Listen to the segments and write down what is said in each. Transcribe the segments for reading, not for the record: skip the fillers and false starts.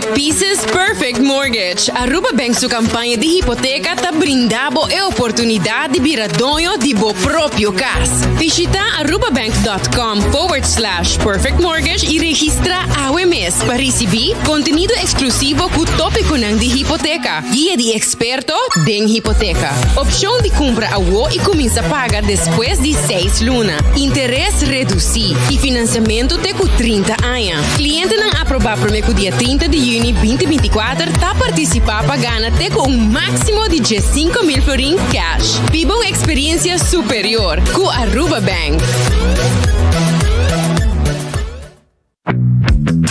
Perfect Pieces, Perfect Mortgage. Aruba Bank su campaña di hipoteca ta brinda bo e oportunidad di bira doño di bo propio cas. Bishita arubabank.com forward slash perfect mortgage y registra awe mes pa ricibi contenido exclusivo cu topiconan di hipoteca, guia di experto den hipoteca, opcion di cumpra awo y cuminsa paga despues di seis luna, interes reduci y financiamento te cu 30 aña. Clientenan aproba prome cu dia 30 di juni 2024 ta participa pa gana te cu un maximo di 15,000 florin cash. Biba un experiencia superior cu Aruba Bank.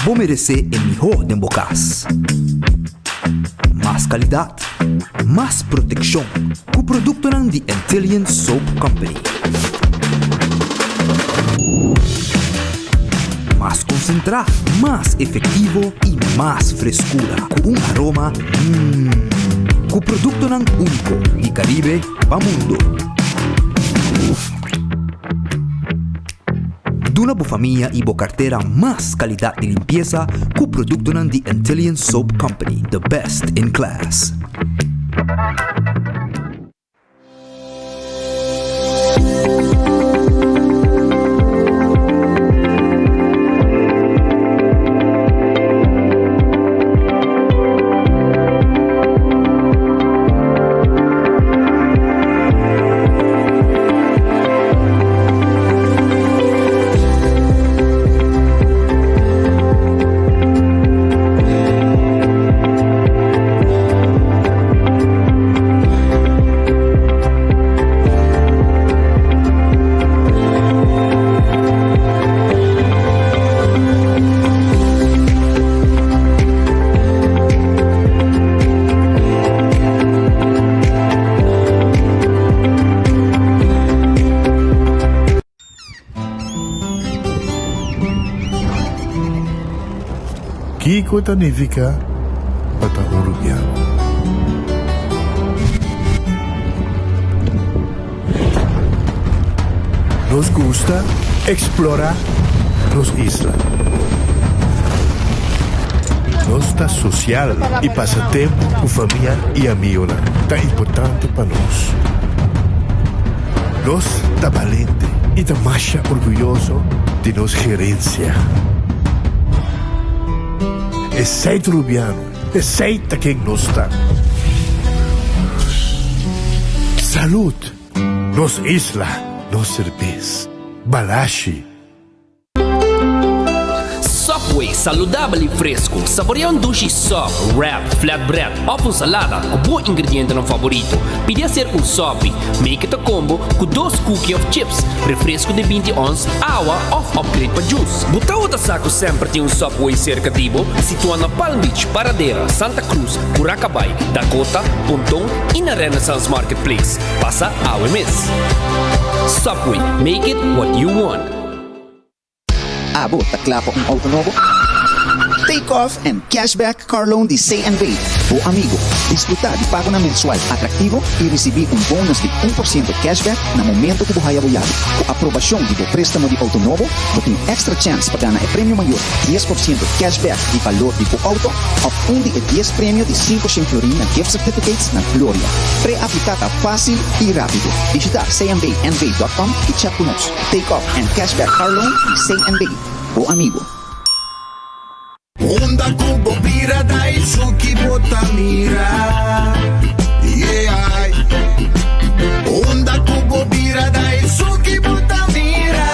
Bo meresé e mihó den bo kas. Mas kalidat, mas protekshon ku produktonan di Antillian Soap Company. Mas konsentrá, mas efektivo i mas freskura ku un aroma mmm. Ku produktonan úniko di Karibe pa mundu. Duna bo famia i bo kartera mas kalidat di limpiesa ku produktonan di Antillian Soap Company, the best in class. Kiko ta nifiká pa ta un rubiano? Nos gusta eksplorá nos isla. Nos ta sosial i pasa tempu ku famia i amigonan ta importante pa nos. Nos ta balente i ta masha orguyoso di nos gerensia. Esei ta Rubiano, esei ta ken nos ta. Salud! Nos isla, nos serbes. Balashi. Subway, saludabel y fresco. Saborea un dushi sub, wrap, flatbread of un salada cu bo ingredientenan favorito. Pidi hacer un sopi. Make it a combo cu dos cookie of chips, refresco di 20 ons, awa of upgrade pa juice. Bo tabata sa cu semper tin un Subway cerca di bo? Situa na Palm Beach, Paradera, Santa Cruz, Curacabai, Dakota, Ponton y na Renaissance Marketplace. Pasa awe mes. Subway, make it what you want. Abo ta kla pa un auto nobo? Take off and cashback car loan di CNB, bo amigo. Disfruta di pagonan mensual atractivo y ricibi un bonus di un por ciento cashback na momento cu bo haya bo yabi. Cu aprobacion di bo prestamo di auto nobo, bo tin extra chance pa gana e premio mayor 10 por ciento cashback di balor di bo auto of un di e dies premio di 500 florin na gift certificates na Gloria. Pre-aplica ta facil y rapido. Bishita cnbnv.com y chat cu nos. Take off and cashback car loan di CNB, bo amigo. Unda ku bo bira Daisuki bo ta mira. Yeah. Unda ku bo bira Daisuki bo ta mira.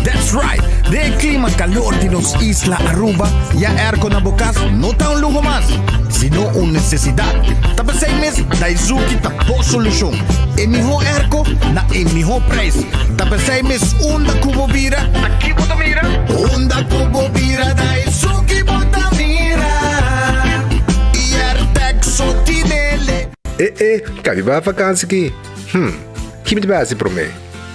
That's right. Den clima calor di nos isla Aruba, ya airco na bo cas no ta un luho mas, sino un necesidad. Ta pesey mes Daisuki ta bo solucion. E miho airco na e miho prijs. Ta pesey mes unda ku bo bira, ta ki bo ta mira? Unda ku bo bira Daisuki bo ta mira. Airtec so tinele. Eh eh, kabi ba vakansi ki? Hm, ki mi ta bai hasi promé?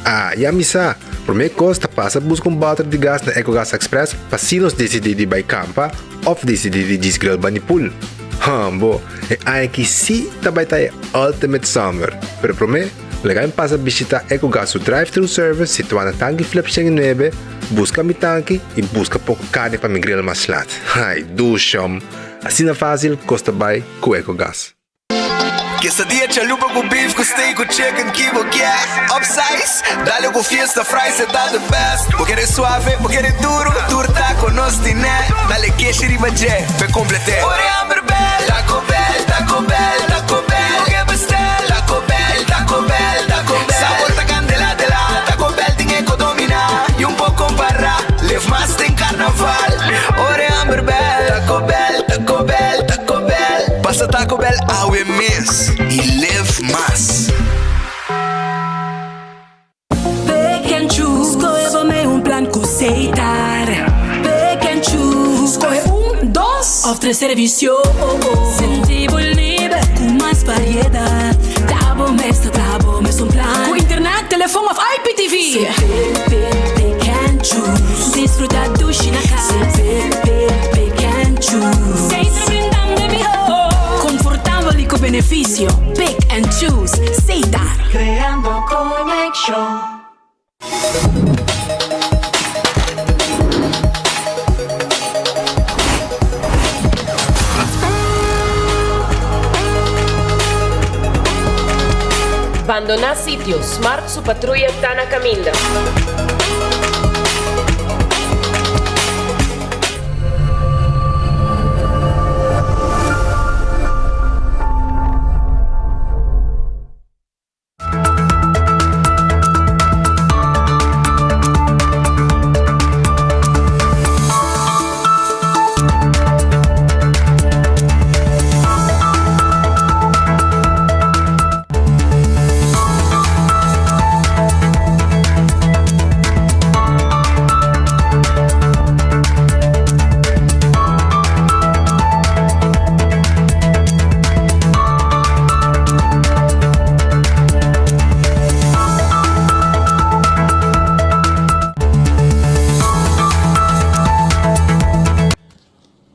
Ah, ya mi sa! Promé kos ta pasa buska un bòter di gas na Ecogas Express pa si nos disidí di bai kampa òf disidí di djis grill bani pool. Hum, bo, e aña aki sí ta bai ta e ultimate summer! Pero promé, Laga mi pasa bishita Ecogas su drive-thru service situá na Tanki Flip 109, buska mi tanki i buska poko karni pa mi grill mas lat. Ai, dushom! Asina fásil kos ta bai ku Ecogas. Quesadilla chalupa cu beef cu steak cu chicken ki bo kier Upsize, dale cu fiesta fries e ta the best Bo kere suave, bo kere duro, tur taco nos tine Dale keshi riba dje, p'e complete Ora e hamber bel, Taco Bell, Taco Bell, Taco Bell Bo ke bestel, Taco Bell, Taco Bell, Taco Bell Sabor ta candela de la, Taco Bell tin e co domina Y un por compara, live mas den carnaval Ora e hamber bel, Taco Bell, Taco Bell, Taco Bell Pasa Taco Bell awe mes y live mas. Pick and choose, skohe bo mei un plan ku Setar. Pick and choose, skohe un, dos òf tres servisio. Sinti bo liber ku mas variedat. Ta bo mes ta traha bo mesun plan. Ku internet, telefon òf IPTV. Pick, pick, pick and choose. Disfruta dushi na kas. Pick, pick, pick and choose. Setar brindando e mihó. Konfortabel i ku benefisio. Pick and choose. Setar. Creando conexion. Bandoná sitio, Smart su patruya ta na kaminda.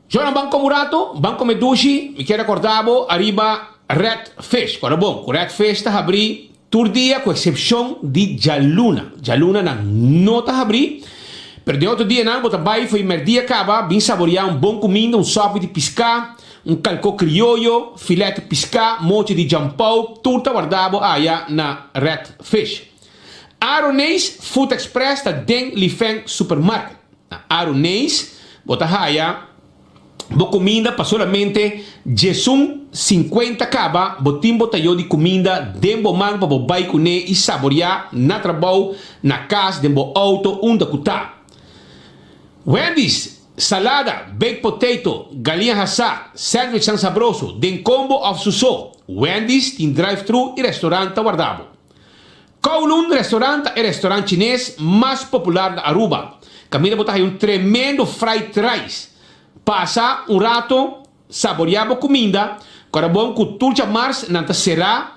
Jonan ban come un rato, ban come dushi, mi kier recorda bo ariba Red Fish, ora bon cu Red Fish ta habri tur dia cu excepcion di djaluna, djaluna nan no ta habri, pero den otro dianan bo ta bay fo'i merdia caba bin saboria un bon cuminda, un sopi di pisca, un calco crioyo, filet di pisca, mochi di jampou, tur ta warda bo aya na Red Fish. Aroneis Food Express ta den Lifeng Supermarket. Na Aroneis bo ta haya bo kuminda pa solamente djesun sinkuenta kaba bo tin bo tayo di kuminda den bo man pa bo bai kuné i saboriá na trabou, na kas, den bo outo, unda ku ta. Wendy's, salada, baked potato, galiña hasá, sandwichnan sabroso, den kombo òf su so. Wendy's tin drive-thru i restorant ta warda bo. Kowloon Restaurant ta e restaurant chines mas popular na Aruba. Caminda bo ta haya un tremendo fried rice. Pasa un rato saborea bo cuminda, cora bon cu tur djamars nan ta cera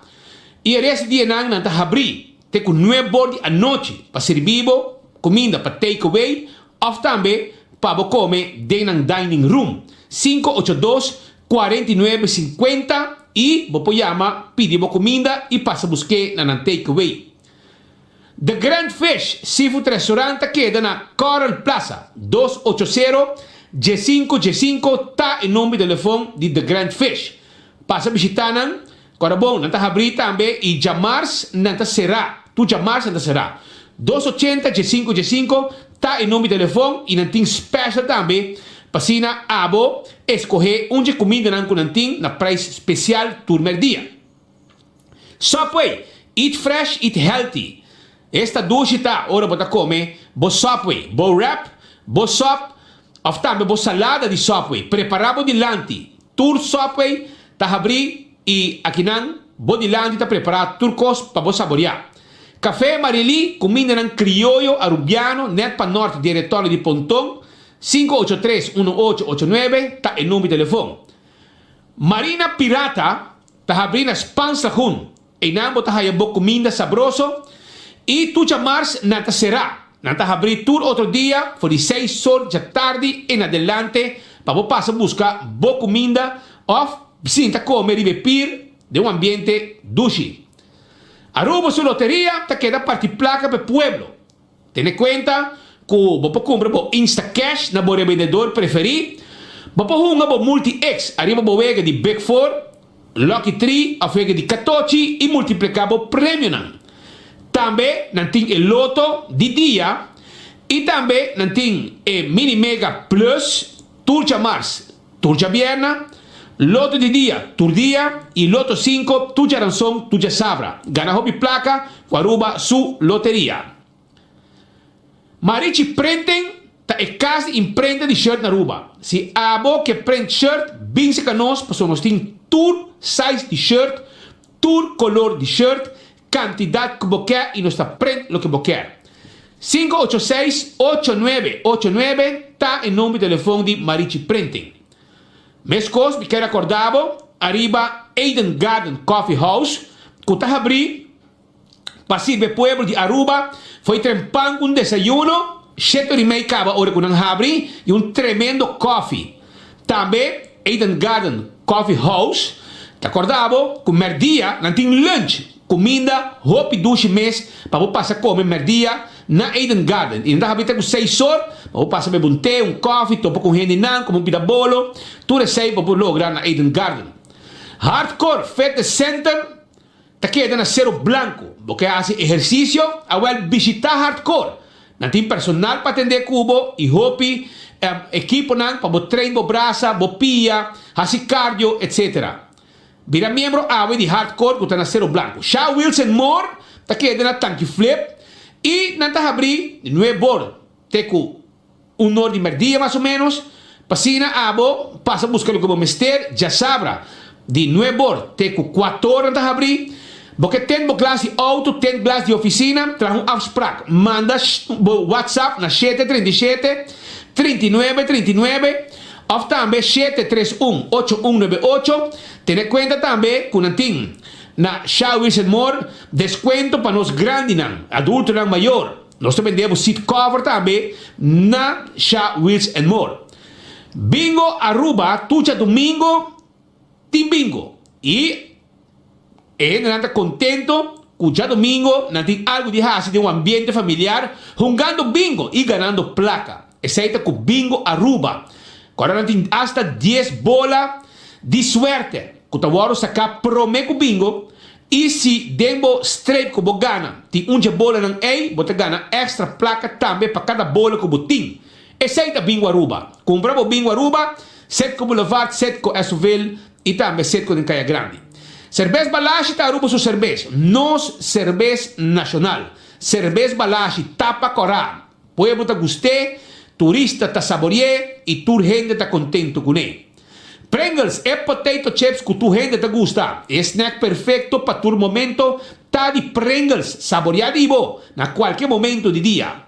y e resto dianan nan ta habri te cu nuebor di anochi pa sirbi bo cuminda pa take away of tambe pa bo come den nan dining room. 582 49 50 y bo por yama pidi bo cuminda y pasa busque na nan take away. The Grand Fish Seafood Restaurant ta keda na Coral Plaza, dos ocho sero, diesinco diesinco ta e nomber di telefon di The Grand Fish. Pasa bishita nan, Kòrda bon, nan ta habrí tambe i djamars nan ta será. Tur djamars nan ta será. Dos ochenta diesinco diesinco ta e number di telefon i nan tin special tambe pa asina abo escohé un dje cumindanan cu nan tin na prijs special tur merdia. Subway, Eat fresh, eat healthy. Esta dushi ta ora bo ta come bo Subway, bo wrap, bo sop of tambe bo salada di Subway. Prepara bo dilanti. Tur Subway ta habri y akinan bo dilanti ta prepara tur cos pa bo saboria. Café Marily, cumindanan crioyo Arubiano net pa nort di e retorno di Ponton, 583 1889 ta e number di telefon. Marina Pirata ta habri na Spaans Lagoon. Einan bo ta haya bo kuminda sabroso i tucha mars nan ta será. Nan ta habrí tur otro dia for di seis sor djatardi en adelante pa bo pasa buska bo kuminda òf sinta kome riba e pir den un ambiente dushi. Aruba su loteria ta keda parti placa pa e pueblo. Tene cuenta cu bo por cumpra bo Instacash na bo rebendedor preferi, bo por hunga bo Multi-X ariba bo wega di Big Four, Lucky Three of wega di Catochi y multiplica bo premionan. Tambe nan tin e Loto di dia y tambe nan tin e Mini Mega Plus tur djamars, tur djabierna, Loto di dia tur dia y Loto cinco tur djaranson, tur djasabra. Gana hopi placa cu Aruba su loteria. Marichi Printing ta e kas di imprenta di shirt na Aruba. Si abo ke print shirt, bin seka nos pasobra nos tin tur size di shirt, tur kolor di shirt, kantidat ku bo ke i nos ta print loke bo ke. 586 8989 ta e number di telefon di Marichi Printing. Meskos mi ke rakorda bo ariba Eden Garden Coffee House ku ta habrí Pa sirbi e pueblo di Aruba foi trempan un desayuno, shete ora y mei caba ora cu nan habri, y un tremendo koffie. Tambe Eden Garden Coffee House ta corda bo cu merdia nan tin lunch, cuminda hopi dushi mes pa bo pasa come merdia na Eden Garden. Y nan ta habri te cu seis or pa bo pasa bebe un te, un koffie, topa cu hendenan, come un pida bolo, tur esey bo por logra na Eden Garden. Hardcore Fitness Center. Ta keda na Sero Blanco. Bo ke hasi ehersisio? Awel bishita Hardcore. Nan tin personal pa atendé ku bo i hopi ekiponan pa bo train bo brasa, bo pia, hasi cardio, etc. Bira miembro awe di Hardcore ku ta na Sero Blanco. Sha Wilson Moore ta keda na Tanki Flip i nan ta habrí nuebor te ku Un or di merdia mas o menos, p'asina abo pasa buska loke bo mester djasabra di nuebor te ku kuator nan ta habrí. Bo ke tent bo glas di outo, tent glas di ofisina, traha un afsprak. Manda bo WhatsApp na shete 37 39 39 òf tambe shete tres un ocho un nuebe ocho. Tene kuenta tambe ku nan tin na Sha Wilson Moore deskuento pa nos grandinan, adultonan mayor. Nos ta bende bo seat cover tambe na Sha Wheels and More. Bingo Aruba tur djadumingo tin bingo y e hendenan ta contento cu djadumingo nan tin algo di haci den un ambiente familiar hungando bingo y ganando placa. Esey ta cu Bingo Aruba. Cu ora nan tin hasta dies bola di suerte cu ta wordo saca prome cu bingo I si den bo streep ku bo gana tin un dje bolanan ei, bo ta gana extra plaka tambe pa kada bola ku bo tin. Esei ta Bingo Aruba. Kumpra bo Bingo Aruba, Setco Boulevard, Setco Esoville i tambe Setco den Kaya Grandi. Serbes Balashi ta Aruba su serbes, nos serbes nashonal. Serbes Balashi tapa kòrá. Pueblo ta gust'é, turista ta sabori'é i tur hende ta kontentu kuné. Pringles, e potato chips ku tur hende ta gusta, e snack perfekto pa tur momento ta di Pringles, saboriá di bo na kualke momento di dia.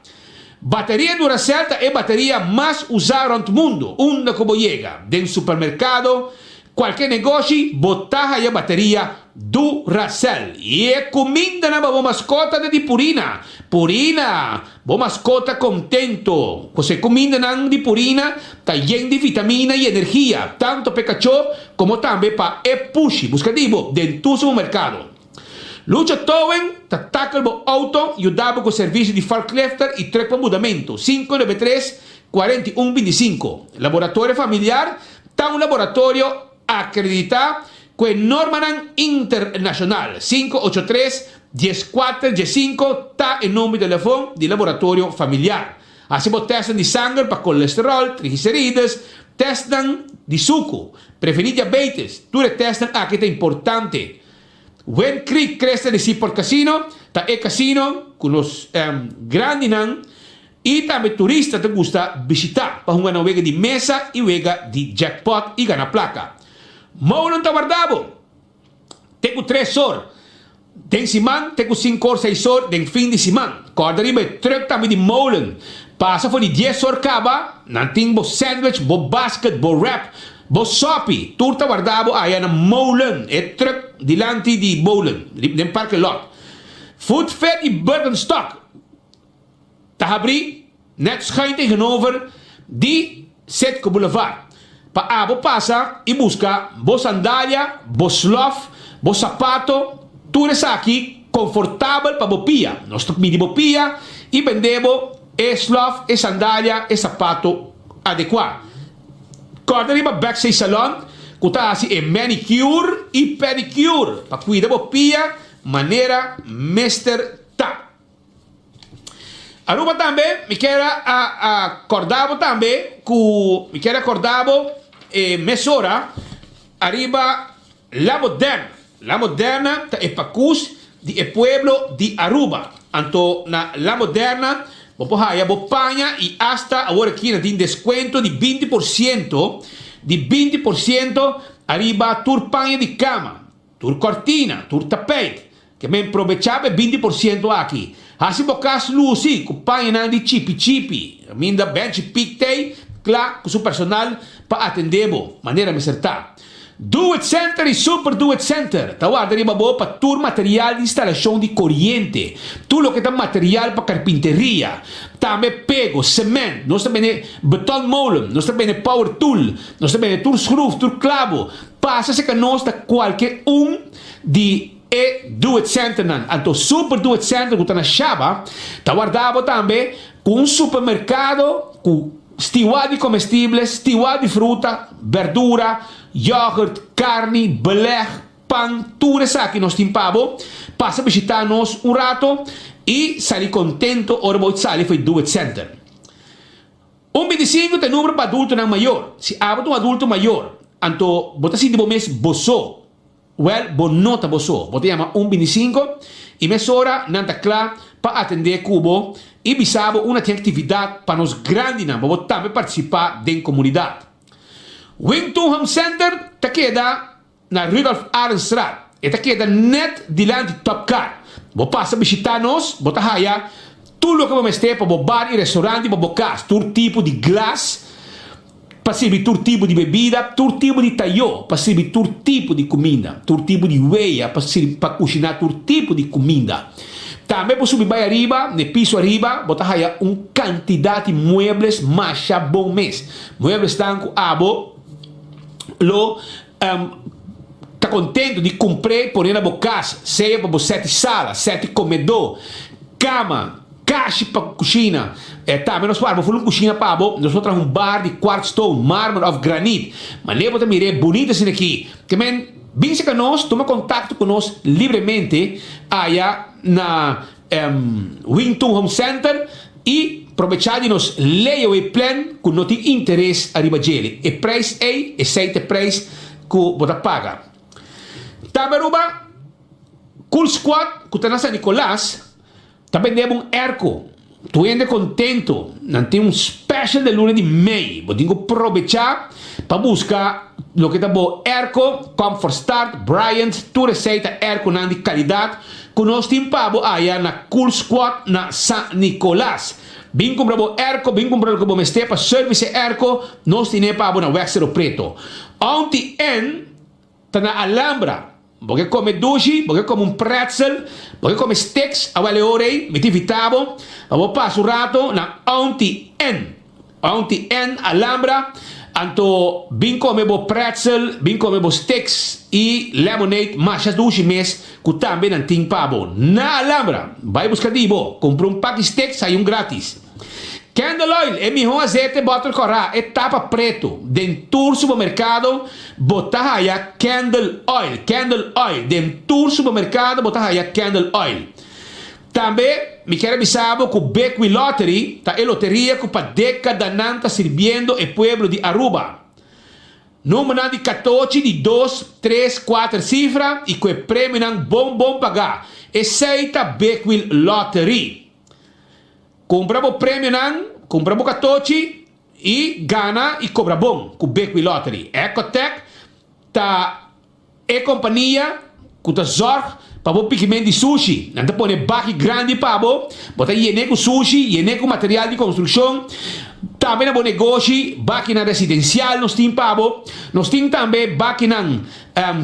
Bateria Duracell ta e bateria mas usá rònt mundu, unda ku bo yega, den supermerkado, Kualke negoshi bo ta haya bateria Duracell. I e kumindanan pa bo maskota ta di Purina. Purina! Bo maskota kontento. Ku su e kumindanan di Purina ta yen di vitamina i energia, tanto pa e kachó komo tambe pa e pushi. Buska di bo den tur supermerkado. Lucho Towing ta takel bo outo, yuda bo ku servisio di forklifter i trùk pa mudamentu. 593 41 25. Laboratorio Familiar Ta un laboratorio akreditá ku e normanan internashonal. Sinku ocho tres, dieskuater, diesinku ta e number di telefon di Laboratorio Familiar. Hasi bo tèstnan di sanger pa kolesteròl, triglicerides, tèstnan di suku, prevení diabetes. Tur e tèstnan aki ta importante. Wind Creek Cresta di Seaport Casino ta e casino ku nos grandinan I tambe turista ta gusta bishitá pa hunga nan wega di mesa i wega di jackpot i gana plaka. Mounan ta warda bo te ku tres or den siman te ku sinku or seis or den fin di siman. Kòrda riba e trùk tambe di Molen. Pasa for di dies or kaba, nan tin bo sandwich, bo basket, bo wrap, bo sòpi. Tur ta warda bo aya na Molen, e trùk dilanti di Molen, den parke lot. Food Fair di Birkenstock. Ta habrí nèt schuin tegenover di Citgo Boulevard. Pa abo pasa i buska bo sandalia, bo slòf, bo sapato, tur esaki. konfortabel pa bo pia. Nos ta midi bo pia i bende bo e slof, e sandalia, e sapato adekuá. Kòrda riba Backstage Salon ku ta hasi e manicure i pedicure pa kuida bo pia manera mester ta. Aruba tambe mi kier a kòrda bo tambe ku mi kier a kòrda bo e mesora ariba La Moderna. La Moderna ta e pakus di e pueblo di Aruba. Anto na La Moderna bo por haya bo paña y hasta awor aki nan tin descuento di 20% di 20% ariba tur paña di cama, tur cortina, tur tapijt. Ke men probecha pa e 20% aki. Hasi bo cas luci cu pañanan di chipi chipi. Caminda Benchi Pik tey cla cu su personal pa atende bo manera mester ta. Do It Center y Super Do It Center ta warda riba bo pa tur material di instalacion di coriente, tur loke ta material pa carpinteria, tambe pego, cement, nos ta bende betonmolen, nos ta bende power tool, nos ta bende tur schroef, tur clabo. Pasa cerca nos ta cualke un di e Do It Centernan. Anto Super Do It Center cu ta na Shaba ta warda bo tambe cu un supermercado cu Stiwa di comestibles, stiwa di fruta, berdura, yoghurt, carni, beleg, pan, tur esaki nos tin pa bo. Pasa bishita nos un rato y sali contento ora bo sali for e Do It Center. Un 25 ta e numero pa adultonan mayor. Si abo ta un adulto mayor, anto bo ta sinti bo mes bo so. Wèl, bo no ta bo so. Bo ta yama un 25 i mesora nan ta kla pa atendé ku bo i bisa bo unda tin aktividat pa nos grandinan pa bo tambe partisipá den komunidat. Wing Tun Home Center ta keda na Rudolf Arendstraat. E ta keda nèt dilanti Top Car. Bo pasa bishitá nos, bo ta haya tur loke bo mester pa bo bar i restaurant i pa bo kas, tur tipo di glas, Pa sirbi tur tipo di bebida, tur tipo di tayó, pa sirbi tur tipo di kuminda, tur tipo di weya, pa sirbi pa kushiná tur tipo di kuminda. Tambe bo subi bai ariba, n'e piso ariba, bo ta haya un kantidat di muebles masha bon mes. Mueblesnan ku abo lo ta kontentu di kumpr'é i pon'é na bo kas, sea pa bo sèti sala, sèti komedó, kama, Kashi pa kushina. E tambe nos por arma ful un kushina pa bo. Nos por traha un bar di quartz stone, marmer of granit. Manera bo ta mir'é bunito asina aki. Ke men bin serka nos, tuma kontakto ku nos libremente aya na Wing Tun Home Center i probechá di nos layaway plan ku no tin interes ariba djele. E prijs ei, esei ta e prijs ku bo ta paga. Tambe Aruba, Cool Squad ku ta na San Nicolas, Ta bende bo un airco. Tur hende contento. Nan tin un special den luna di mei. Bo tin cu probecha pa busca loke ta bo airco, Comfort Start, Bryant, tur esey ta airconan di calidad cu nos tin pa bo aya na Cool Squad na San Nicolas. Bin cumpra bo airco, bin cumpra loke bo mester pa service e airco, nos tine pa bo na Weg Cerro Preto. Auntie Ann Ta na Alhambra. Bo ke kome dushi, bo ke kome un pretzel, bo ke kome sticks, awel e ora ei mi ta invita bo pa bo pasa un rato na Auntie Ann. Auntie Ann Alhambra, anto bin kome bo pretzel, bin kome bo sticks i lemonade masha dushi mes ku tambe nan tin pa bo na Alhambra. Bai buska di bo, kumpra un paki sticks, hay un gratis. Candle oil, e mihó azete bòtel kòrá, e tapa pretu. Den tur supermerkado bo ta haya candle oil, candle oil. Den tur supermerkado bo ta haya candle oil. Tambe mi kier a bisa bo ku Big Wheel Lottery ta e loteria ku pa dékadanan ta sirbiendo e pueblo di Aruba. Numbernan di katochi di dos, tres, kuater sifra i ku e premionan bon bon pagá. Esei ta Big Wheel Lottery. Kumpra bo premionan, kumpra bo katochi i gana i kobra bon ku Big Lottery. Ecotec ta e kompania ku ta zòrg pa bo pikiment di sushi. Nan ta pone baki grandi pa bo, bo ta yen'é ku sushi, yen'é ku material di konstrukshon. Tambe na bo negoshi, bakinan residensial nos tin pa bo. Nos tin tambe bakinan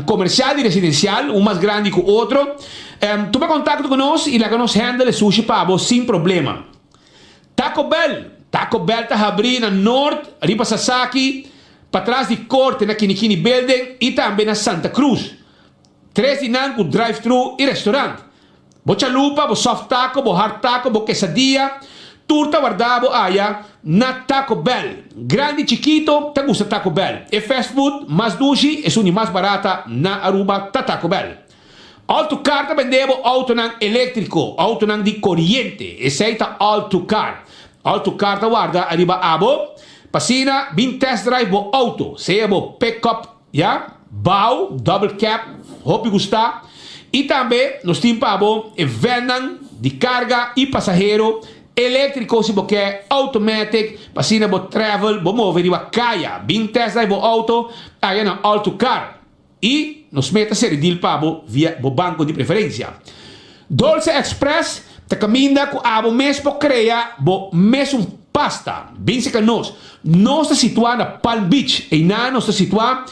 komersial i residensial, un mas grandi ku otro. Tuma kontakto ku nos i laga nos handle e sushi pa bo sin problema. Taco Bell, Taco Bell ta habrí na Noord, riba Sasaki, patras di Korte na Kinikini Building i tambe na Santa Cruz. Tres di nan ku drive-thru i restaurant. Bo chalupa, bo soft taco, bo hard taco, bo quesadilla, tur ta warda bo aya na Taco Bell. Grandi y chikito ta gusta Taco Bell. E fast food mas dushi, esun di mas barata na Aruba ta Taco Bell. All to Car ta bende bo autonan electrico, autonan di coriente. Esey ta All to Car. All to Car ta warda ariba abo pa asina bin test drive bo auto, sea bo pick-up Ya, bao, double cab, hopi gusta. Y tambe nos tin pa bo e vannan di carga y pasahero electrico si bo ke, automatic, pa asina bo travel, bo move riba caya. Bin test drive bo auto aya na All to Car. Y nos meta seri deal pa bo via bo banco di preferencia. Dolce Express ta caminda cu abo mes por crea bo mesun pasta. Bin seca nos. Nos ta situa na Palm Beach. Eynan nos ta situa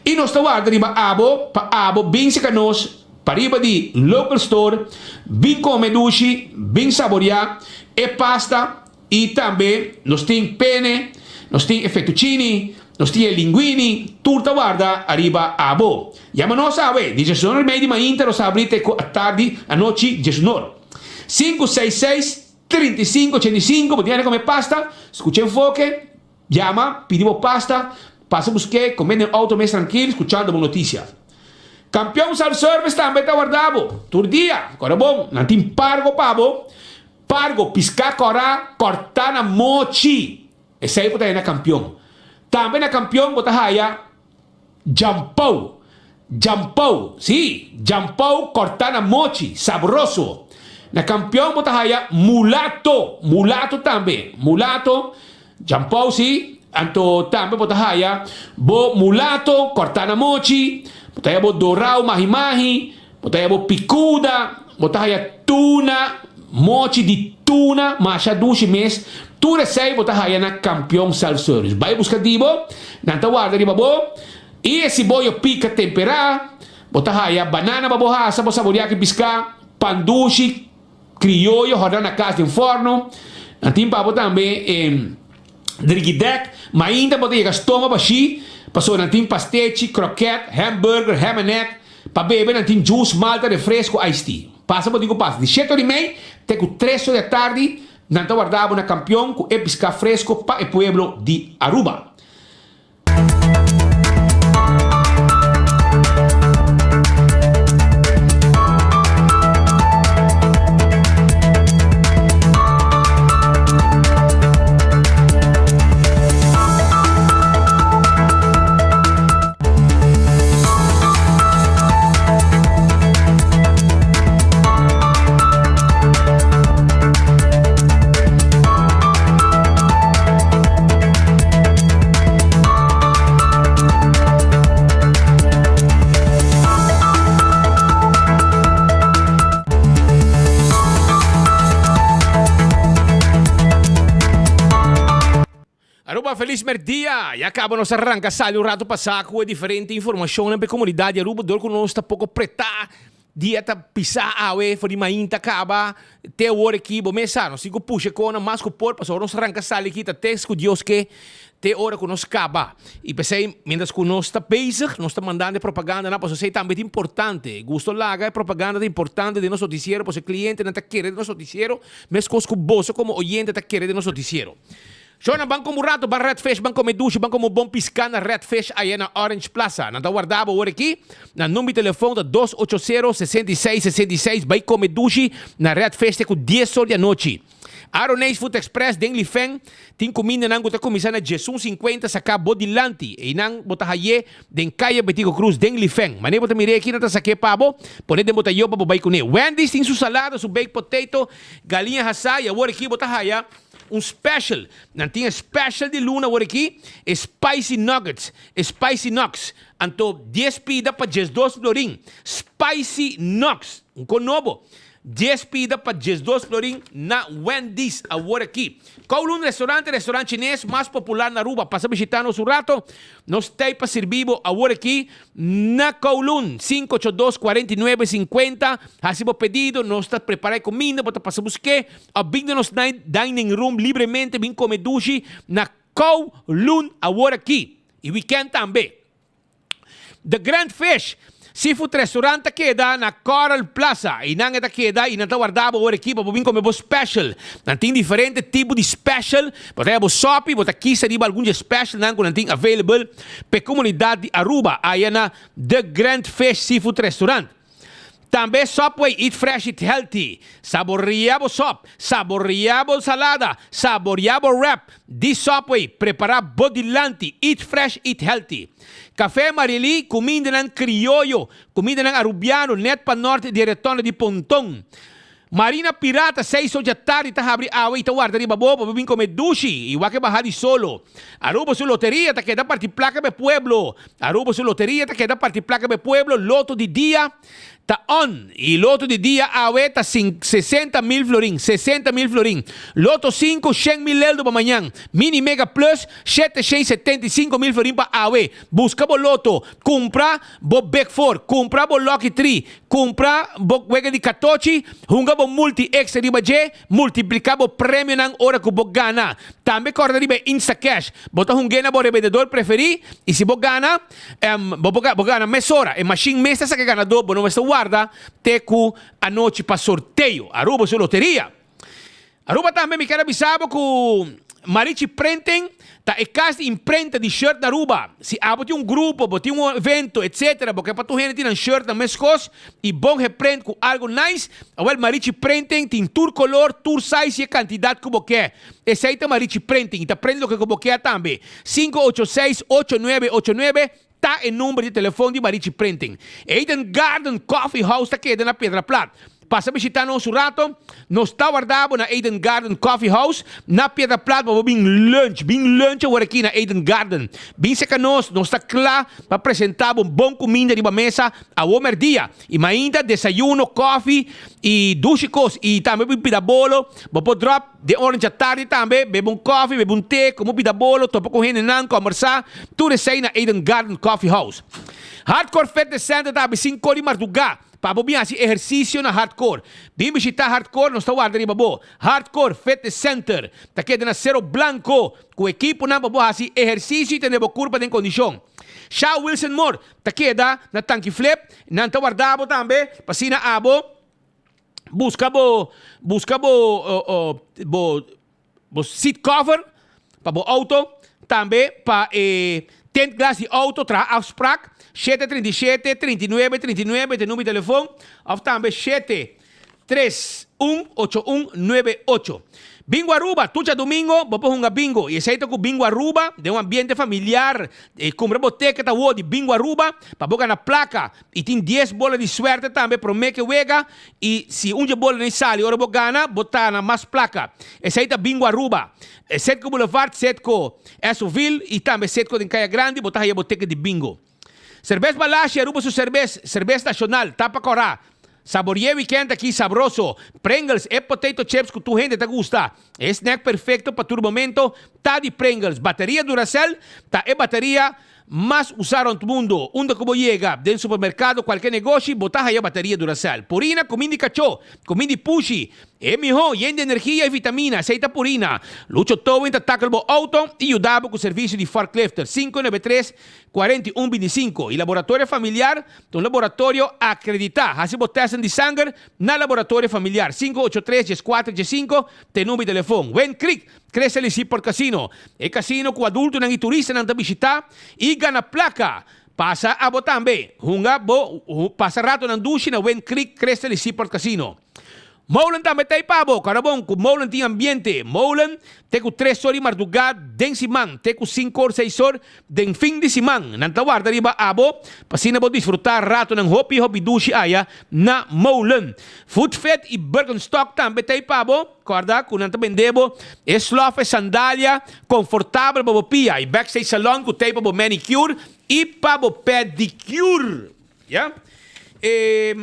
y nos ta warda riba abo pa abo bin seca nos pariba di local store, bin come dushi, bin saboria e pasta Y tambe nos tin pene, nos tin e fettuccini, nos tin e linguini, tur ta warda ariba abo. Yama nos awe, di diesunor y mei di mainta nos ta habri te cu atardi, anochi, diesunor. Sinku seis seis, 35, 85, bo tin gana come pasta, scucha Enfoke, yama, pidi bo pasta, pasa busk'e, come den auto mes trankil, scuchando bo noticia. Campeon Self Service tambe ta warda bo, tur dia, corda bon, nan tin pargo pa bo. Pargo, piská kòrá, kòrtá na mochi. Esei bo ta haya na Kampion. Tambe na Kampion bo ta haya djampou. Djampou, sí, djampou kòrtá na mochi, sabroso. Na Kampion bo ta haya mulato, mulato tambe, mulato, djampou, sí, anto tambe bo ta haya bo mulato kòrtá na mochi, bo ta haya bo dorau mahi-mahi, Bo ta haya bo picuda, bo ta haya tuna, mochi di tuna, masha dushi mes. Tur esey bo ta haya na Campeon Self Service. Bay busca di bo, nan ta warda riba bo. Y e siboyo pica tempera, bo ta haya banana pa bo hasa, bo saboria ki pisca, pan dushi, Crioyo hòrda na kas den fòrno. Nan tin pa bo tambe e drigidèk. Mainta bo ta yega stoma bashí, pasobra nan tin pastechi, krokèt, hamburger, ham and egg. Pa bebe nan tin juice, malta, refresco, iced tea. Pasa bo tin ku pasa. Di shete ora i mei te ku tres ora di atardi nan ta warda bo na Kampion ku e piská fresko pa e pueblo di Aruba. Aruba felis merdia! Ya caba nos a ranca sali un rato pasa cu e diferente informacionnan pa e comunidad di Aruba dor cu nos ta poco preta Dia ta pisá awe for di mainta kaba te awor aki bo mes sa nos tin ku pusha e kona mas ku por pasobra nos ranka sali aki ta tes ku Dios ke te ora ku nos kaba i p'esei mientras ku nos ta bezig nos ta mandando e propagandanan pasobra esei tambe ta importante gusto laga e propaganda ta importante den nos notisiero pasobra e klientenan ta kere den nos notisiero meskos ku boso komo oyente ta kere den nos notisiero. Shornan ban come un rato, ban Red Fish, ban come dushi, ban come un bon pisca na Red Fish aya na Orange Plaza. Nan ta warda bo awor aki. Nan number di telefon ta dos ocho sero, 66, 66. Bai come dushi na Red Fish te cu dies or di anochi. Aroneis Food Express den Lifen tin cumindanan cu ta cuminsa na diesun cincuenta saca bo dilanti. Eynan bo ta haye den Calle Betico Cruz den Lifen. Mane bo ta mira aki nan ta saque pa bo, pone den bo tayo pa bo bai cune. Wendy's tin su salada, su baked potato, galiña hasa y awor aki bo ta haya Un special. Nan tin e special di luna awor aki, e spicy nuggets, e spicy nugs. Anto dies pida pa diesdos florin. Spicy nugs, un kon nobo. Dies pida pa diesdos florin na Wendy's awor aki. Kowloon Restaurant, e restaurant chines mas popular na Aruba. Pasa bishita nos un rato. Nos t'ei pa sirbi bo awor aki na Kowloon, 582 49 50. Hasi bo pedido, nos ta prepara e kuminda, bo ta pasa busk'é. A bin den nos dining room libremente bin come dushi na Kowloon awor aki y weekend tambe. The Grand Fish. Seafood Restaurant ta keda na Coral Plaza. Einan e ta keda y nan ta warda bo ora aki pa bo bin come bo special. Nan tin diferente tipo di special. Bo ta haya bo sopi, bo ta kisa riba algun di e specialnan cu nan tin available p'e comunidad di Aruba aya na The Grand Fish Seafood Restaurant. Tambe Subway Eat Fresh Eat Healthy. Saborea bo sop, saborea bo salada, saborea bo wrap di Subway prepara bo dilanti Eat Fresh Eat Healthy. Café Marily, cumindanan crioyo, cumindanan Arubiano net pa nort di e retonda di Ponton. Marina Pirata, seis or djatardi ta habri awe y ta warda riba bo pa bo bin come dushi y wak e baha di solo. Aruba su loteria ta keda parti placa pa e pueblo. Aruba su loteria ta keda parti placa pa e pueblo. Loto di dia ta on y loto di dia awe ta 60,000 florin, 60,000 florin. Loto sinku, 100,000 leldo pa mañan. Mini Mega Plus, 775,000 florin pa awe. Busca bo loto, cumpra bo Big Four, cumpra bo Lucky Three, Kumpra bo wega di katochi, hunga bo multi extra riba dje, multipliká bo premionan ora ku bo gana. Tambe kòrda riba e Instacash. Bo ta hung'é na bo rebendedor preferí i si bo gana, bo por bo gana mesora. E mashin mes ta saka e ganadó, bo no mester warda te ku anochi pa sorteo. Aruba su loteria. Aruba tambe mi ker a bisa bo ku Marichi Printing ta e kas di imprenta di shirt na Aruba. Si abo tin un grupo, bo tin un evento etc. Bo ke pa tur hende tin nan shirt nan meskos y bon geprint ku algo nice, awel Marichi Printing tin tur kolor, tur size y e kantidat ku bo ke. Esei ta Marichi Printing y ta print loke ku bo ke tambe. 586 8989 ta e number di telefon di Marichi Printing. Eden Garden Coffee House ta keda na Piedra Plat. Pasa bishita nos un rato. Nos ta warda bo na Eden Garden Coffee House na Piedra Plat pa bo bin lunch. Bin lunch awor aki na Eden Garden. Bin seka nos, nos ta kla pa presenta bo bon kuminda riba mesa awo merdia. I mainta desayuno, kofi i dushi kos. I tambe bin pida bolo. Bo por drop. Den ora djatardi tambe, bebe un kofi, bebe un te, komo bida bolo, topa ku hendenan, kòmbersá, tur esei na Eden Garden Coffee House. Hardcore Fitness Center ta habri sinkor di mardugá pa bo bin hasi ehersisio na Hardcore. Bin bishitá Hardcore, nos ta warda riba bo. Hardcore Fitness Center ta keda na Cerro Blanco ku ekiponan pa bo hasi ehersisio i tene bo kurpa den kondishon. Sha Wilson Moore ta keda na Tanki Flip, nan ta warda bo tambe pa asina abo. Busca bo busca bo bo bo seat cover pa bo auto, tambe pa e tint glass di auto traha afspraak 737 39 39 ta e numero di telefon of tambe 7 31 8198. Bingo Aruba, tur djadumingo bo por hunga bingo y esey ta cu Bingo Aruba den un ambiente familiar. E cumpra bo ticket awo di Bingo Aruba pa bo gana placa. I tin dies bola di suerte tambe promé ke wega i si un dje bola nei sali ora bo gana bo ta na mas plaka. Esei ta Bingo Aruba. Setco Boulevard, Setco Esoville i tambe Setco den Kaya Grandi bo ta haya bo ticket di bingo. Serbes Balashi, Aruba su serbes, serbes nashonal, tapa kòrá. Saborié wikènt aki sabroso. Pringles, e potato chips ku tur hende ta gusta. E snack perfekto pa tur momento ta di Pringles. Bateria Duracell ta e bateria Mas usá rònt mundu. Unda ku bo yega, den supermerkado, kualke negoshi, bo ta haya bateria Duracell. Purina, kuminda di kachó, kuminda di pushi. E mihó, yen di energia i vitamina, esei ta Purina. Lucho Towing ta tackle bo outo i yuda bo ku servisio di forklifter, 593, 41 25. I Laboratorio Familiar ta un laboratorio akreditá. Hasi bo tèstnan di sanger na Laboratorio Familiar, 583, 14, 15, ta e number di telefon. Wind Creek. Crece Lisi por Casino, e casino cu adultonan y turistanan ta bishita y gana placa. Pasa abo tambe. Hunga bo pasa ratonan dushi na Wind Creek Crystal y Seaport Casino. Molen tambe ta ei pa bo. Kòrda bon cu Molen tin ambiente. Molen te cu tres or di marduga den siman te cu sinku or seis or den fin di siman. Nan ta warda riba abo pa asina bo disfruta ratonan hopi hopi dushi aya na Molen. Food Fit y Birkenstock tambe ta ei pa bo. Kòrda ku nan ta bende bo e slòf, e sandalia konfortabel pa bo pia, e backstage salon ku tei pa bo manicure i pa bo pedicure. Ya. E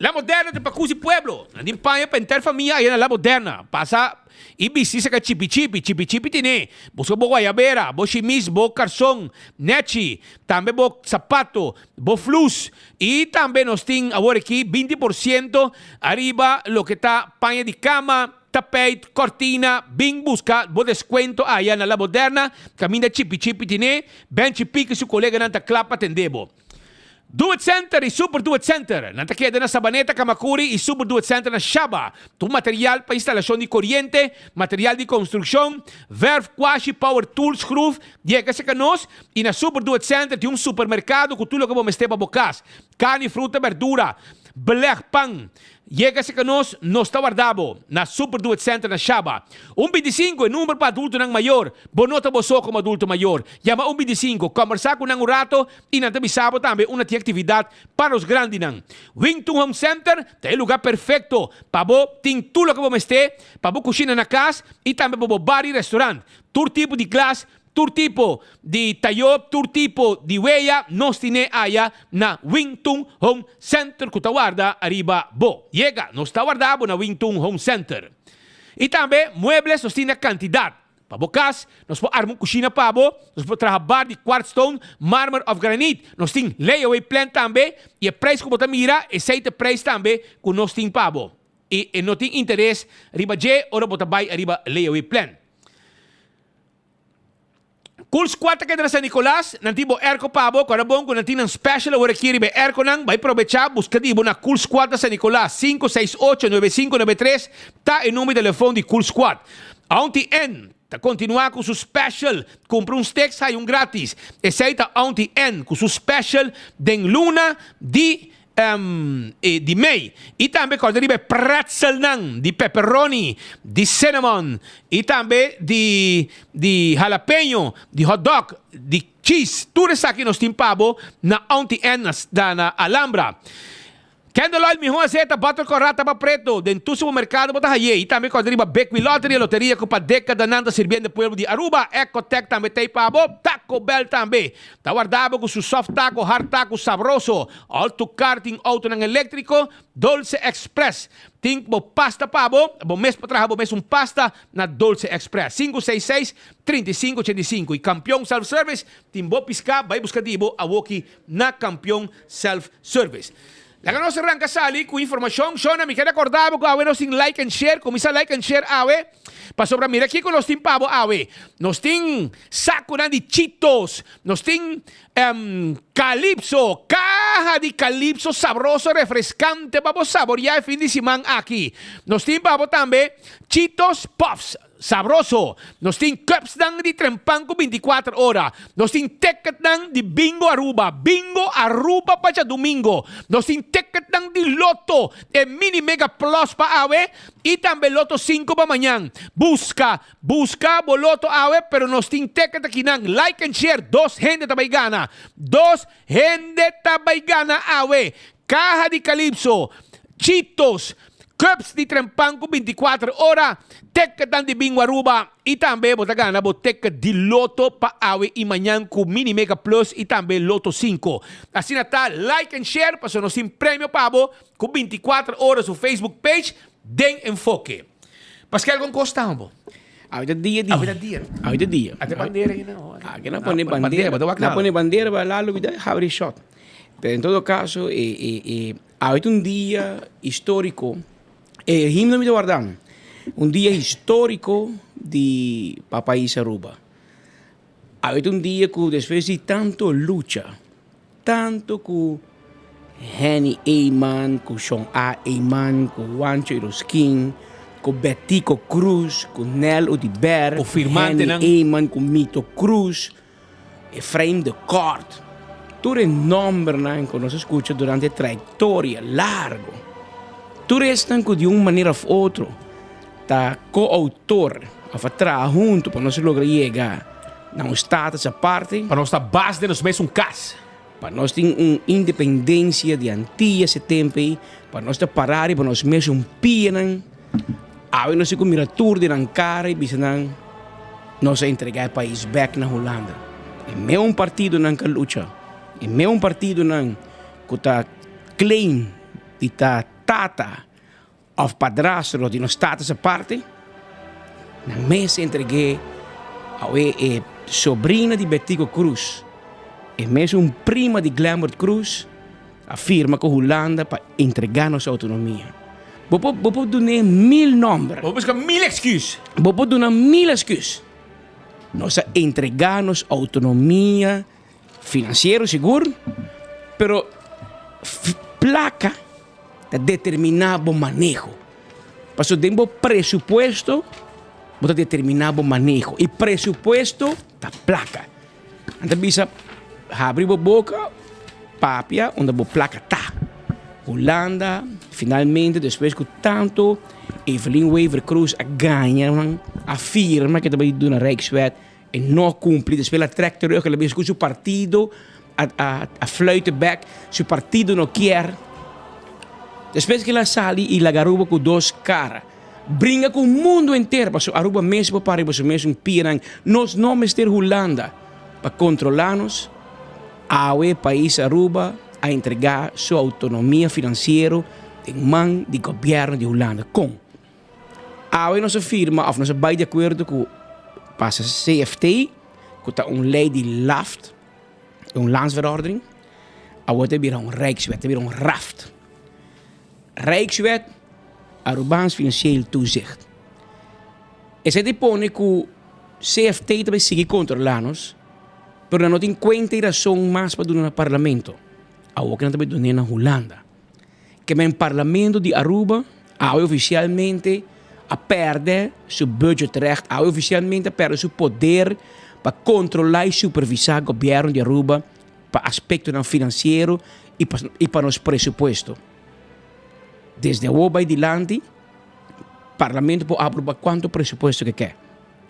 La Moderna ta pa kusi pueblo. Nan tin paña pa henter famia aya na La Moderna. Pasa i bisti saka chipi chipi. Chipi chipi tene. Buska bo guayabera, bo shimis, bo karson nechi, tambe bo sapato, bo flus. I tambe nos tin awor aki 20% ariba loke ta paña di kama, tapijt, kortina. Bin buska bo deskuento aya na La Moderna, kaminda Chipi Chipi tine. Benchi Piki su koleganan ta kla pa tende bo. Do It Center y Super Do It Center. Nan ta keda na Sabaneta, Camacuri y Super Do It Center na Shaba. Tur material pa instalacion di coriente, material di construccion, verf, kwashi, power tools, schroef, yega cerca nos. Y na Super Do It Center tin un supermercado cu tur loke bo mester pa bo cas. Carni, fruta, berdura, beleg, pan. Yega cerca nos, nos ta warda bo na Super Do It Center na Shaba. Un bintisinco e number pa adultonan mayor. Bo no ta bo so como adulto mayor. Yama un bintisinco, combersa cu nan un rato y nan ta bisa bo tambe unda tin actividad pa nos grandinan. Wington Home Center ta e lugar perfecto pa bo tin tur loke bo mester pa bo cushina na cas y tambe pa bo bar y restaurant. Tur tipo di glas, Tur tipo di tayo, tur tipo di weya nos tine aya na Wing Tun Home Center cu ta warda ariba bo. Yega, nos ta warda bo na Wing Tun Home Center. Y tambe muebles nos tin na cantidad. Pa bo cas, nos por arma un cushina pa bo, nos por traha bar di quartzstone, marmer of granit. Nos tin layaway plan tambe y e prijs cu bo ta mira, esey ta e prijs tambe cu nos tin pa bo. Y e no tin interes riba dje ora bo ta bay ariba layaway plan. Cool Squad ta keda na San Nicolas, nan tin bo airco pa bo, kòrda bon ku nan tin nan special awor aki riba e airconan, bai probechá, buska di bo na Cool Squad na San Nicolas, 568 9593 ta e number di telefon di Cool Squad. Auntie Ann ta kontinuá ku su special, kumpra un steaks haña un gratis, esei ta Auntie Ann ku su special den luna di di mei. I tambe kòrda riba e pretzelnan di pepperoni, di cinnamon i tambe di di jalapeño, di hotdog, di cheese. Tur esaki nos tin pa bo na Auntie Ann na na Alhambra. Candle oil mihó azeta, butter kòrá, taba preto. Den tur supermerkado bo ta haye. I tambe kòrda riba Big Wheel Lottery, e loteria ku pa dékadanan ta sirbiendo e pueblo di Aruba. Ecotec tambe t'ei pa bo. Taco Bell tambe. Ta warda bo ku su soft taco, hard taco sabroso. All to car tin autonan electrico, Dolce Express tin bo pasta pa bo, bo mes por traha bo mes un pasta na Dolce Express. Sinku seis seis, 35 85 y Campeon Self Service tin bo pisca, bay busca di bo awoki na Campeon Self Service. Laga nos ranca sali cu informacion. Shona, mi keda corda bo cu awe nos tin like and share. Cuminsa like and share awe. Pasobra mira kico nos tin pa bo awe. Nos tin saconan di Cheetos. Nos tin Calypso, caha di Calypso sabroso refrescante pa bo saboria e fin di siman aki. Nos tin pa bo tambe Cheetos Puffs. Sabroso! Nos tin cupsnan di trempan cu binticuater ora. Nos tin ticketnan di Bingo Aruba, Bingo Aruba pa djadumingo. Nos tin ticketnan di Lotto, e Mini Mega Plus pa awe y tambe Lotto cinco pa mañan. Busca, busca bo Lotto awe, pero nos tin ticket akinan. Like and share, dos hende ta bay gana. Dos hende ta bay gana awe. Caha di Calypso, Cheetos, Cups di trempan cu binticuater ora, ticketnan di Bingo Aruba y tambe bo ta gana bo ticket di Lotto pa awe y mañan cu Mini Mega Plus y tambe Lotto cinco. Asina ta, like and share pasobra nos tin premio pa bo cu binticuater ora su Facebook page den Enfoke. Paskel con cos ta bo? Awe ta dia di. Awe ta dia. Awe ta dia. Ate bandera ahí no. Ah, que na pone bandera. Na pone bandera pa Lalo bida habri shot. Pero en todo caso, e e e Awe ta un dia historico, e himno mi ta warda, un dia historico di pa pais Aruba. Awe ta un dia cu despues di tanto lucha, tanto cu Henny Eman, cu Shon A. Eman, cu Juancho Irosquin, cu Betico Croes, cu Nel Oduber, Cu firmantenan. Henny Eman, cu Mito Croes, Efraim de Kort, tur e nòmbernan ku nos a skucha durante e trayektoria largu, tur esnan ku di un manera òf otro ta ko-outor òf a traha huntu pa nos logra yega na un status aparte. Pa nos ta bas den nos mesun kas. Pa nos tin un independensia di Antillas e tempu ei, pa nos ta pará riba nos mesun pianan. Awe nos tin ku mira tur di nan kara i bisa nan, Nos a entregá e pais bèk na Hulanda. E meun partidonan ku a lucha, e meun partidonan ku ta claim di ta tata òf padrastro di nos tata aparte, nan mes a entreg'é awe e sobrina di Betico Croes, e mesun prima di Glenbert Croes, A firma ku Hulanda pa entregá nos outonomia. Bo por bo por dun'é mil nòmber. Bo por buska mil èksküs. Bo por duna mil èksküs. Nos a entregá nos outonomia finansiero sigur, pero. Placa ta determina bo maneho. Paso den bo presupuesto bo ta determina bo maneho y presupuesto ta placa. Nan ta bisa habri bo boca papia unda bo placa ta. Hulanda finalmente despues cu tanto Evelyn Wever Croes a gaña nan a firma ke ta bay duna Rijkswet e no a cumpli despues el a trek terug el a bisa cu su partido a a a fluiten bek su partido no kier despues ke el a sali y laga Aruba cu dos cara bringa cu mundo enter pasobra Aruba mes por para riba su mes un pianan nos no mester Hulanda pa controla nos awe pais Aruba a entrega su autonomia financiero den man di gobierno di Hulanda con Awe nos a firma of nos a bai di akuerdo ku pasa CFT, ku ta un lei di LAFT, un landsverordening, awor ta bira un Rijkswet, ta bira un RAFT. Rijkswet Arubaans Financieel Toezicht. Esei ta pone ku CFT ta bai sigui kontrolá nos, pero nan no tin kuenta i rason mas pa duna na parlamento. Awor ku nan ta bai dun'é na Hulanda. Ke men Parlamento di Aruba awe oficialmente a perde su budgetrecht, awe oficialmente a perde su poder pa controla y supervisa gobierno di Aruba pa aspectonan financiero y pa y pa nos presupuesto. Desde awor bay dilanti Parlamento por aproba cuanto presupuesto ke ke.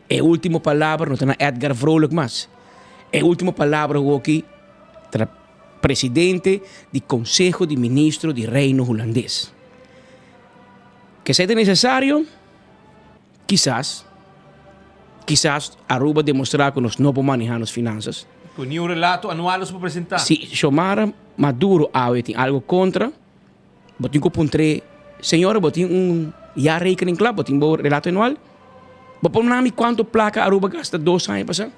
E ultimo palabra no ta na Edgar Vrolijk mas. E ultimo palabra hoki ta na Presidente di Conseho di Ministro di Reino Hulandes. Kesey ta necesario? Kisas. Kisas Aruba demostra cu nos no por maneha nos finanzas. Cu ni un relato anual nos por presenta. Si Xiomara Maduro awe tin algo contra, bo tin cu puntr'e, Señora bo tin un jaarrekening cla? Bo tin bo relato anual? Bo por manda mi cuanto placa Aruba gasta dos aña pasa?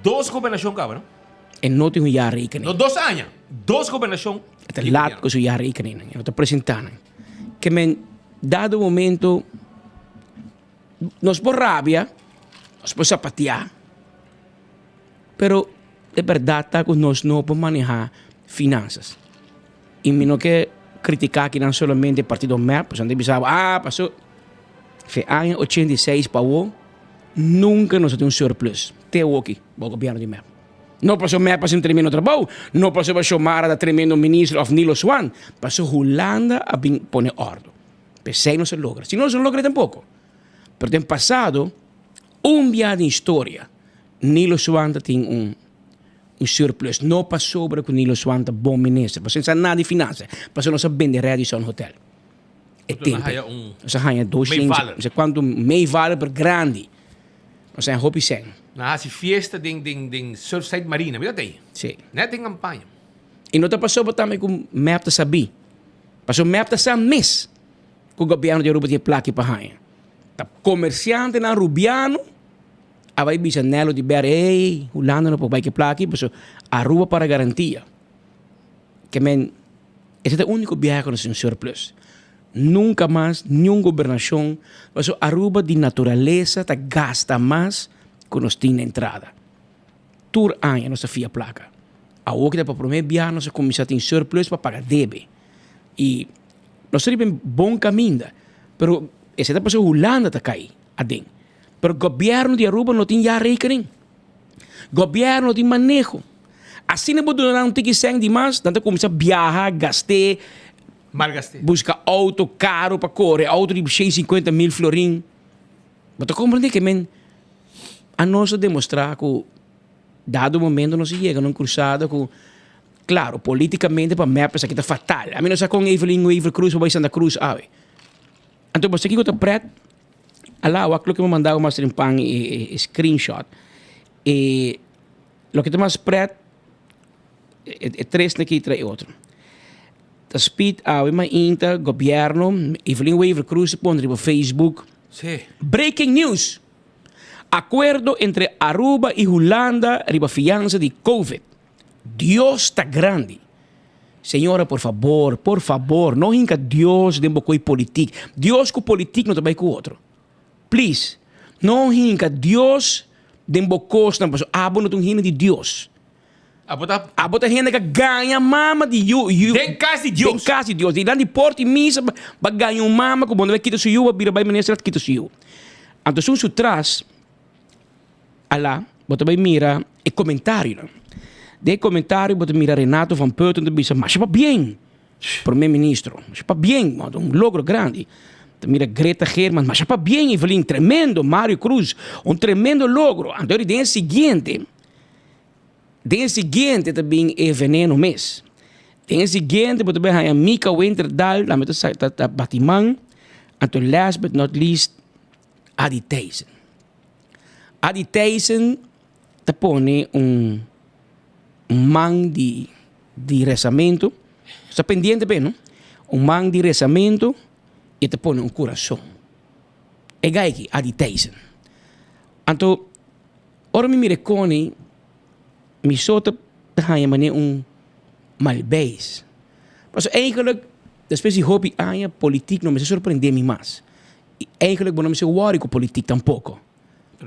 Dos gobernacion caba no? E no tin un jaarrekening. No dos aña, dos gobernacion. E ta laat cu su jaarrekening, e no ta presenta nan. Ke men dado momento nos por rabia, nos por zapatea, pero e berdad ta cu nos no por maneha finanzas. Y mi no ke critica akinan solamente partido mep, pasobra nan ta bisa bo, ah paso fe aña 86 pa awo nunca nos a tin un surplus, te awoki bo gobierno di mep. No paso mep a haci un tremendo trabou, no pasobra Xiomara ta tremendo ministro of Nilo Swan, paso Hulanda a bin pone ordo. P'esey nos a logra, si no nos no logra tampoco. Pero den pasado, un bia den historia, Nilo Swan ta tin un un surplus. No pasobra cu Nilo Swan ta bon minister, pasobra no sa nada di finansa, pasobra nos a bende Radisson Hotel. E tempo, nos a haya 200, no sa cuanto, meevaller pero grandi. Nos a haya hopi cen. Nan a haci fiesta den den den Surfside Marina, mira ta ey. Si. Net den campaña. Y no ta pasobra tambe cu mep ta sabi. Pasobra mep ta sa mes cu gobierno di Aruba tin e plaki pa haya. Ta comerciantenan Rubiano a bay bisa Nelo di Ber, ey, Hulanda no por bay cu e plaki pasobra Aruba para garantia. Ke men, ese ta e unico biahe cu nos tin un surplus. Nunca mas niun gobernacion, pasobra Aruba di naturalesa ta gasta mas cu nos tin na entrada. Tur aña nos ta fia placa. Awor ki ta pa prome biaha nos a cuminsa tin surplus pa paga debe. Y nos ta riba e bon caminda, pero esey ta pasobra Hulanda ta cay aden. Pero gobierno di Aruba no tin jaarrekening. Gobierno no tin maneho. Asina bo duna nan un tiki sèn di mas, nan ta kuminsá biaha, gast'é, Malgast'é. buska outo karo pa kore, outo di 150 mil florin. Bo ta komprendé ke men anos a demostrá ku dado momento nos a yega na un krusada ku, klaro, politikamente pa mep esaki ta fatal. Ami no sa kon Evelyn Wever-Croes por bai Santa Cruz awe. Anto bo sa kiko ta pret? Ala wak loke mi manda bo mas rimpan e screenshot. E loke ta mas pret e tres na ki trae otro. Ta speed awe mainta gobierno Evelyn Wever Croes a pone riba Facebook. Sí. Breaking news! Acuerdo entre Aruba y Hulanda riba fiansa di Covid. Dios ta grandi. Señora por fabor, por fabor, no hinca Dios den bo coy politic. Dios cu politic no ta bay cu otro. Please, no hinca Dios den bo cosnan pasobra abo no ta un hende di Dios. Abo ta. Abo ta hende ka gaña mama di yu, yu. Den kas di Dios. Den kas di Dios. Di nan di porta di misa ba gaña un mama ku bo no bai kita su yu, bo bira bai minister kita su yu. Anto esun su tras ala bo ta bai mira e comentarionan. Den e comentario bo ta mira Renato van Putten ta bisa masha pabien Prome Ministro, masha pabien, un logro grandi. Ta mira Greta Geerman, masha pabien Evelyn, tremendo, Mario Cruz, un tremendo logro. Anto den e siguiente, den e siguiente ta bin e veneno mes. Den e siguiente bo ta bin haña Mika Winterdal, tambe ta ta bati man. Anto last but not least, Adi Thijssen. Adi Thijssen ta pone un man di di rezamento, sta pendiente p'e no, un man di rezamento y e ta pone un curason. E guy aki, Adi Thijssen. Anto ora mi mira e koni, mi so ta haña manera un malbeis. Pasobra eigenlijk despues di hopi aña politiek no mester sorprende mi mas. Y eigenlijk bo no mester worry cu politiek tampoco.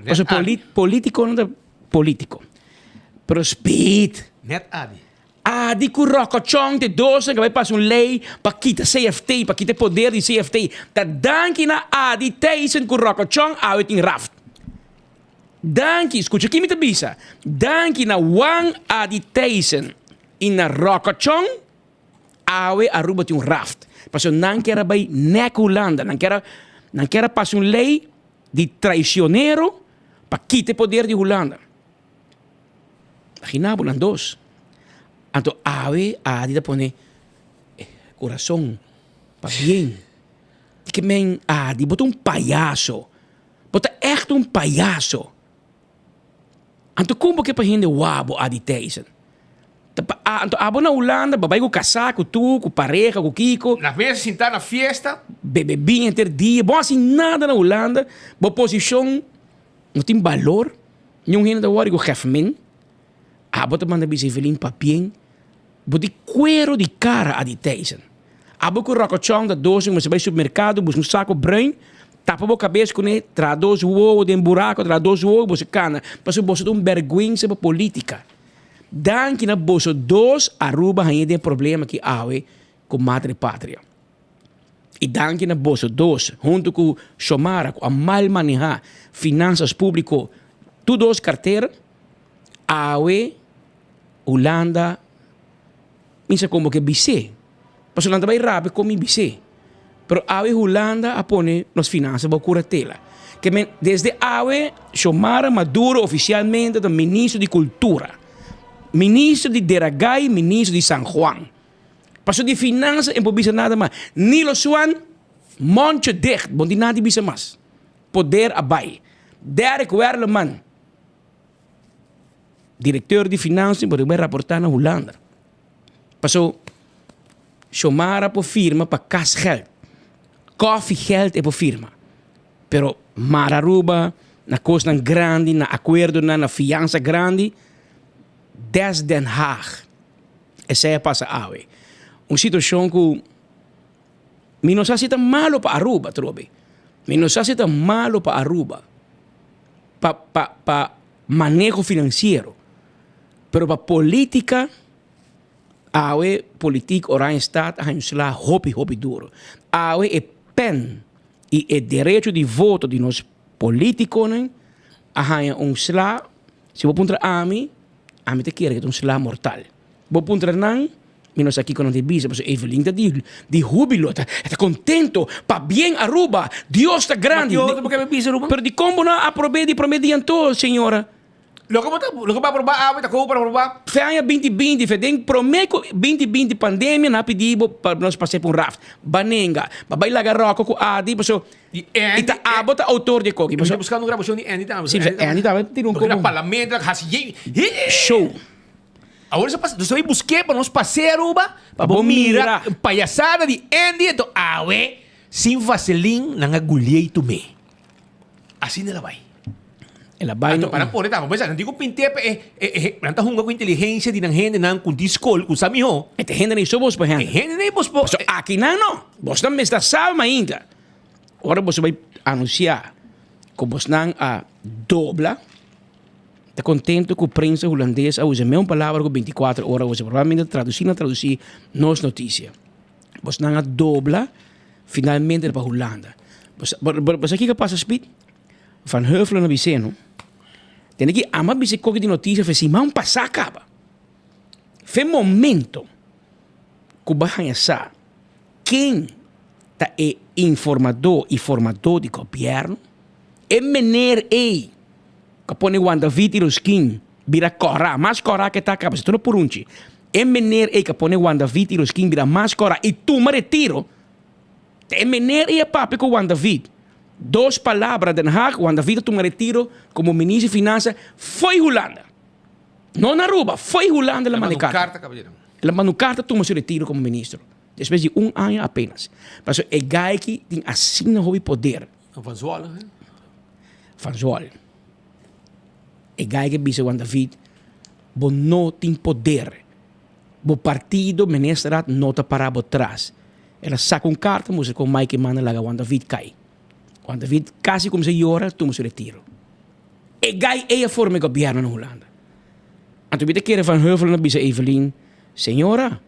Pasobra poli politico no ta politico. Pero speed. Net Adi. Adi cu Rocochon te dosnan cu a bay pasa un ley pa kita CFT, pa kita e poder di CFT. Ta danki na Adi Thijssen cu Rocochon awe tin raft. Danki, scucha ki mi ta bisa, danki na Juan Adi Thijssen y na Rocochon Awe Aruba tin un raft. Pasobra nan kier a bay nek Hulanda. Nan kier a, nan kier a pasa un ley di traicionero pa kita e poder di Hulanda. Imagina bo nan dos. Anto awe Adi ta pone curason pa bien. Di ke men Adi bo ta un payaso. Bo ta echt un payaso. Anto kon bo ke pa hende wak bo Adi Thijssen? Ta pa anto abo na Hulanda bo bai ku kasá ku tur ku pareha ku kiko. Na mesa sintá na fiesta. Bebe biña henter dia. Bo hasi nada na Hulanda. Bo posishon no tin balor. Niun hende ta wòri ku gèfmen. Abo ta manda bisa Evelyn papien. Bo di kuero di kara Adi Thijssen. Abo ku rokochon ta dos mester bai supermerkado buska un sako bruin tapa bo kabes kuné traha dos wowo den burako traha dos wowo boso kana pasobra boso ta un bèrgwensa pa politika. Danki na boso dos Aruba haña den problema ki awe ku Madre Patria. I danki na boso dos huntu ku Xiomara ku a mal maneha finansas publiko tur dos kartera awe Hulanda misa komo ke bis'é. Pasobra nan ta bai rabia kon mi bis'é. Pero awe Hulanda a pone nos finansa bou kuratela. Ke men desde awe Xiomara Maduro ofisialmente ta ministro di kultura, ministro di Deragai, ministro di San Juan. Pasobra di finansa e por bisa nada mas. Nilo Swan, mondje dicht, bo no tin nada di bisa mas. Poder a bai. Derek Werleman. Directeur di Financiën por bai raporta na Hulanda. Paso Xiomara por firma pa kasgeld, koffiegeld e por firma. Pero Mar Aruba na kosnan grandi, na akuerdonan, na fiansa grandi, des Den Haag. Esei a pasa awe. Un situashon ku mi no sa si ta malo pa Aruba atrobe. Mi no sa si ta malo pa Aruba. Pa pa pa maneho finansiero. Pero pa politica, awe politiek Oranjestad a haña un sla hopi hopi duro. Awe e pen y e derecho di voto di nos politiconan a haña un sla, si bo puntra ami, ami ta kere ke ta un sla mortal. Bo puntra nan, mi no sa kiko nan ta bisa, pasobra Evelyn ta di di hubilo, ta e ta contento, pabien Aruba, Dios ta grandi. Ma ki otro bo ke bisa Aruba? Pero dikon bo no a aprobe di prome dia anto, señora? Loke bo ta, loke bo a aproba awe ta kobo por aproba? Fe aña binti binti, fe den prome ku binti binti pandemia nan a pidi bo pa nos pase pa un raft. Ba nenga, ba bai laga ròkò ku Adi paso Di i Andy, ta abo ta outor di e koki Mi ta paso. buskando un grabashon di Andy tambe. Si, paso Andy tambe tira un Porque na komo. parlamento nan hasi yei. Show. Awor nos a pasa, nos a bai busk'é pa nos pas'é Aruba pa Pa bo bo mira mira. payasada di Andy anto awe sin vaselin nan a gulié i tum'é. Asina el a bai. El a bai Anto no. para pone tambe, pues nan tin ku pint'é pa e e e nan ta hunga ku inteligensia di nan hendenan ku tin skol ku sa mihó. E ta hendenan so bos por E hende. hendenan bos por. Paso akinan no. Bosnan mester sa mainta. Ora boso bai anunsiá ku bosnan a dobla. Ta contento cu prensa Hulandes a usa meun palabra cu 24 ora a usa. Probablemente traduci nan traduci nos noticia. Bosnan a dobla finalmente pa Hulanda. Bo sa kico a pasa Speed? Van Huffelen a bis'é no. Tene ki ama bisa e koki di noticia fe siman pasa caba. Fe momento cu bo a haña sa ken ta e informador y formador di gobierno, e meneer ey cu a pone Juan David y Rosquin bira cora, mas cora ke ta caba, si tu no purunchi. E meneer ey cu a pone Juan David y Rosquin bira mas cora y tuma retiro, ta e meneer ey a papia cu Juan David. Dos palabra Den Haag, Juan David a tuma retiro como minister di Finansa fo'i Hulanda. No na Aruba, fo'i Hulanda el a manda e carta. El a manda un carta tuma su retiro como ministro. Despues di un aña apenas. Pasobra e guy aki tin asina hopi poder. Van Zwolle, he? Van Zwolle. E guy aki a bisa Juan David, bo no tin poder. Bo partido, ministerraad, no ta para bo tras. El a saca un carta mustra con Mike Eman a laga Juan David cay. Juan David casi cuminsa yora, tuma su retiro. E guy ey a forma e gobierno na Hulanda. Anto mi ta kere Van Huffelen a bisa Evelyn, Señora,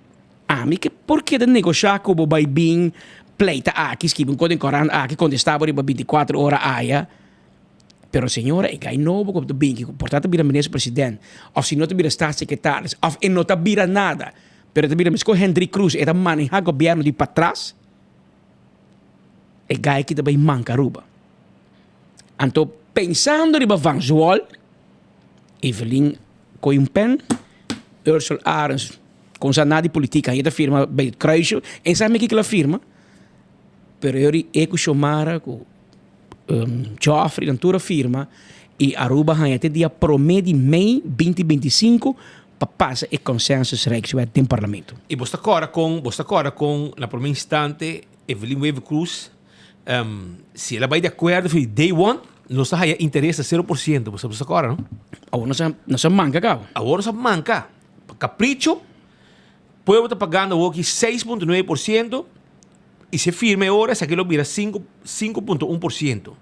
ami ke por keda negosha cu bo bay bin pleita aki, skibi un cos den corant aki, contesta bo riba binticuatro ora aya. Pero señora, e guy nobo cu ta bin aki, cu por ta ta bira minister president, of si no ta bira staatssecretaris, of e no ta bira nada, pero e ta bira mescos Hendrik Croes, e ta maneha gobierno di patras, e guy aki ta bay manca Aruba. Anto pensando riba Van Zwol, Evelyn coy un pen, Ursel Arends con sa nada di politica, e ta firma bij het kruisje, en sa mi kico el a firma, pero e cu Xiomara cu Geoffrey nan tur a firma y Aruba haña te dia prome di mei binti binti sinku pa pasa e consensus Rijkswet den parlamento. Y bo ta corda con, bo ta corda con na prome instante Evelyn Wever Croes si el a bay di acuerdo for di day one nos ta haya interes na sero por ciento, bo ta corda no? Awor nos a nos a manca caba. Awor nos a manca. Pa capricho pueblo ta pagando awor aki 6.9%. Y si e firma e ora esaki lo bira sinku sinku punto un por siento.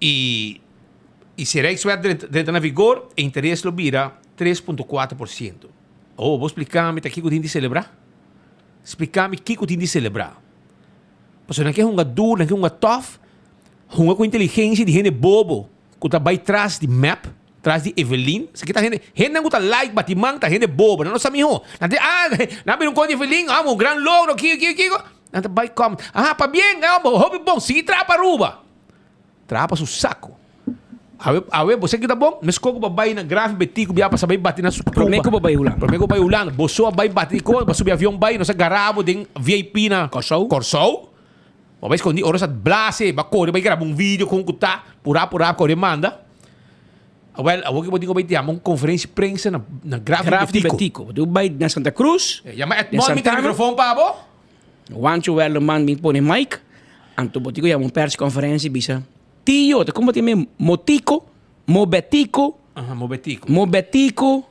Y y si e Rijkswet drenta drenta na vigor e interes lo bira 3.4 por siento. Awor bo splica mi ta kiko tin di celebra? Splica mi kiko tin di celebra? Pasobra nan ke hunga duro, nan ke hunga tof, hunga ku inteligencia di hende bobo ku ta bai tras di mep. Tras di Evelyn, esaki ta hende, hendenan ku ta like bati man ta hende bobo, nan no sa miho. Nan ta di, ah, nan a bira un kos di Evelyn, ah, un gran logro, kiko, kiko, kiko. Nan ta bai comment, aha, pabien, ah, hopi bon, sigui traha pa Aruba. Traha pa su sako. Awe, awe, bo sa ki ta bon? Meskos ku bo a bai na Graaf Betico bia pasa bai bati na su Prome ku bo bai Hulanda. Prome ku bo bai Hulanda. Bo so a bai bati di kos, bo a subi avion bai, nos a gara bo den VIP na Kòrsou. Kòrsou. Bo bai skondi ora sa blase, bo a kore bai graba un video kon ku ta, purá purá kore manda. Awel, awor ki bo tin ku bai yama un konferensia prensa na na Graf Graf di di Betico. Betico. Bo bai na Santa Cruz. Eh, yama den Edmond mi tin Santana. microfoon pa bo. Juancho Werleman bin pone mic. Anto bo tin ku yama un persconferencia i bisa, Tio, ta kon bo tin me Motico, Mo Betico. Aha, Mo Betico. Mo Betico.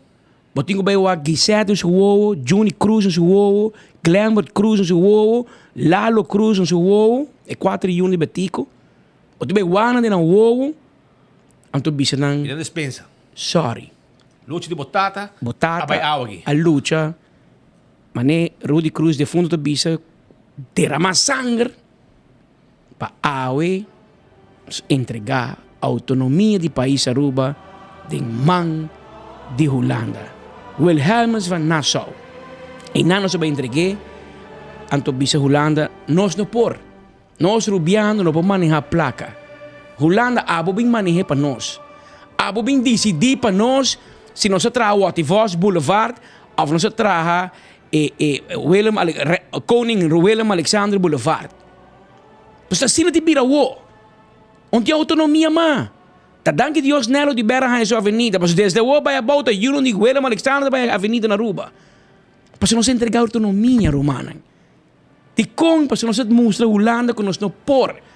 Bo tin ku bai wak Gisette su wowo, Juni Cruz su wowo, Glenbert Cruz su wowo, Lalo Cruz su wowo, e kuater yun di Betico. Bo tin bai wak nan den nan wowo. Anto bisa nan. I nan despensa. Sorry. Lucha di bo tata. Bo tata a bai awa aki. A lucha. Mane Rudy Cruz defunto ta bisa derama sanger pa awe nos entrega autonomia di pais Aruba den man di Hulanda. Wilhelmus van Nassau. Einan nos a bai entreg'é anto bisa Hulanda nos no por. Nos rubiano no por maneha placa. Hulanda abo bin manehe pa nos. Abo bin dicidi pa nos si nos a traha Wativos Boulevard of nos a traha e e Willem Koning Willem Alexander Boulevard. Pues asina tin bira awo. Un tin autonomia ma. Ta danki Dios Nelo di Berra haña su avenida pasobra desde awo bay abou ta yunan di Willem Alexander bay avenida na Aruba. Pasobra nos a entrega autonomia rumannan. Dikon? Pasobra nos a mustra Hulanda ku nos no por.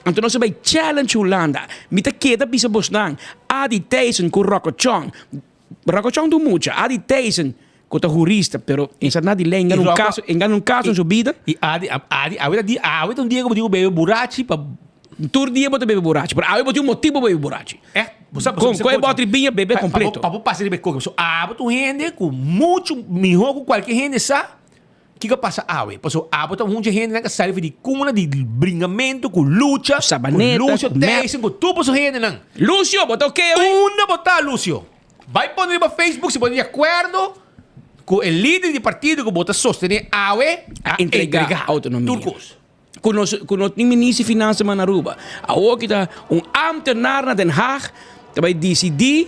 Anto nos a bai challenge Hulanda. Mi ta keda bisa bosnan, Adi Thijssen ku Rocco Chong. Rocco Chong ta un mucha, Adi Thijssen ku ta hurista, pero e sa na di lei, e gana un kaso, e gana un kaso en su bida. I Adi, Adi, awe ta dia, awe ta un dia ku bo tin ku bebe burachi pa. Tur dia bo ta bebe burachi, pero awe bo tin un motibu pa bebe burachi. Ègt? Bo sa, bo Kon, sa kon e bòter di biña bebe kompleto. Pa bo pasa riba e koki. So abo ta un hende ku muchu mihó ku kualke hende sa kiko a pasa awe. Pasobra abo ta un dje hendenan ku a sali for di kuna di bringamentu ku lucha, ku Sabaneta, Lucio ku mep. Thijssen, ku tur boso hendenan. Lucio, bo ta oké awe? Unda bo ta, Lucio? Bai pone riba Facebook si bo ta di akuerdo ku e lider di partido ku bo ta sostené awe A a entrega entrega autonomia. tur kos. Ku nos ku no tin minister di finansa mas na Aruba. Awor ki ta un ambtenaar na Den Haag ta bai disidí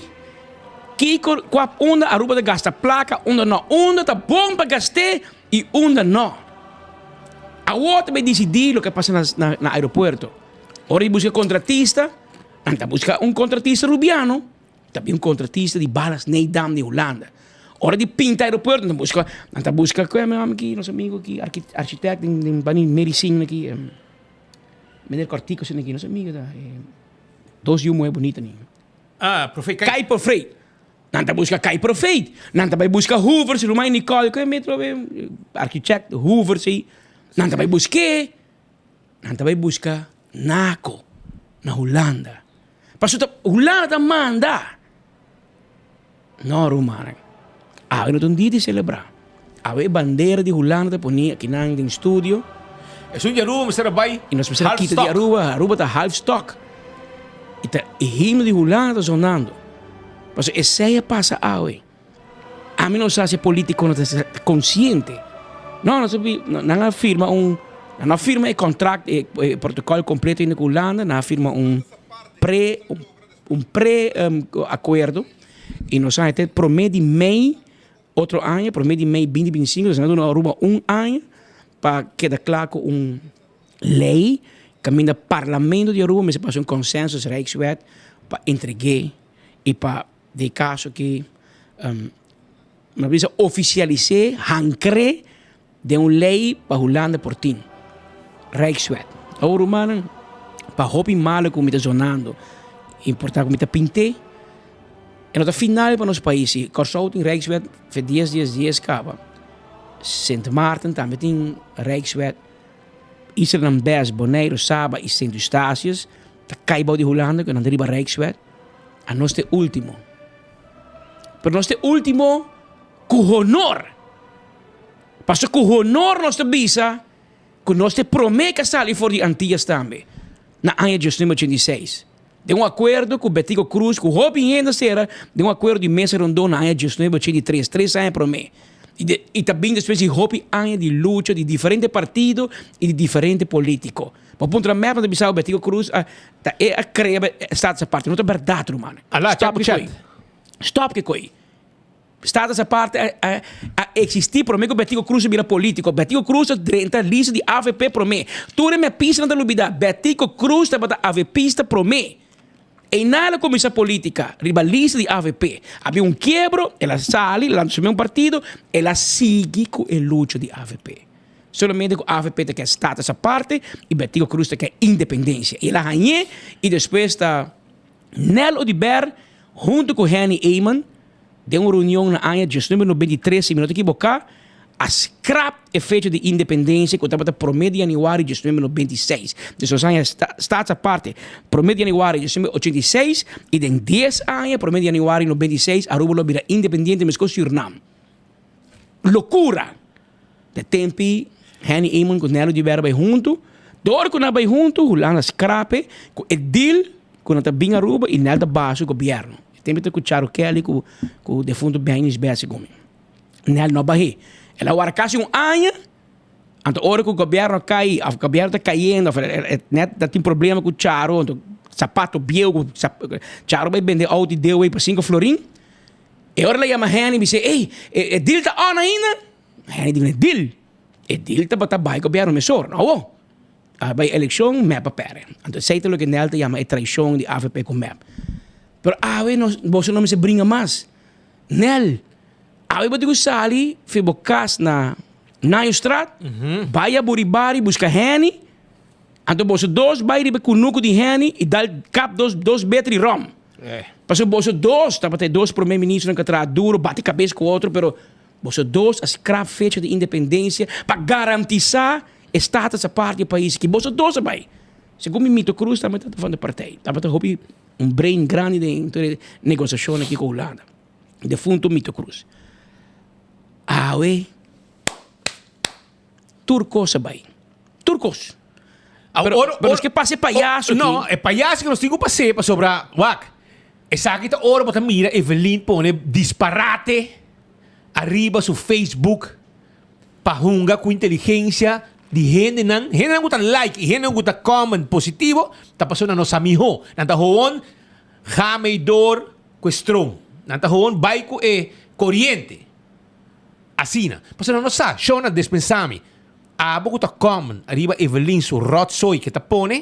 kiko kua unda Aruba ta gasta plaka, unda no. Unda ta bon pa gast'é i unda no. Awor ta bai disidí loke a pasa na na na aeropuerto. Ora di buska kontratista, nan ta buska un kontratista rubiano. Ta bin un kontratista di balas Nedam di Hulanda. Ora di pinta aeropuerto, nan buska, nan ta buska ku e mami aki, nos amigo aki, architect den den bani medicina aki, meneer Cortico esei aki, nos amigo ta, dos yu muhe bunita ni. Ah, Profeet Kai. Kai Profeet. Nan ta buska Kai Profeet. Nan ta bai buska Hoovers, Ruman Nicole, ku e metro architect Hoovers ei. Nan ta bai busk'é. Nan ta bai buska Naco na Hulanda. Pasobra ta Hulanda ta manda. No rumannan, awe no ta un dia di selebrá. Awe e bandera di Hulanda ta poni akinan den studio. Esun di Aruba mester a bai I nos mester a half kita di stock. Aruba. Aruba ta half stock. I ta e himno di Hulanda ta zonando. Pasobra esei a pasa awe. Ami no sa si e politiconan ta consciente. No, no sabi, nan a firma un, nan a firma e contract, e protocol completo ainda cu Hulanda, nan a firma un pre, un pre acuerdo y nos a hete prome di mei otro aña, prome di mei binti binti sinku, nos a duna Aruba un aña pa keda cla cu un ley caminda parlamento di Aruba mester pasa un consensus rijkswet pa entregue y pa Den kaso ki mi a bisa ofisialis'é, hankr'é den un lei pa Hulanda por tin, Rijkswet. Awor rumannan, pa hopi malo ku mi ta zonando, importá ku mi ta pint'é, e no ta final pa nos pais. Si Kòrsou tin Rijkswet fe dies dies dies kaba, Sint Maarten tambe tin Rijkswet, Islanan bes, Boneiru, Saba i Sint Eustatius ta kai bou di Hulanda ku nan ta riba Rijkswet. Anos ta e ultimo. Pero nos ta e ultimo ku honor. Pasobra ku honor nos ta bisa ku nos ta e prome ku a sali for di Antillas tambe na aña diesnuebe ochenta i seis. Den un akuerdo ku Betico Croes ku hopi hende a sera den un akuerdo di mesa rondó na aña diesnuebe ochenta i tres, tres aña prome. I ta bin despues di hopi aña di lucha di diferente partido i di diferente politico. Bo puntra mep nan ta bisa bo Betico Croes a ta e a crea status aparte. No ta berdad ruman. Ala, Stop chapu ki chat. koi. Stop ki koi. Status aparte a a a existi prome ku Betico Croes a bira politico. Betico Croes a drenta lista di avp prome. Tur e mepistanan ta lubida Betico Croes tabata avpista prome. Einan el a kuminsá polítika riba lista di avp. Habia un kiebro, el a sali, el a asumí un partido, el a sigui ku e lucha di avp. Solamente ku avp ta ke status aparte i Betico Croes ta ke independensia. I el a hañ'é i despues ta Nel Oduber huntu ku Henny Eman Den un reunion na aña diesnuebe 93, si mi no ta ekiboká, a skrap e fecha di independensia ku tabata promé di yanüari diesnuebe 96. Dus nos aña Staats Aparte promé di yanüari diesnuebe 86 i den dies aña promé di yanüari 96 Aruba lo bira independiente meskos Sürnam. Lokura! De tempi Henny Eman ku Nelly Oduber a bai huntu. Dor ku nan a bai huntu, Hulanda skrape ku e deal ku nan ta bin Aruba i Nel ta baha su gobièrnu. E tempi ta ku Charo Kelly ku ku defuntu Benjis Bessy Gumi. Nel no a bah'é. El a wara kasi un aña, anto ora ku gobièrnu a kai òf gobièrnu ta kayendo òf net ta tin problema ku Charo, anto sapato bieu ku Charo bai bende outo i deu ei pa sinku florin. E ora el a yama Henny i bis'é, Ey, e deal ta on ainda? Henny di, E deal? E deal tabata bai gobièrnu mesora, no awo. A bai elekshon, mep a pèrdè. Anto esei ta loke Nel ta yama e traishon di avp ku mep. Pero awe nos, boso no mester bringa mas. Nel, awe bo tin ku sali fi bo kas na Nayostraat, bai Aburibari buska Henny, anto boso dos bai riba e kunuku di Henny i dal kap dos dos betri ròm. Pasobra boso dos tabata e dos prome ministronan ku a traha duro, bati kabes ku otro, pero Boso dos a skrap fecha di independensia pa garantisá e status apart di e pais aki. Boso dos a bai. Segun mi Mito Cruz tambe tabata van de partij. Tabata hopi. Un brain grandi den tur e negosiashon aki ku Hulanda. Defunto Mito Cruz. Awe tur kos a bai. Tur kos. Pero, Pero, pero nos ke pasa e payaso aki. No, e payaso ku nos tin ku pas'é pasobra, wak, esaki ta ora bo ta mira Evelyn pone disparate ariba su Facebook pa hunga ku inteligensia di hendenan. Hendenan ku ta like i hendenan ku ta comment positivo ta pasobra nan no sa mihó. Nan ta howon ga mei door ku e stroom. Nan ta howon bai ku e koriente. Asina. Pasobra nan no sa. Shona despensa mi. Abo ku ta comment ariba Evelyn su rotzooi ke ta pone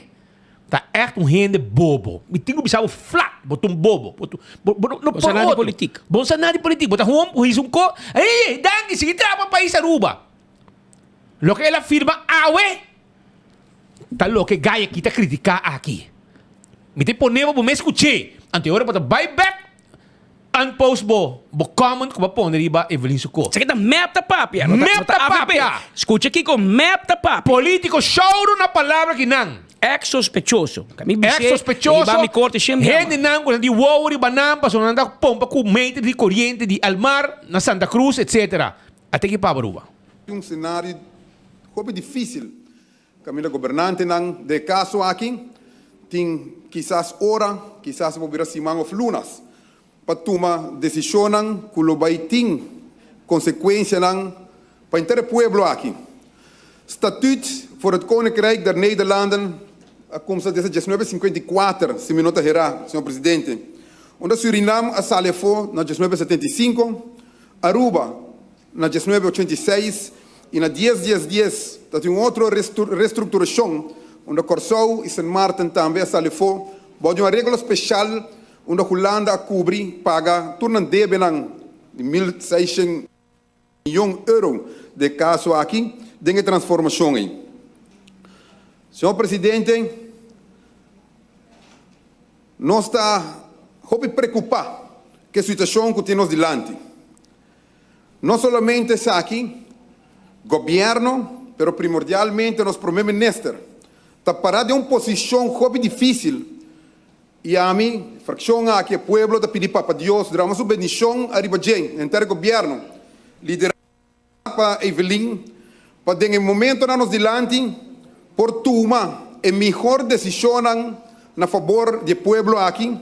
ta echt un hende bobo. Mi tin ku bisa bo flat, bo ta un bobo. Bo ta bo bo no Bo sa por nada di otro. politik. Bo no sa nada di politik. Bo ta hom ku hisa un ko, ey danki sigui traha pa pais Aruba. Loke el a firma awe ta loke gay aki ta kritika aki. Mi ta pone bo bo mes kuch'é. Anto e ora bo ta bai bek Unpost bo bo comment ku bo a pone riba Evelyn su kos. Esaki ta mep ta papia, no ta Mep ta avp. papia. Skucha kiko mep ta papia. Politico shouro na palabra ki nan. Ex sospechoso. Ka mi Ex bis'é sospechoso, riba mi korte shen biama. hendenan ku nan di wowo riba nan pasobra nan ta pompa ku meter di koriente di Almar na Santa Cruz etc. A teki paba Aruba. Un scenario hopi dificil Kaminda gobernantenan den e kaso aki tin kisas ora, kisas e por bira siman òf lunas, pa tuma desishonnan ku lo bai tin konsekuensianan pa henter e pueblo aki. Statuut voor het Koninkrijk der Nederlanden a kumsa desde 1954, si mi no ta herá, señor presidente, unda Surinam a sali afó na 1975, Aruba Na 1986 i na dies dies dies ta tin un otro restructuracion unda Corsou i Sint Maarten tambe a sali afo bou di un areglo special unda Hulanda a cubri paga tur nan debenan di 1600 miyon euro den e caso aki den e transformacion ei. Señor Presidente, nos ta hopi preocupa cu e situacion cu tin nos dilanti. No solamente esaki, Gobierno, pero primordialmente nos Prome Minister, ta para den un posicion hopi dificil y ami, fraccion aki, e pueblo ta pidi Papa Dios drama su bendicion ariba dje, henter Gobierno, lidera pa Evelyn, pa den e momentonan nos dilanti por tuma e mihor decisionnan na fabor di e pueblo aki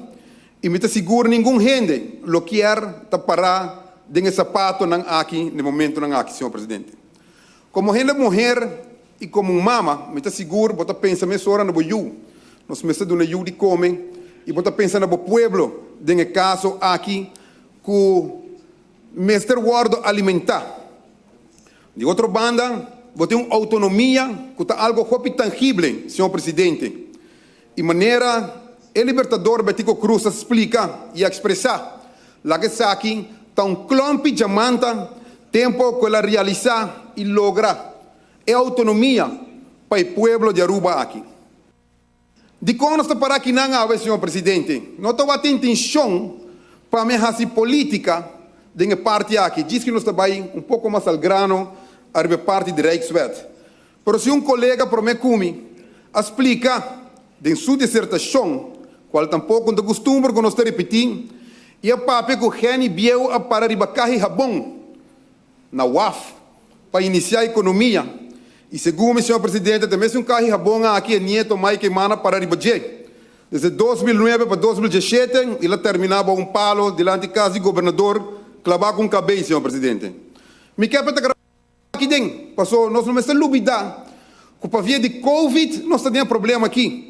y mi ta sigur ningun hende lo kier ta para den e zapatonan aki na e momentonan aki, señor Presidente. Como hende muher y como un mama mi ta sigur bo ta pensa mesora na bo yu, nos mester duna yu di come y bo ta pensa na bo pueblo den e caso aki cu mester wordo alimenta. Di otro banda, bo tin un autonomia cu ta algo hopi tangible, señor Presidente. Y manera e Libertador Betico Croes a splica y a expresa, laga esaki ta un klompi djamanta tempo cu el a realisa y logra e autonomia pa e pueblo di Aruba aki. Dikon nos ta para akinan awe, señor Presidente? No tabatin intencion pa mi haci politica den e parti aki, djis ki nos ta bay un poco mas al grano ariba e parti di Rijkswet. Pero si un colega prome cu mi a splica den su disertacion, cual tampoco no ta custumber cu nos ta ripiti, y a papia cu Henny Bieu a para riba cahi habon, na waf pa inisiá ekonomia i segun mi señor presidente ta mesun kahi habon aki e nieto Mike Eman a para riba dje. Desde 2009 pa 2017 el a terminá bou un palo dilanti kas di gobernador klabá ku un kabei señor presidente. Mi ke pa ta grabá aki den paso nos no mester lubidá ku pavia di covid nos ta den e problema aki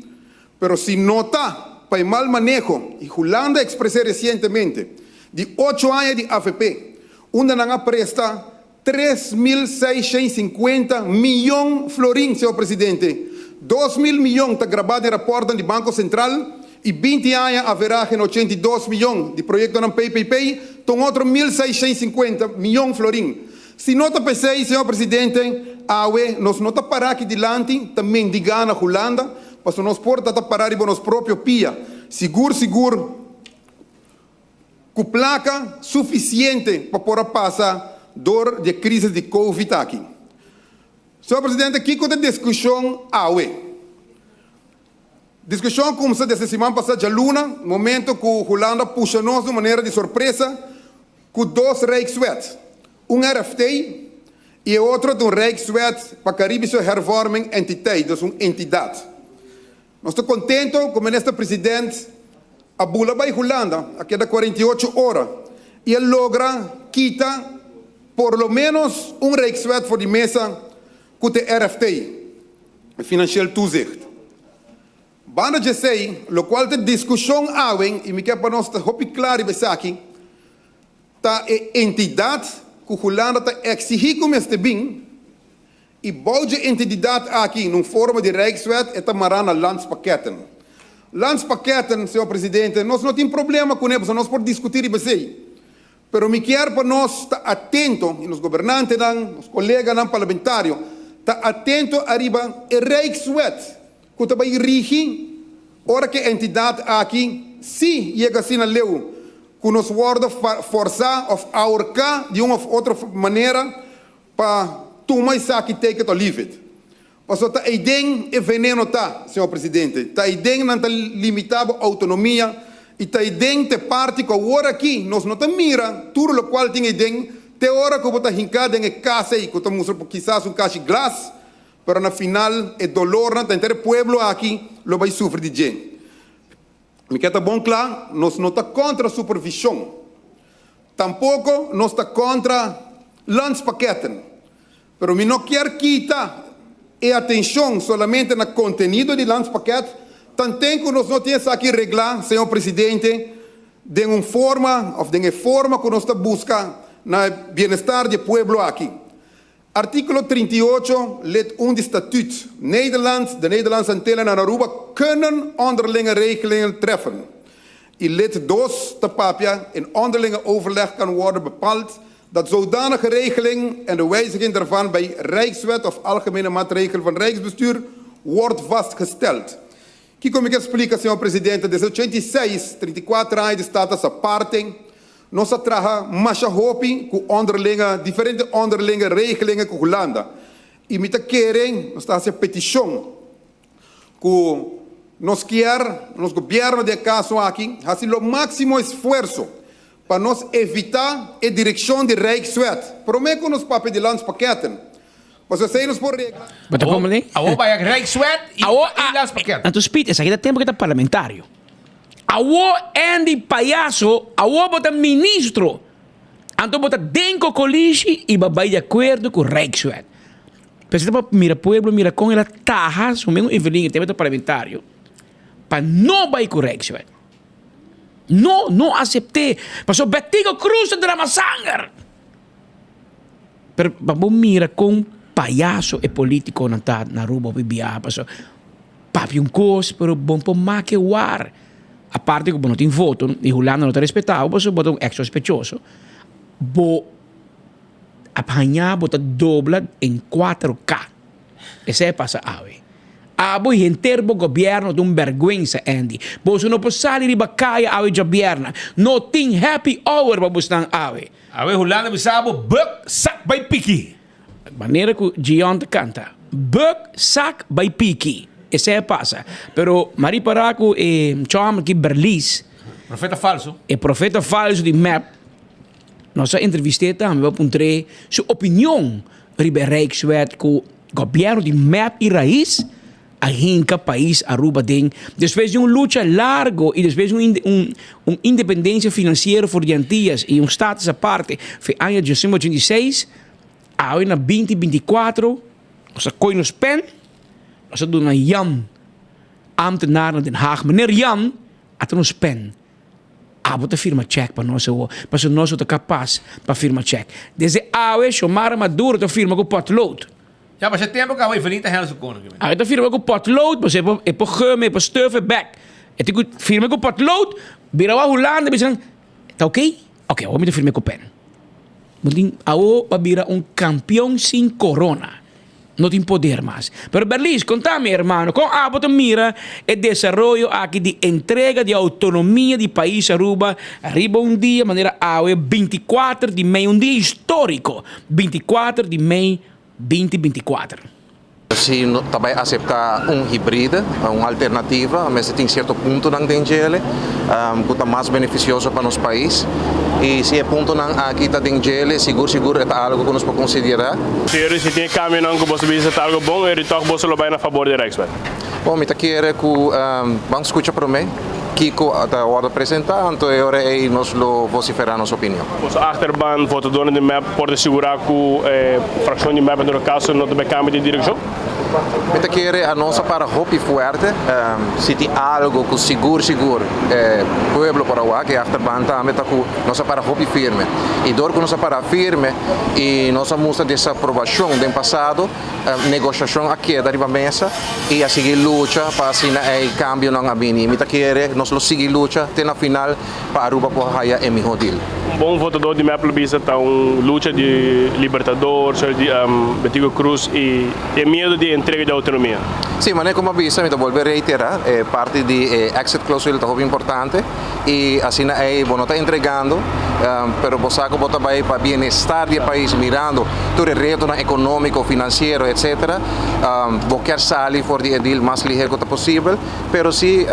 pero si no ta pa e mal maneho i Hulanda a ekspres'é resientemente di ocho aña di avp unda nan a presta 3650 miyon florin, señor presidente. 2000 miyon ta grabá den raportnan di Banko Sentral i 20 aña averahe na 82 miyon di proyektonan PPP ta un otro 1650 miyon florin. Si no ta p'esei, señor presidente, awe nos no ta pará aki dilanti ta mendigá na Hulanda, pasobra nos por ta ta pará riba nos propio pia. Sigur sigur. Ku plaka sufisiente pa por a pasa dor di e krisis di Covid aki. Señor Presidente, kiko ta e diskushon awe? Diskushon a kumsa desde siman pasá djaluna, momento ku Hulanda pusha nos di un manera di sorpresa ku dos Rijkswet, un RFT i e otro ta un Rijkswet pa Caribische Hervorming Entiteit, dus un entidat. Nos ta kontento ku Minister President a bula bai Hulanda, a keda 48 ora i a logra kita por lo ménos un Rijkswet for di mesa ku ta e RFT. Financieel Toezicht. Banda dje esei, lokual ta diskushon awe, i mi ke pa nos ta hopi kla riba esaki, ta e entidat ku Hulanda ta eksihí ku mester bin, i bou dje entididat aki na un forma di Rijkswet e ta mará na landspakketten. Landspakketten, señor Presidente, nos no tin problema kuné pasobra nos por diskutí riba esei. Pero mi kier pa nos ta atento, y nos gobernantenan, nos coleganan parlamentario, ta atento ariba e Rijkswet cu ta bay rigi ora cu e entidad aki si yega asina leu cu nos wordo forza of ahorca di un of otro manera pa tuma esaki take it or leave it. Pasobra ta eiden e veneno ta, señor presidente. Ta eiden nan ta limita bo autonomia y ta eiden t'e parti cu awor aki nos no ta mira tur locual tin eiden te ora cu bo ta hinca den e cas ey cu ta mustra por kisas un cashi glas, pero na final e dolornan ta henter e pueblo aki lo bay sufri di dje. Mi ke ta bon kla, nos no ta kontra supervishon. Tampoko nos ta kontra landspakketten. Pero mi no kier kita e atenshon solamente na kontenido di landspakket, tanten ku nos no tin esaki reglá, señor presidente, den un forma òf den e forma ku nos ta buska na bienestar di e pueblo aki. Artíkulo 38, lid un di Statuut, Nederland, de Nederlandse Antillen en Aruba kunnen onderlinge regelingen treffen. I lid dos ta papia, In onderlinge overleg kan worden bepaald dat zodanige regeling en de wijziging daarvan bij Rijkswet of algemene maatregel van Rijksbestuur wordt vastgesteld. Kiko mi ke splika, señor Presidente, desde 86, 34 aña di Status Aparte, nos a traha masha hopi ku onderlinge, diferente onderlinge regelingen ku Hulanda. I mi ta kere, nos ta hasi e petishon ku nos kier, nos gobierno den e kaso aki, hasi lo máksimo esfuerso pa nos evitá e direkshon di Rijkswet promé ku nos papia di landspakketten. Pasobra esei nos por regla. Bo ta komprendé? Awor bai a Rijkswet i Awor i landspakket. Anto Speed, esaki ta tempu ku e ta parlamentario. Awor Andy payaso, awor bo ta ministro. Anto bo ta den kokolishi i bo a bai di akuerdo ku Rijkswet. P'esei ta pa mira pueblo mira kon el a taha su mes Evelyn e tempu e ta parlamentario pa no bai ku Rijkswet. No, no asept'é pasobra Betico Croes ta drama sanger. Pero pa bo mira kon payaso e politikonan ta na Aruba hopi biaha pasobra papia un kos pero bo no por make war. Aparte ku bo no tin voto i Hulanda no ta respetá bo pasobra bo ta un ex sospechoso. Bo a haña bo ta dobla en cuatro K. Esei a pasa awe. Abo y henter bo gobierno ta un berguensa Andy. Boso no por sali riba caya awe djabièrna. No tin happy hour pa bosnan awe. Awe Hulanda bisa bo buk sak bai piki. Manera cu Gion ta canta. Buk sak bai piki. Esei a pasa. Pero m'a ripara cu e chomber aki Berlies. Profeta falso. E profeta falso di mep. Nos a entrevist'é tambe pa puntr'é su opinion riba e Rijkswet ku gobièrnu di mep i Raiz a hinka pais Aruba den despues di un lucha largo i despues di un un independensia finansiero for di Antillas i un status aparte for e aña diesnuebe ochenta i seis awe na binti 24 nos a koi nos pen nos a duna Jan ambtenaar na Den Haag meneer Jan a ta nos pen. Abo ta firma chèk pa nos awor, pasobra nos no ta kapas pa firma chèk. Desde awe Xiomara Maduro ta firma ku potlood. Ya pasha tempu ku awe Evelyn ta hèl su kono. Awe ta firma ku potlood, pasobra e por gum, e por stuf e bèk. E tin ku firma ku potlood, bira wak Hulanda bisa nan, ta oké? Oké, awor mi ta firma ku pèn. Bo tin awor pa bira un kampion sin korona. No tin poder mas. Pero Berlies, konta mi hermano, kon abo ta mira e desaroyo aki di entrega di autonomia di pais Aruba riba un dia manera awe 24 di mei, un dia historico, 24 di mei 2024? Si no ta bai aseptá un hibride, un alternativa, mester tin sierto puntonan den djele ku ta mas benefisioso pa nos pais. I si e puntonan aki ta den djele, sigur sigur e ta algu ku nos por konsiderá. Señor, si tin e kambionan ku boso bisa ta algu bon, eri tòg boso lo bai na fabor di Rijkswet? Bon, mi ta kere ku ban skucha promé kiko ta wòrdu presentá, anto e ora ei nos lo vosiferá nos opinion. Boso achterban, votadónan di mep por ta sigurá ku e frakshon di mep en todo kaso no ta bai kambia di direkshon? Mi ta kere anos a para hopi fuerte. Si tin algu ku sigur sigur e pueblo por a wak, e achterban tambe ta ku nos a para hopi firme. I dor ku nos a para firme i nos a mustra desaprobashon den pasado, Negoshashon a keda riba mesa i a sigui lucha pa asina ei kambionan a bini. Mi ta kere nos lo sigui lucha te na final pa Aruba por haya e miho deal. Un bon votador di mep lo bisa ta un lucha di Libertador, soort di Betico Croes i e miedo di entrega di autonomia. Sí, manera ku mi a bisa, mi ta bolbe reitera, e parti di e exit clausule ta hopi importante. I asina ei bo no ta entregando, pero bo sa ku bo ta bai pa bienestar di e pais mirando tur e retonan ekonómiko, finansiero, etcetera. Bo kier sali for di e deal mas lihe ku ta posibel, pero si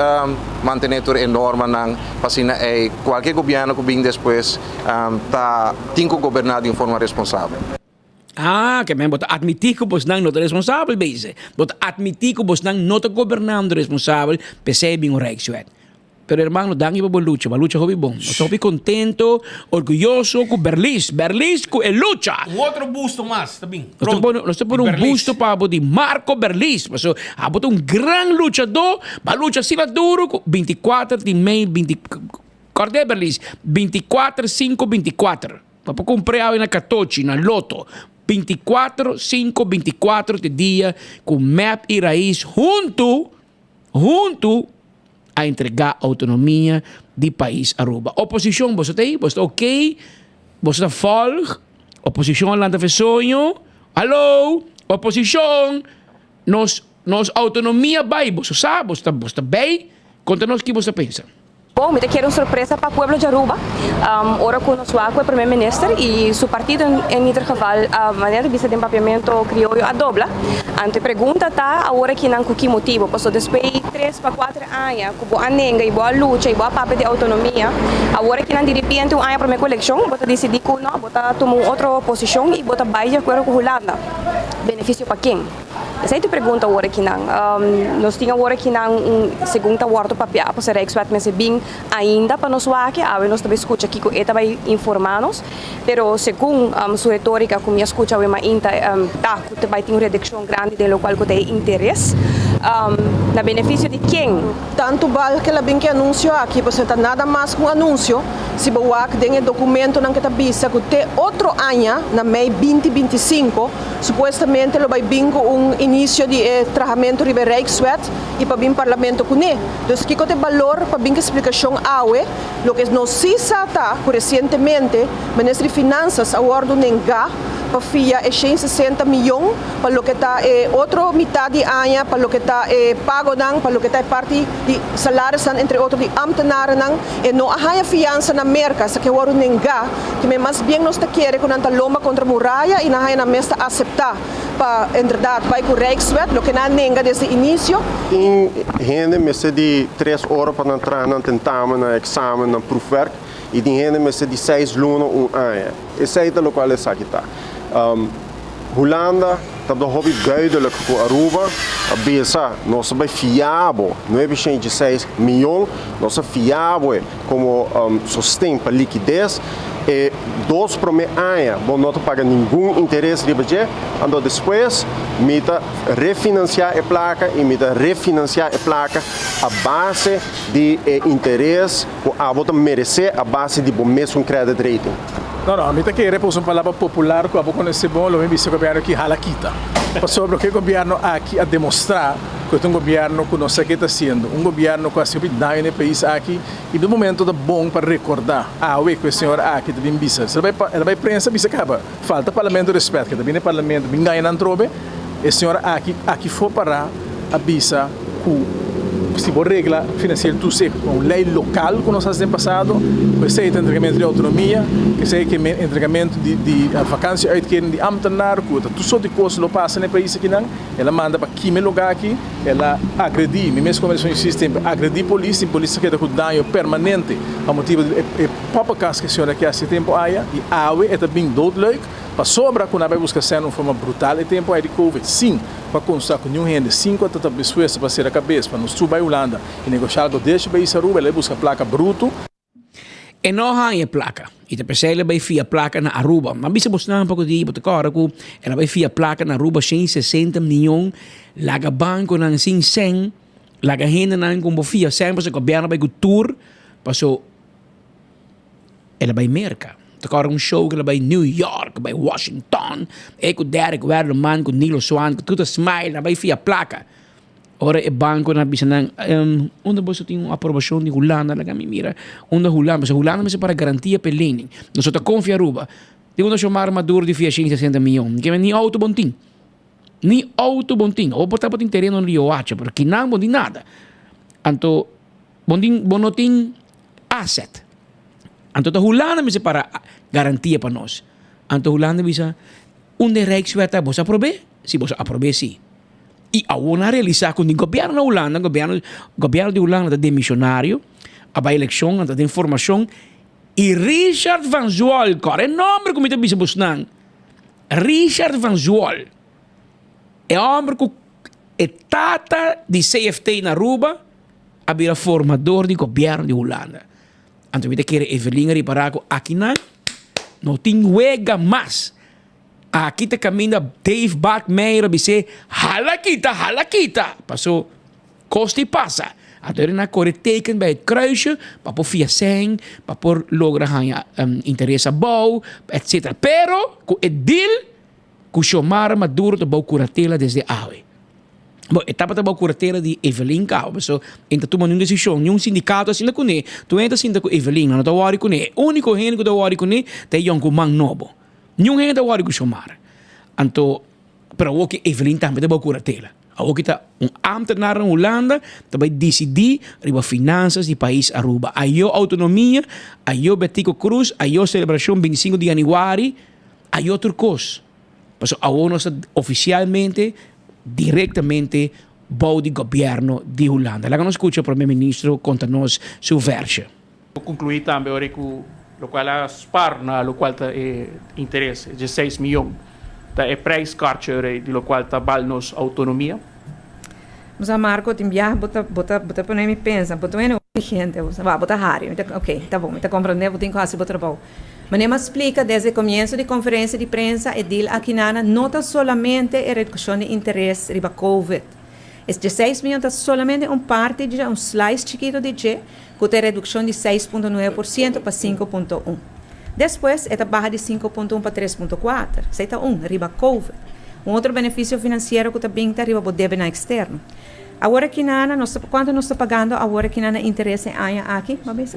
mantené tur e normanan pa asina ei kualke gobièrnu ku bin despues ta tin ku goberná di un forma responsabel. Ah, ke men bo ta admití ku bosnan no ta responsabel bezig. Bo ta admití ku bosnan no ta gobernando responsabel, p'esei bin un Rijkswet. Pero hermano, danki pa bo lucha, bo a lucha hopi bon. Nos ta hopi kontento, orguyoso ku Berlis, Berlis ku e lucha! Un otro busto mas ta bin Nos ta pronto pone, nos ta di pone un Berlis. busto pa bo di Marco Berlis, paso abo ta un gran luchadó, bo a lucha asina duro ku 24 di mei 20, kòrd'é Berlis, 24 5 24. Bo por cumpre awe na Catochi, na Lotto. 24, 5, 24 te dia cu mep y Raiz hunto, hunto a entrega autonomia di pais Aruba. Oposicion boso ta ey? Boso ta ok? Boso ta volg? Oposicion a lanta fe soño? Hallo! Oposicion! Nos, nos autonomia bay, boso sa? Boso ta, boso ta bay? Conta nos ki boso ta pensa. Bon, mi ta kier un sorpresa pa pueblo di Aruba, ora cu nos wak cu e Primer Minister y su partido en ieder geval, manera ta bisa den papiamento crioyo a dobla. Anto e pregunta ta awor aki nan cu ki motibo, pasobra despues di tres pa cuater aña cu bo a nenga y bo a lucha y bo a papia di autonomia, awor aki nan diripiente un aña prome cu eleccion bo ta dicidi cu no, bo ta tuma un otro posicion y bo ta bay di acuerdo cu Hulanda. Beneficio pa ken? Esei ta e pregunta awor akinan. Nos tin awor akinan un segun ta wòrdu papiá pasobra Rijkswet mester bin ainda pa nos wak. Awe nos ta bai skucha kiko e ta bai informá nos. Pero segun su retórika ku mi a skucha awe mainta ta ku ta bai tin un redukshon grandi den lokual ku ta e interes. Na benefisio di ken? Tantu bal ke la bin ku e anunsio aki pasobra ta nada mas ku un anunsio. Si bo wak den e dokumentonan ke ta bisa ku te otro aña na mei binti 25, Supuestamente lo bai bin ku un inisio di e trahamentu riba e Rijkswet i pa bin Parlamento kuné. Dus kiko ta e balor pa bin ku e splikashon awe? Loke nos sí sa ta ku resientemente Minister di Finansas a wòrdu nengá pa fia e 160 miyon pa loke ta e otro mitad di aña, pa loke ta e pagonan, pa loke ta e parti di salarisnan entre otro di ambtenarennan. E no a haña fiansa na Merka, esaki a wòrdu nengá. Kimen mas bien nos ta kere ku nan ta lomba kontra muraya i nan haña nan mes ta aseptá pa inderdat bai ku Rijkswet, loke nan a nenga desde inisio. Tin hende mester di tres ora pa nan traha nan tentamen, nan eksamen, nan proefwerk i tin hende mester di seis luna un aña. Esei ta lokual esaki ta. Hulanda tabata hopi duidelijk ku Aruba a bisa nos ta bai fia bo nuebe shen i seis miyon, nos ta fia bo e komo sosten pa likides. E dos promé aña bo no ta paga ningun interes riba dje, anto despues mi ta refinansiá e plaka i mi ta refinansiá e plaka a base di e interes ku abo ta meresé a base di bo mesun credit rating. No, no, mi ta kere pa usa un palabra popular ku abo konosé bon, lo mi bisa gobièrnu aki hala kita. Pasobra loke e gobièrnu aki a demostrá ku e ta un gobièrnu ku no sa ke ta hasiendo, un gobièrnu ku a hasi hopi daño na e pais aki i den momento ta bon pa rekordá awe ku e señor aki ta bin bisa, el a bai el a bai prensa bisa kaba falta parlamento rèspèt ke ta bini parlamento bin gaña nan trobe, e señor aki aki for pará a bisa ku. si bo regla financieel toezicht ku un lei lokal ku nos hasi den pasado, ku esei ta entregamentu di outonomia, ku esei ke entregamentu di di vakantie-uitkering di ambtenaar, ku ta tur sort di kos lo pasa na e pais akinan. El a manda pa kima e lugá aki, el a agredí, mi mes komo Direccion di Justicia tempu agredí polis i polis a keda ku daño permanente pa motibu di e poppenkast ku e señor aki hasi e tempu aya i awe e ta bin doodleuk pasobra ku nan a bai buska sèn un forma brutal e tempu aya di covid sin ku a konstá ku niun hende sin ku a ta ta dispuesto pa sera kabes pa nos tur bai Hulanda i negoshá algo deshi bai Aruba el a buska plaka brutu. E no haña e plaka i ta p'esei el a bai fia plaka na Aruba. M'a bisa bosnan poko di bo ta kòrda ku el a bai fia plaka na Aruba shen i sesenta mion, laga bankonan sin sèn, laga hendenan ku bo fia sèn pasobra gobièrnu a bai ku tur paso el a bai Merka. Ta kòrda un show ku el a bai New York, bai Washington, e ku Derek Werleman ku Nilo Swan ku tur ta smile a bai fia plaka. Ora e banconan a bisa nan, Unda boso tin un aprobacion di Hulanda? Laga mi mira unda Hulanda, pasobra Hulanda mester para garantia p'e lening. Nos no ta confia Aruba. Di unda Xiomara Maduro di fia shen sesenta miyon? Ke men ni auto bon tin. Ni auto bon tin. Awor por ta bo tin tereno na Riohacha, pero kinan bo no tin nada. Anto bo tin, bo no tin asset. Anto ta Hulanda mester para garantia pa nos. Anto Hulanda bisa, Unda e Rijkswet ta? Boso aprob'é? Si boso aprob'é si. I awor nan a realisá ku ni gobièrnu na Hulanda, gobièrnu gobièrnu di Hulanda ta demisionario, a bai elekshon, nan ta den formashon, i Richard van Zwol, kòrda e nòmber ku mi ta bisa bosnan, Richard van Zwol, e hòmber ku e tata di CFT na Aruba, a bira formador di gobièrnu di Hulanda. Anto mi ta kere Evelyn a ripará ku akinan no tin wega mas. Aki ta kaminda Dave Barkmeijer a bis'é, Hala kita, hala kita! Paso kos di pasa. Anto eren a kore teken bij het kruisje pa por fia sèn, pa por logra haña interes abou, etcetera. Pero ku e deal ku Xiomara Maduro ta bou kuratela desde awe. Bo, e tabata bou kuratela di Evelyn kaba, paso e no ta tuma niun desishon, niun sindikato a sinta kuné. Tur hende ta sinta ku Evelyn, nan no ta wòri kuné. E úniko hende ku ta wòri kuné ta e yònkuman nobo. Niun hende ta wòrdu ku Xiomara. Anto, pero awor ki Evelyn tambe ta bou kuratela. Awor ki ta un ámtenar na Hulanda ta bai disidí riba finansas di pais Aruba. Ayo outonomia, ayo Betico Croes, ayo selebrashon bintisinko di yanüari, ayo tur kos. Pasobra awor nos ta ofisialmente, direktamente bou di gobièrnu di Hulanda. Laga nos skucha Prome Ministro konta nos su vèrshe. Por conclui tambe ora cu locual a spar na locual ta e interes, e dieseis miyon, ta e prijskaartje ora di locual ta bal nos autonomia. Bo sa Marco, tin biaha bo ta bo ta bo ta pone mi pensa, bo ta wene hopi hende, bo sa bo ta hari, mi ta ok, ta bon, mi ta comprende bo tin cu haci bo trabou. Manera mi a splica desde comienzo di conferencia di prensa, e deal aki nana no ta solamente e reduccion di interes riba covid. E dieseis miyon ta solamente un parti di dje, un slice chikito di dje, ku ta e redukshon di seis punto nuebe por siento pa sinku punto un. Despues e ta baha di sinku punto un pa tres punto kuater. Esei ta un, riba covid. Un otro benefisio finansiero ku ta bin ta riba bo debenan eksterno. Awor aki nana nos ta, kuantu nos ta pagando awor aki nana interes e aña aki, bo a bisa?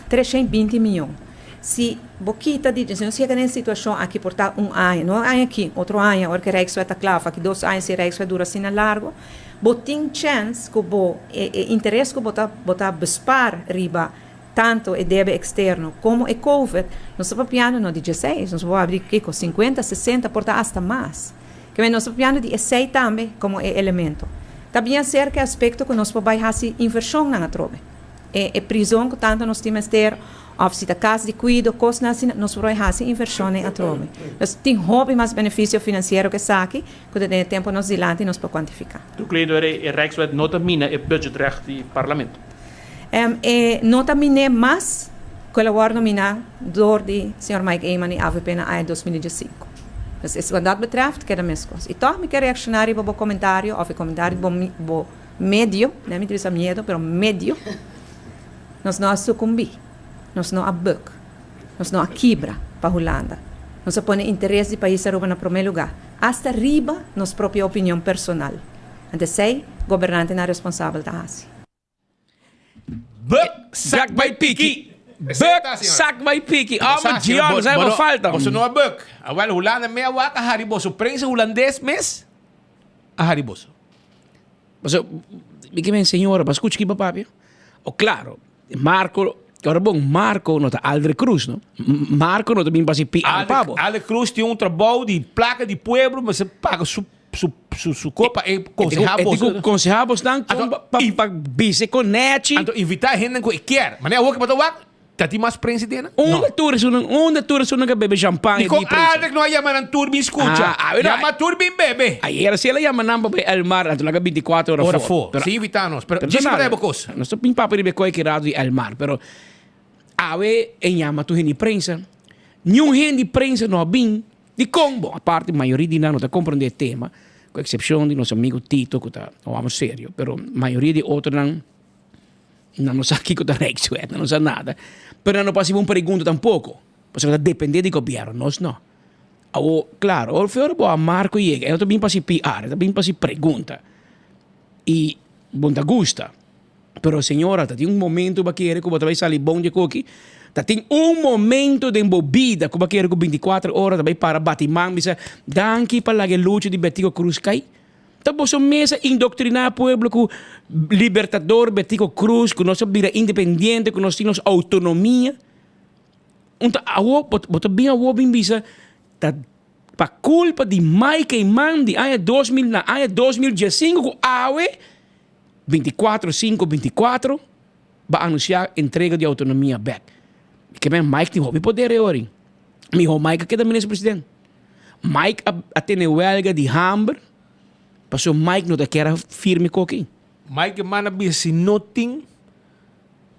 Treshen binti miyon. Si bo kita di, si nos yega den e situashon aki por ta un aña, no e aña aki, otro aña ora ku e Rijkswet ta kla òf aki dos aña si e Rijkswet dura asina largu, Bo tin chèns ku bo e e interes ku bo ta bo ta bespaar riba tantu e debe eksterno komo e covid, nos ta papiando no di dieseis, nos por papia di kiko, sinkuenta, sesenta, por ta asta mas. Ke men nos ta papiando di esei tambe komo e elemento. Ta bien ser ku e aspekto ku nos por bai hasi invershonnan atrobe. E e prizon ku tantu nos tin mester Of si ta cas di cuido, cosnan asina, nos por haci inversionnan atrobe. Dus tin hopi mas beneficio financiero cu esaki, cu ta den e tempo nos dilanti nos por cuantifica. Concluyendo e Rijkswet no ta mina e budgetrecht di Parlamento. E no ta miné mas cu el a wordo miná door di señor Mike Eman y avp na aña 2015. Dus es wat dat betreft keda mescos. Y toch mi kier reacciona riba bo comentario of e comentario di bo bo medio, no mi ta bisa miedo, pero medio. Nos no a sukumbí. Nos no a buk. Nos no a kibra pa Hulanda. Nos a pone interes di pais Aruba na promé lugá, asta riba nos propio opinion personal. Anto esei gobernantenan responsabel ta hasi. Buk, sak bai piki. Buk, sak bai piki. Ome Gion, sa bo falta. Boso no a buk. Awel Hulanda me a wak a hari boso. Prensa hulandes mes a hari boso. Paso, mi ke men señora, bo a skucha ki bo papia? O klaro, Marco, ora bon, Marco no ta Aldrich Cruz, no. Marco no ta bin pa hasi PR pa bo. Aldrich Cruz tin un trabou di plaka di pueblo, mester paga su su su su ko pa e konsehá boso. E tin ku konsehá bosnan kon pa pa bisa e konechi. Anto invitá hendenan ku e kier. Manera awor ke bo ta wak, Ta tin mas prensa den nan? Unda tur esunnan, unda tur esunnan ka bebe champagne Dikon di prensa? Aldrich no a yama nan tur bin skucha? Ah, ah, Yama tur bin bebe. Ayer si el a yama nan pa bai El Mar, anto laga 24 ora Ora for. for. Pero, Si invita nos. Pero pero djis nada. ku ta bo kos. Nos ta bin papia riba e koi ki rato di El Mar, pero awe e yama tur hende di prensa. Niun hende di prensa no a bin. Dikon? Bon, aparte mayoria di nan no ta komprende e tema, ku eksepshon di nos amigo Tito ku ta un hòmber serio, pero mayoria di otronan Nan no sa kiko ta Rijkswet, nan no sa nada. Pero nan no por hasi bo un pregunta tampoco, pasobra ta depende di gobierno, nos no. Awor, claro, ora ora bo a Marco yega, e no ta bin pa hasi PR, e ta bin pa hasi pregunta. Y bo no ta gusta. Pero señora, ta tin un momento bo a kere cu bo ta bay sali bon dje koki? Ta tin un momento den bo bida cu bo a kere cu binticuater ora ta bay para bati man bisa, danki pa laga e lucha di Betico Croes cay? Ta boso mes a indoctrina pueblo cu Libertador Betico Croes, cu nos a bira independiente, cu nos tin nos autonomia. Unta awo, bo ta bin awo bin bisa ta pa culpa di Mike Eman di aña 2000 na aña 2015 cu awe 24 5 24 ba anuncia entrega di autonomia bek. Ke men Mike tin hopi poder e ora. Miho Mike a keda minister president. Mike a a tene welga di hamber pasobra Mike no ta kier a firme koki. Mike e man a bisa si no tin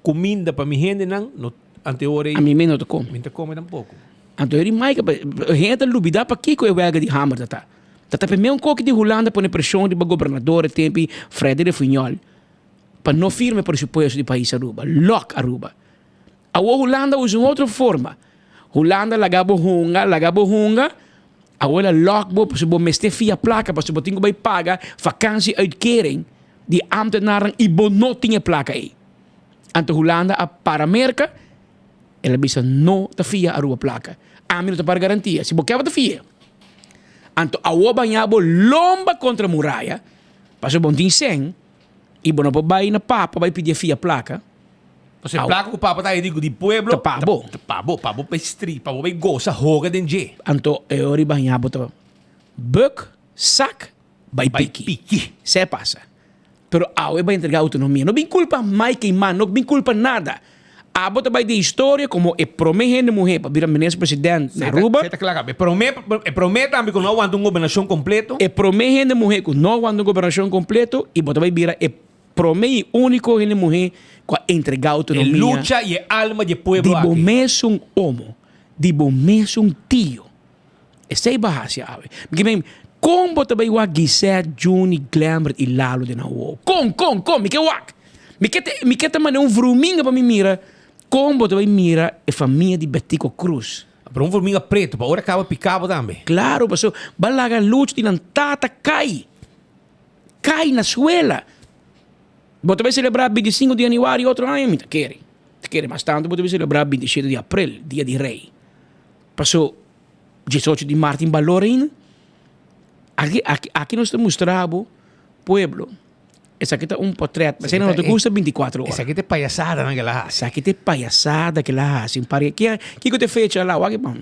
kuminda pa mi hendenan no ante ora ei A mi mes no ta kome. Mi no ta kome tampoko. Anto eri Mike a hende ta lubida pakiko e welga di hamber ta ta. Ta ta primer un koki di Hulanda pone preshon riba gobernador e tempi Freddy Refunjol pa no firme presupuesto di pais Aruba, lock Aruba. Awor Hulanda usa un otro forma. Hulanda laga bo hunga, laga bo hunga, awor el a lock bo pasobra bo mester fia plaka pasobra bo tin ku bai paga vakantie-uitkering di ambtenaren i bo no tin e plaka ei. Anto Hulanda a para Merka, el a bisa no ta fia Aruba plaka. Ami no ta para garantia, si bo ke bo ta fia. Anto awor baña bo lomba kontra muraya pasobra bo no tin sèn i bo no por bai na papa bai pidi e fia plaka. Pasobra e plaka ku papa ta haya di pueblo Ta pa bo. Ta pa bo, pa bo bai stri, pa bo bai gosa hoga den dje. Anto e ora i baña bo ta buk, sak, bai piki. Bai piki. Esei a pasa. Pero awe bai entrega autonomia. No bin kulpa Mike Eman, no bin kulpa nada. Abo ta bai den historia komo e prome hende muhe pa bira minister president na Aruba. Esei ta kla kaba. E prome, e prome tambe ku no a wanta un gobernashon kompleto. E prome hende muhe ku no a wanta un gobernashon kompleto i bo ta bai bira e Promé i úniko hende muhé ku a entregá outonomia. E lucha i e alma di e pueblo aki. Di bo mesun omo, di bo mesun tio. Esei bo a hasi awe. Mi ke men, kon bo ta bai wak Gisette, Juni, Glembert i Lalo den nan wowo? Kon, kon, kon? Mi ke wak. Mi ke ta, mi ke ta manda un vruminga pa mi mira kon bo ta bai mira e famia di Betico Croes. Pero un vruminga pretu, pa ora kaba pika bo tambe. Klaro, pasobra bo a laga lucha di nan tata kai. Kai na suela. Bo ta bai selebrá bintisinko di yanüari otro aña? Mi ta kere. Ta kere mas tantu bo ta bai selebrá bintishete di aprel, dia di rei. Paso diesocho di mart tin balor ainda. Aki, aki, aki nos ta mustra bo, pueblo, esaki ta un potret. Esaki no ta gusta binticuatro ora. Esaki ta e payasadanan ke el a hasi. Esaki ta e payasada ke el a hasi. Un par di, kiko ta e fecha la? Wak e ban.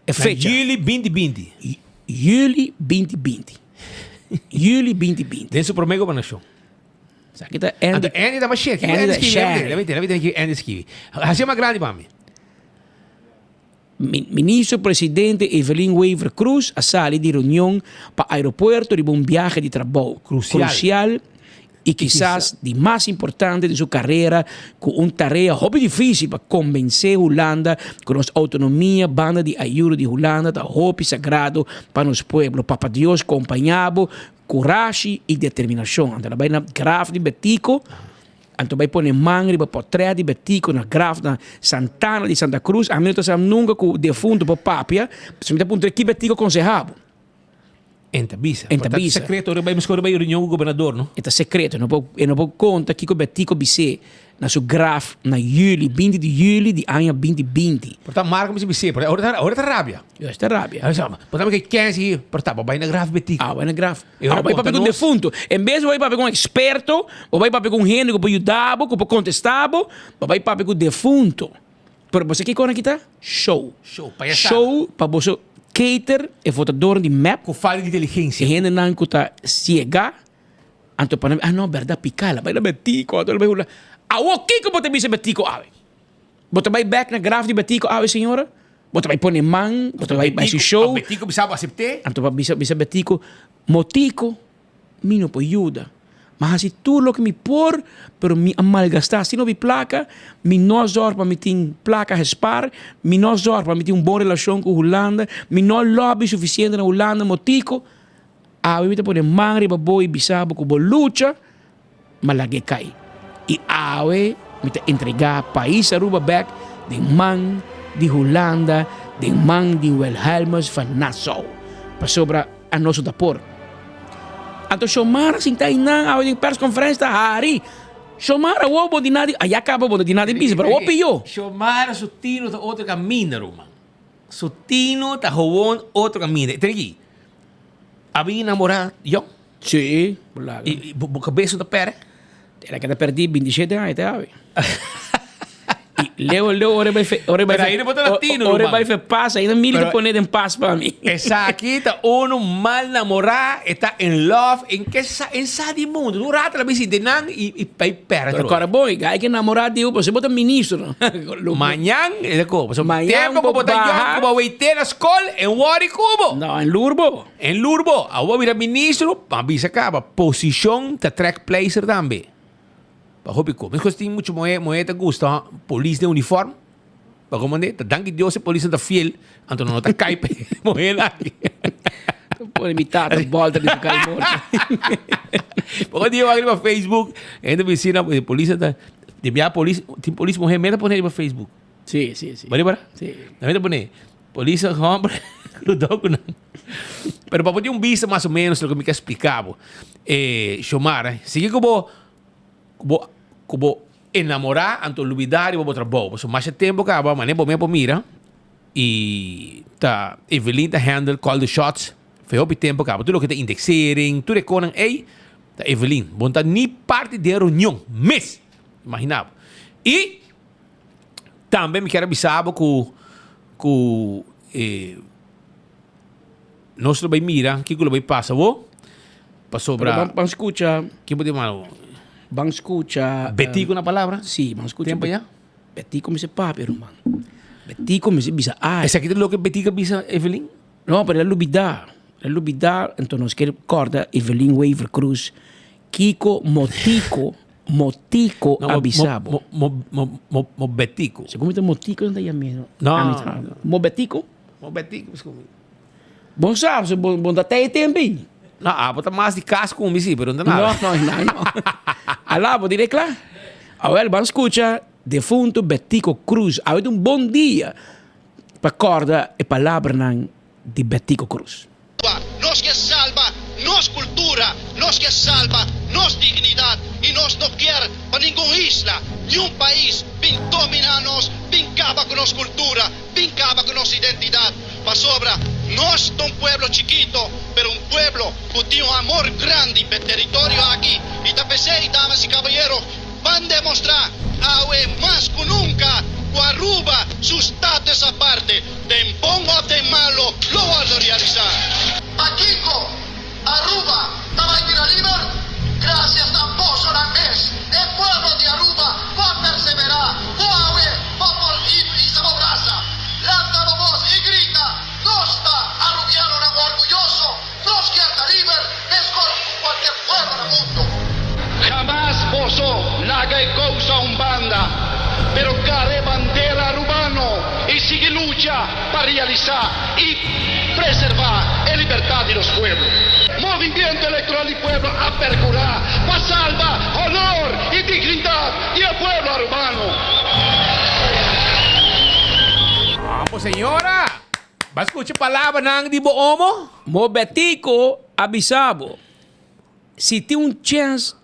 E fecha. Na juli 2020. Juli 2020. Juli 2020. Den su prome gobernashon. Sa ki ta Andy. Anto Andy ta mashe. Kiko Andy Andy ta skibi? share. Lami tende, lami tende kiko Andy skibi. Hasi mas grandi pa mi. Ministro Presidente Evelyn Wever Croes a sali di reunion pa aeropuerto riba un biahe di trabou Crucial. crucial y kisas di mas importante den su carera cu un tarea hopi dificil pa convence Hulanda cu nos autonomia banda di ayudo di Hulanda ta hopi sagrado pa nos pueblo. Papa Dios compaña bo curashi y determinacion. Anto na bay na graf di Betico, anto bay pone man riba potret di Betico na graf na Santana di Santa Cruz. Ami no ta sa nunca cu defunto por papia, pasobra mi ta puntra ki Betico conseha bo. En ta bisa. En ta Ta bisa. secreto, ora bay mesco ora bay reunion cu gobernador, no? E ta secreto, e no por, e no por conta kico Betico bis'é. na su graf na juli, 20 di juli di aña 2020. Por ta Marco mi bisé, por ora ta ora ta rabia. Yo ta rabia. Por ta ke kens hi, por ta bai na graf Betico. Ah, bai na graf. Ah, bai papia ku defunto. En bes di bai papia ku un eksperto, bo bai papia ku un hende ku por yuda bo, ku por kontestá bo, bo bai papia ku defunto. Pero bo sa kiko nan kita? Show. Show, payasada. Show pa boso cater e votadornan di mep. Ku falta di inteligensia. E hendenan ku ta siega, anto pa nan, ah no, bèrdat piká, el a bai na Betico, anto el a bai hula. Awor kiko bo ta bisa Betico awe? Bo ta bai bèk na graf di Betico awe, señora? Bo ta bai pone man, bo ta bai bai su show. Betico bisa bo asept'é. Anto pa bisa bisa Betico, Motico, mi no por yuda. Mi a hasi tur loke mi por, pero mi a malgastá asina hopi plaka, mi no a zòrg pa mi tin plaka hespar, mi no a zòrg pa mi tin un bon relashon ku Hulanda, mi no a lòbi sufisiente na Hulanda, Motico, awe mi ta pone man riba bo i bisa bo ku bo lucha, Ma lag'é kai. I awe mi ta entregá pais Aruba bèk den man di Hulanda, den man di Wilhelmus van Nassau, pasobra anos no ta por. Anto Xiomara sinta einan awe den persconferencia ta hari. Xiomara awor bo di nadi, a ya caba bo no di nadi bisa, pero awor pió. Xiomara su tino ta otro caminda, ruman. Su tino ta gewoon otro caminda. Tene aki, abi enamora yòn? Sí, bo laga. I bo bo kabes no ta pèrdè? El a keda pèrdí bintishete aña te awe. I leu leu ora e bai fe ora e bai Pero ainda bo ta latino, ora e ruman. bai fe pas ainda Mili ta pone den pas pa mi. Esaki ta unu mal namorá, e ta in love, en ke sa en sa di mundu. Un rato el a bin sinti nan i i bai pèrdè Pero atrobe. kòrda bon, e gai ke namorá di bo, pasobra bo ta ministro. Mañan e ta koba. Pasobra Mañan tempo ku bo bo ta yòn baha. ku bo weité na skol, en wòri ku bo. No, en lur bo. En lurbo, awor bira ministro, pa bisa caba, posicion ta trek pleister tambe. Pa hopi ko. Mescos tin mucho mohe, mohe ta gusta polis den uniform. Pa como ande, ta danki Dios e polisnan ta fiel, anto no ta cay pe mohenan aki. Pone mi tata bolta di su cay morto. Poko dia wak riba Facebook, hende bisina, e polisnan ta, di bia polis, tin polis mohe meta pone riba Facebook. Si, si, si. Bo riba? Si. Nan meta pone, Polis a hombre cuidado cu nan. Pero pa bo tin un bista mas o menos loke mi ke splica bo. Eh, Xiomara, sigui cu bo cu bo cu bo enamora anto lubida riba bo trabou. Pasobra masha tempo caba mane bo mes por mira y ta Evelyn ta handle call the shots fe hopi tempo caba. Tur loke ta indexering, tur e conan ey ta Evelyn. Bo no ta ni parti den reunion mes. Imagina bo. Y Tambe mi kier a bisa bo ku ku e nos lo bai mira kiko lo bai pasa bo pasobra. Pero ban skucha. Ke bo tin mano? Ban skucha. Betico na palabra? Si, ban skucha. Tempo ya? Betico mester papia ruman. Betico mester bisa ai. Esaki ta loke Betico a bisa Evelyn? No, pero el a lubida. El a lubida, enton nos kier korda Evelyn Wever Croes kiko motico Motico a bisa bo. Mo, mo, mo, mo betico. Segun mi ta motico nan ta yam'é. No. Mo betico? Mo betico segun mi. Bon sa, so bon, bon ta tei tempo ei. No, abo ta mas di cas cu mi si, pero no ta nada. No, no, no, no. Ala, bo dire cla. Awel, ban scucha defunto Betico Croes. Awe ta un bon dia pa corda e palabranan di Betico Croes. Nos ke salba nos kultura, nos ke salba nos dignidat i nos no kier pa ningun isla, niun pais bin dominá nos, bin kaba ku nos kultura, bin kaba ku nos identidat. Pasobra nos ta un pueblo chikito, pero un pueblo ku tin un amor grandi p'e teritorio aki i ta p'esei, damas i kabayero, Ban demostrá awe mas ku nunka ku Aruba su status aparte, den bon òf den malo, lo wòrdu realisá. Pakiko Aruba ta bai bira liber? Grasias na bosonan mes, e pueblo di Aruba ku a perseverá, ku awe bo por hisa bo brasa, lanta bo bos i grita, Nos ta arubianonan orguyoso! Nos kier ta liber meskor ku kualker pueblo na mundu. Hamas boso laga e kousa un banda, pero gara e bandera arubano i sigui lucha pa realisá i preservá e libertat di nos pueblo. Movimiento Electoral di Pueblo a perkurá pa salba honor i dignidat di e pueblo arubano. Vamos señora! Ba skucha palabranan di bo omo? Mo Betico a bisa bo, si tin un chens.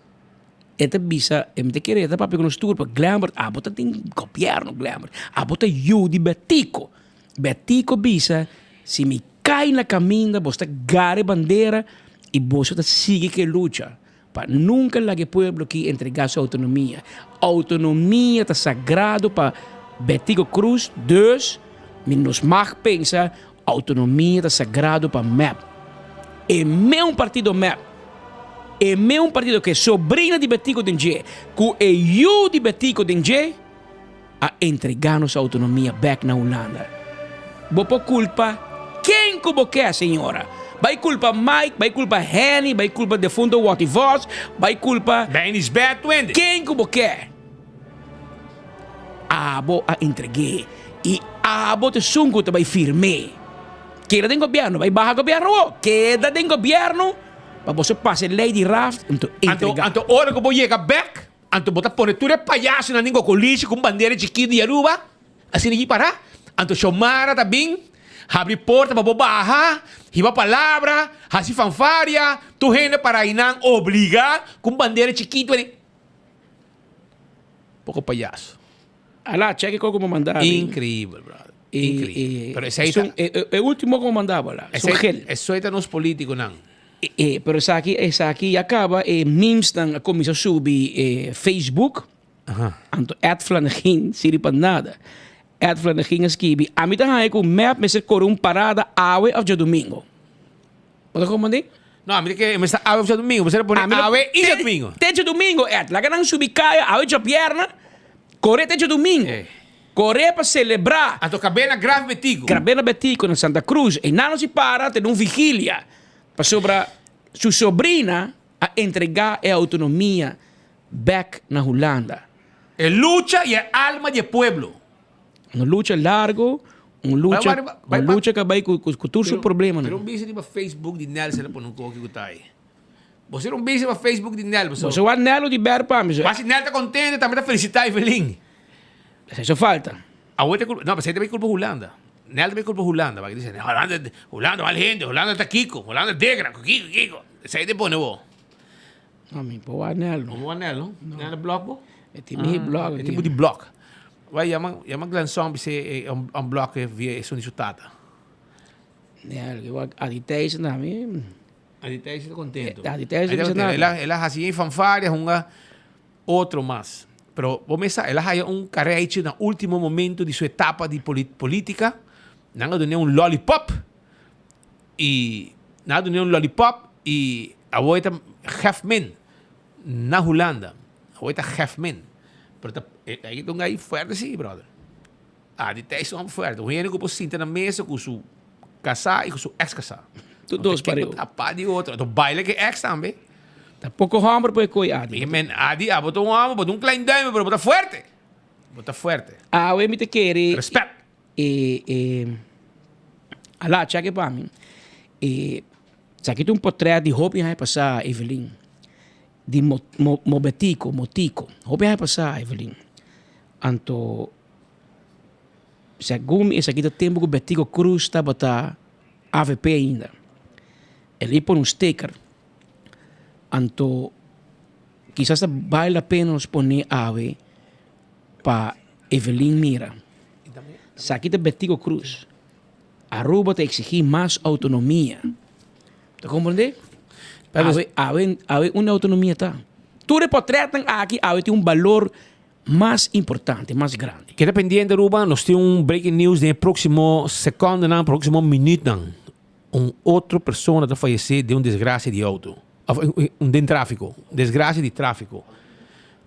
E ta bisa, e mi ta kere e ta papia ku nos tur, pa Glenbert abo ta den gobièrnu Glenbert, abo ta yu di Betico. Betico bisa, si mi kai na kaminda bos ta gara e bandera i boso ta sigui ku e lucha pa nunka laga e pueblo aki entregá su outonomia. Outonomia ta sagrado pa Betico Croes, dus mi nos mag pensa Autonomia ta sagrado pa mep. E meun partido mep, e meun partido ku e sobrina di Betico den dje, ku e yu di Betico den dje, a entrega nos autonomia bek na Hulanda. Bo por kulpa ken ku bo ke, señora. Bai kulpa Mike, bai kulpa Henny, bai kulpa defunto Watty Vos, bai kulpa. Benny's bed twende. Ken ku bo ke. Abo a entreg'é i abo ta esun ku ta bai firm'é. Keda den gobièrnu, bai baha gobièrnu awor. Keda den gobièrnu pa boso pasa e lei di raft anto entregá. Anto ora ku bo yega bèk, anto bo ta pone tur e payasonan den gokolishi ku un bandera chikitu di Aruba, asina aki pará. Anto Xiomara ta bin, habri porta pa bo baha, hiba palabra, hasi fanfaria, tur hende para einan obligá ku un bandera chikitu. Poco payaso. Ala, check e koko mo manda. Increíble, brother. Increíble. Pero esey ta. E ultimo ku mo manda bo la. Esun gel. Esey ta nos politiconan. Pero esaki, esaki ya caba e memes nan a cuminsa subi e Facebook. Anto Ed Flanegin sirbi pa nada. Ed Flanegin a skibi, Ami ta haña ku mep mester kore un parada awe of djadumingo. Bo ta komprendé? No, ami ta kere mester awe of djadumingo. Mester a pone awe i djadumingo. Te djadumingo, Ed. Laga nan subi kaya awe djabièrnè, kore te djadumingo. Kore pa selebrá. Anto kab'é na Graf Betico. Kab'é na Betico na Santa Cruz. Einan nos i para tene un vigilia pasobra su sobrina a entregá e outonomia bèk na Hulanda. E lucha i e alma di e pueblo. Un lucha largo, un lucha, un lucha ka bai ku tur su problemanan. Pero un bisi riba Facebook di Nel sera pone un koki ku ta ai. Bo sera un bisi riba Facebook di Nel. Bo sa wak Nel di ber pa mi. Wak si Nel ta kontento tambe ta felisita Evelyn. Esei falta. Awo ta kulpa, no, esei ta bai kulpa Hulanda. Nel ta bai kulpa Hulanda, wak di Hulanda, Hulanda mal hende, Hulanda ta kiko, Hulanda degra, kiko, kiko. Esei ta pone bo. No, mi por wak Nel no. Bo wak Nel no? Nel a blok bo? E tin mi blok. E tin di blok. Wai yama yama Glenson bis'é e un blok via esun di su tata. Nel ke wak Adi Thijs na mi. Adi Thijs ta kontento. Adi Thijs no bisa nada. El a el a hasi e fanfaria hunga otro mas. Pero bo mes sa el a haya un kareichi na ultimo momento di su etapa di politica. Nan a dun'é un lollipop. I nan a dun'é un lollipop i awor e ta gef min na Hulanda. Awor e ta gef min. Pero ta e ta un gai fuerte si, brother. Adi Thijs ta un homber fuerte. Un hende ku por sinta na mesa ku su kasá i ku su eks kasá. Tur dos pareu. Apa di otro. Anto baila ku e eks tambe. Ta poko homber por e koe Adi. Mi men Adi, abo ta un homber, bo ta un klein duimel, pero bo ta fuerte. Bo ta fuerte. Awe mi ta kere. Respect. E e ala cheke pa mi e esaki ta un potret di hopi aña pasá Evelyn di mo mo mobetico motico hopi aña pasá Evelyn anto segun mi esaki ta tempu ku Betico Cruz tabata avp ainda el a pone un sticker anto kisas ta bale la pena nos pone awe pa Evelyn mira. Esaki ta Betico Cruz. Aruba ta exigi mas autonomia. Ta comprende? Awe, awe, awe unda autonomia ta? Tur e potretnan aki awe tin un balor mas importante, mas grandi. Keda pendiente Aruba, nos tin un breaking news den e proximo secondenan, proximo minuutnan. Un otro persona ta fayece den un desgracia di auto, of den trafico, desgracia di trafico.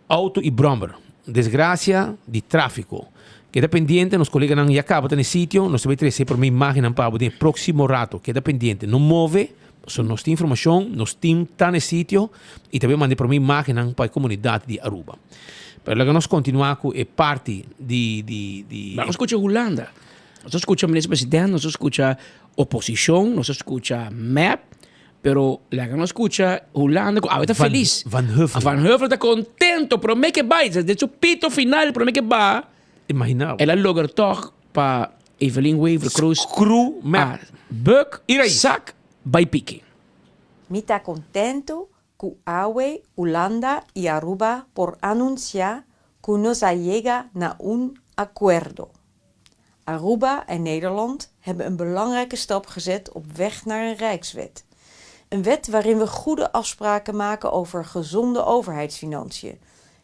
Auto y brommer. Desgracia di trafico. Keda pendiente, nos coleganan ya caba ta na e sitio, nos ta bay trece prome imagennan pa bo den e proximo rato. Keda pendiente, no move, pasobra nos tin informacion, nos team ta na e sitio y ta bay manda e prome imagennan pa e comunidad di Aruba. Pero laga nos continua cu e parti di, di, di. Nos a scucha Hulanda, nos a scucha minister president, nos a scucha oposicion, nos a scucha mep. Pero laga nos scucha Hulanda cu awe ta feliz. Van Huffel. Van Huffel ta contento prome ke bai. Den su pito final prome ke ba. Imagina. El a logra toch pa Evelyn Wever Croes. Screw mep. Buk, sak, bai piki. Mi ta contento. ku awe Hulanda i Aruba por anunsiá ku nos a yega na un akuerdo. Aruba en Nederland hebben een belangrijke stap gezet op weg naar een rijkswet. Een wet waarin we goede afspraken maken over gezonde overheidsfinanciën,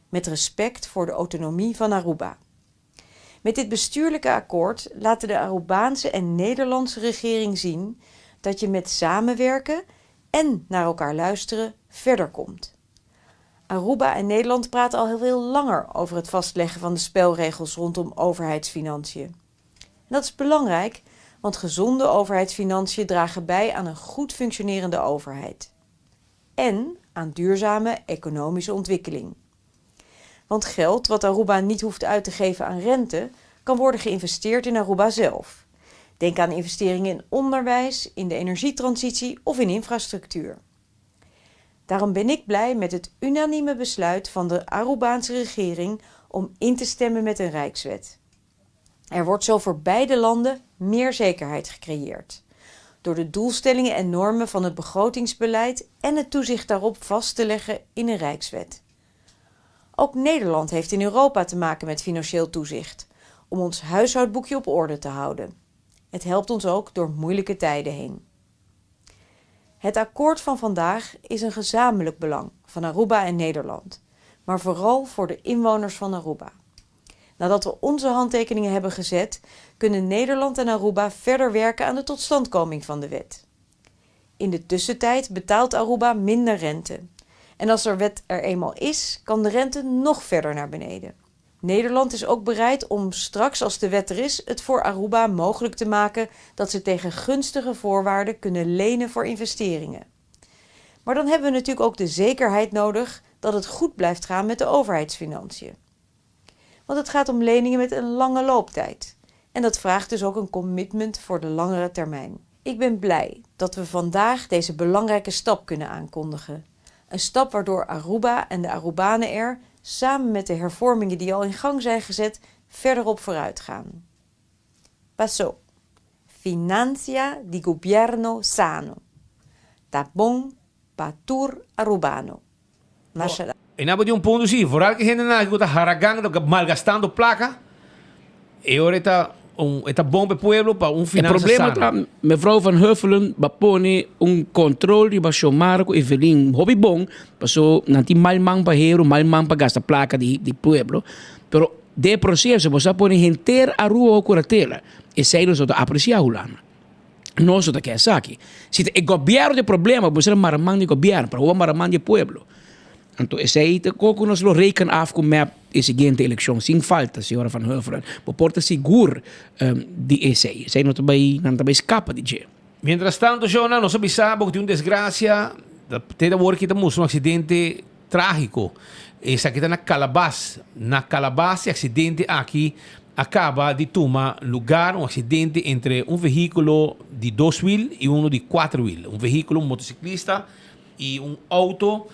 met respect voor de autonomie van Aruba. Met dit bestuurlijke akkoord laten de Arubaanse en Nederlandse regering zien dat je met samenwerken en naar elkaar luisteren verder komt. Aruba en Nederland praten al heel veel langer over het vastleggen van de spelregels rondom overheidsfinanciën. En dat is belangrijk, want gezonde overheidsfinanciën dragen bij aan een goed functionerende overheid. En aan duurzame economische ontwikkeling. Want geld wat Aruba niet hoeft uit te geven aan rente, kan worden geïnvesteerd in Aruba zelf. Denk aan investeringen in onderwijs, in de energietransitie of in infrastructuur. Daarom ben ik blij met het unanieme besluit van de Arubaanse regering om in te stemmen met een rijkswet. Er wordt zo voor beide landen meer zekerheid gecreëerd. Door de doelstellingen en normen van het begrotingsbeleid en het toezicht daarop vast te leggen in een rijkswet. Ook Nederland heeft in Europa te maken met financieel toezicht, om ons huishoudboekje op orde te houden. Het helpt ons ook door moeilijke tijden heen. Het akkoord van vandaag is een gezamenlijk belang van Aruba en Nederland, maar vooral voor de inwoners van Aruba. Nadat we onze handtekeningen hebben gezet, kunnen Nederland en Aruba verder werken aan de totstandkoming van de wet. In de tussentijd betaalt Aruba minder rente. En als er wet er eenmaal is, kan de rente nog verder naar beneden. Nederland is ook bereid om straks, als de wet er is, het voor Aruba mogelijk te maken dat ze tegen gunstige voorwaarden kunnen lenen voor investeringen. Maar dan hebben we natuurlijk ook de zekerheid nodig dat het goed blijft gaan met de overheidsfinanciën. Want het gaat om leningen met een lange looptijd. En dat vraagt dus ook een commitment voor de langere termijn. Ik ben blij dat we vandaag deze belangrijke stap kunnen aankondigen. Een stap waardoor Aruba en de Arubanen er, samen met de hervormingen die al in gang zijn gezet, verder op vooruit gaan. Paso. Financia di gobierno sano. Ta bon pa tur Arubano. Masha danki. E nan bo tin un punto si, vooral ki hendenan aki ku ta haragan, ta malgastando plaka, e ora e ta un e ta bon pa e pueblo pa un E finansa problema sano. ta mevrouw Van Huffelen ba pone un control riba Xiomara cu Evelyn hopi bon paso nan tin mal man pa hero mal man pa gasta placa di di pueblo pero den e proceso bo sa pone henter Aruba bo curatela esey nos no ta aprecia Hulanda nos no ta ke esaki si ta e gobierno ta e problema bo mester mara man di gobierno pero bo mara man di e pueblo. Anto esei ta ko ku nos lo reken af ku mep e siguiente elekshon sin falta, señora Van Huffelen. Bo por ta sigur di esei. Esei no ta bai, nan ta bai skapa di dje. Mientras tanto, shownan, nos a bisa bo ku tin un desgrasia, te ta wor ki ta mustra un aksidente trágiko. Esaki ta na Calabas. Na Calabas e aksidente aki a kaba di tuma lugar, un aksidente entre un vehíkulo di dos wiel i uno di kuater wiel. Un vehíkulo, un motosiklista Y un auto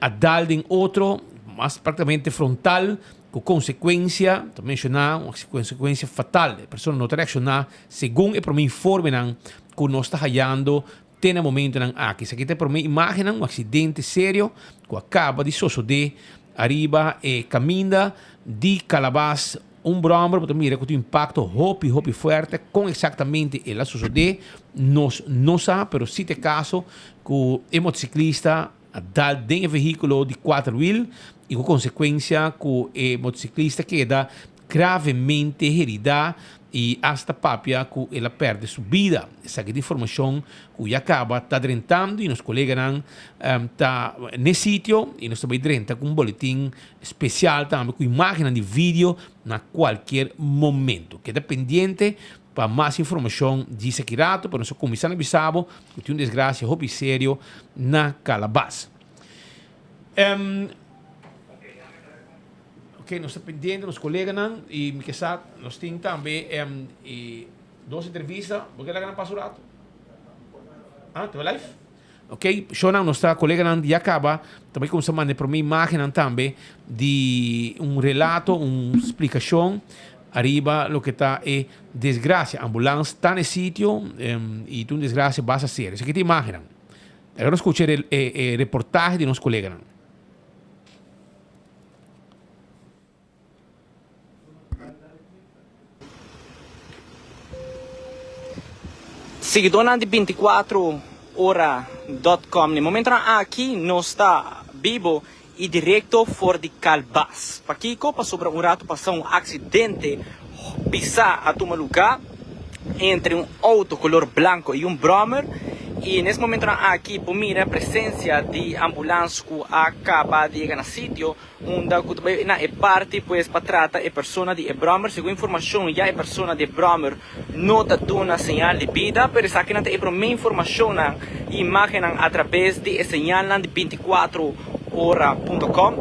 a dal den otro, mas practicamente frontal, cu consecuencia, ta menciona, un consecuencia fatal. E persona no ta reacciona segun e prome informenan cu nos ta hayando te na momentonan aki. Esaki ta e prome imagennan, un accidente serio cu a caba di sosode ariba e caminda di Calabas. Un brommer bo ta mira cu tin un impacto hopi hopi fuerte, con exactamente el a sosode nos no sa, pero si ta e caso cu e motociclista a dal den e vehiculo di cuater wiel y cu consecuencia cu e motociclista keda gravemente herida y hasta papia cu el a perde su bida. Esaki ta informacion cu ya caba ta drentando y nos coleganan ta n'e sitio y nos ta bay drenta cu un boletin Special tambe cu imagennan di video na cualkier momento. Keda pendiente pa mas informacion djis aki rato, pero nos a cuminsa na bisa bo cu tin un desgracia hopi serio na Calabas. Um, ok, nos ta pendiente nos coleganan y mi ke sa nos tin tambe um, e dos entrevista. Bo ke laga nan pasa un rato? Ah, te live? Ok, shownan nos ta coleganan ya caba ta bay cuminsa manda e prome imagennan tambe di un relato, un splicacion ariba loke ta e desgracia. Ambulans ta na e sitio y ta un desgracia basta serio. Esaki ta imagennan. Laga nos skucha e reportahe di nos koleganan. Siguidónan di 24 ora dot com, na e momentonan aki nos ta bibo y directo for di Calbas. Pakico? Pasobra un rato pasa un accidente pisa a tuma lugar entre un auto color blanco y un brommer y nes momentonan aki por mira presencia di ambulance cu a caba di yega na sitio unda cu ta bay na e parti pues pa trata e persona di e brommer. Segun informacion ya e persona di e brommer no ta duna señal di bida pero esakinan ta e prome informacionnan y imagennan a traves di e señalnan di 24 ora punto com.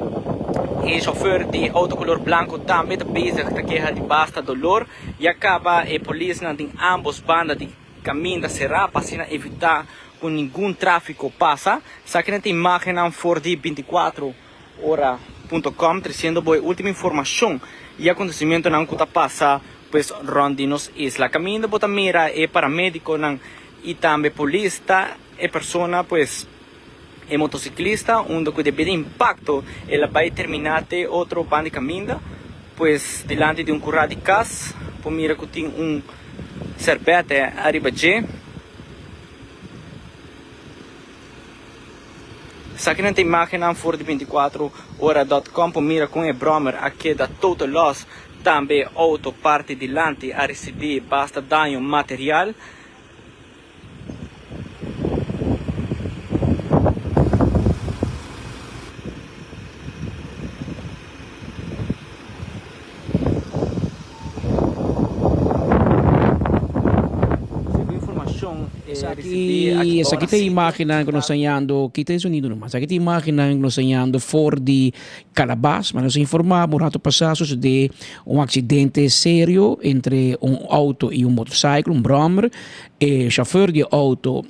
E chofer di e auto color blanco tambe ta bezig ta keha di basta dolor. Ya caba e polisnan den ambos banda di caminda cera pa asina evita cu ningun trafico pasa. Esakinan ta imagennan for di 24 ora punto com treciendo bo e ultimo informacion y acontecimientonan cu ta pasa pues rond di nos isla. Caminda bo ta mira e paramediconan y tambe polis ta e persona pues e motociclista unda cu debi di impacto el a bay termina te otro banda di caminda pues dilanti di un cura di cas por mira cu tin un serbete ariba dje. Esakinan ta imagennan for di 24 ora dot com por mira con e brommer a keda total loss. Tambe e auto parti dilanti a ricibi basta daño material. Segun informacion Esaki, esaki ta e imagennan ku nos ta hañando, kita e sonido nomas, esaki ta e imagennan ku nos ta hañando for di Calabas, mas nos a informá un rato pasá sosodé un aksidente serio entre un outo i un motorcycle, un brommer. E chauffeur di e outo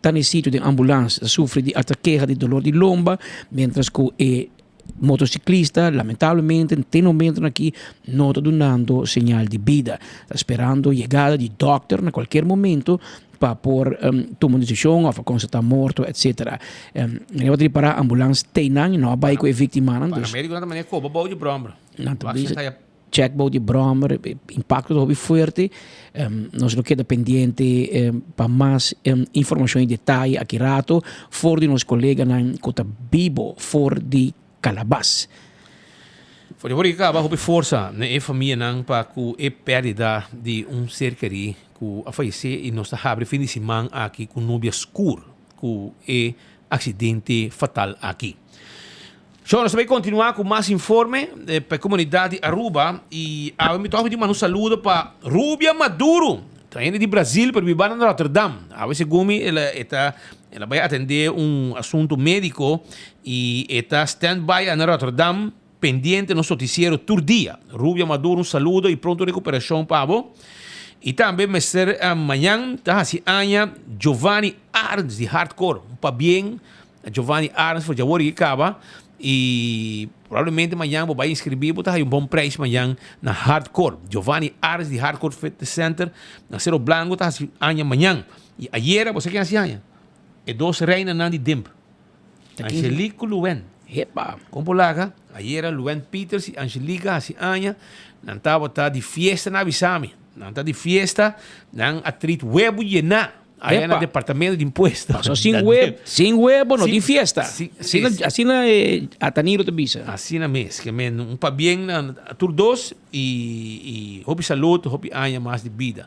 ta na e sitio den ambulans, ta sufri di ata keha di dolor di lomba, mientras ku e Motociclista lamentablemente te momentonan aki no ta dunando señal di bida. Ta sperando yegada di dokter na cualkier momento pa por tuma un decision of a constata morto etcetera. Nan a ripara ambulans te nan y no a bay cu e victimanan. Paramediconan ta manera coba bou di brommer. Nan ta bisa check bou di brommer, impacto ta hopi fuerte. Nos lo keda pendiente pa mas informacion y detaye aki rato for di nos coleganan cu ta bibo for di Calabas. For di ora ki caba hopi forsa na e famianan pa cu e perdida di un ser keri cu a fayece y nos ta habri fin di siman aki cu nubia scur cu e accidente fatal aki. So, nos ta bay continua cu mas informe pa e comunidad di Aruba y awe mi toca di manda un saludo pa Rubia Maduro, ta hende di Brazil pero biba na Rotterdam. Awe segun mi el e ta el a bay atende un asunto medico y e ta stand by na Rotterdam pendiente nos noticiero tur dia. Rubia Maduro un saludo y pronto recuperacion pa bo. Y tambe mester mañan ta haci aña Giovanni Arends di Hardcore, un pabien Giovanni Arends for djawor y caba y probablemente mañan bo bay inscribi bo ta haya un bon prijs mañan na Hardcore. Giovanni Arends di Hardcore Fitness Center na Cerro Blanco ta haci aña mañan. Y ayera bo sa ken haci aña? E dos reinanan di Dimp. Angelique cu Luen. Hepa! Con por laga? Ayera Luen Peters y Angelique a haci aña. Nan tabata di fiesta nan a bisa mi. Nan ta di fiesta, nan a treat webo yena. Allá na departamento di impuesto. Paso sin web, sin webo no tin fiesta. Asina, asina eh, Ataniro ta bisa. Asina mes, ke men un pabien na tur dos y y hopi salud, hopi aña mas di bida.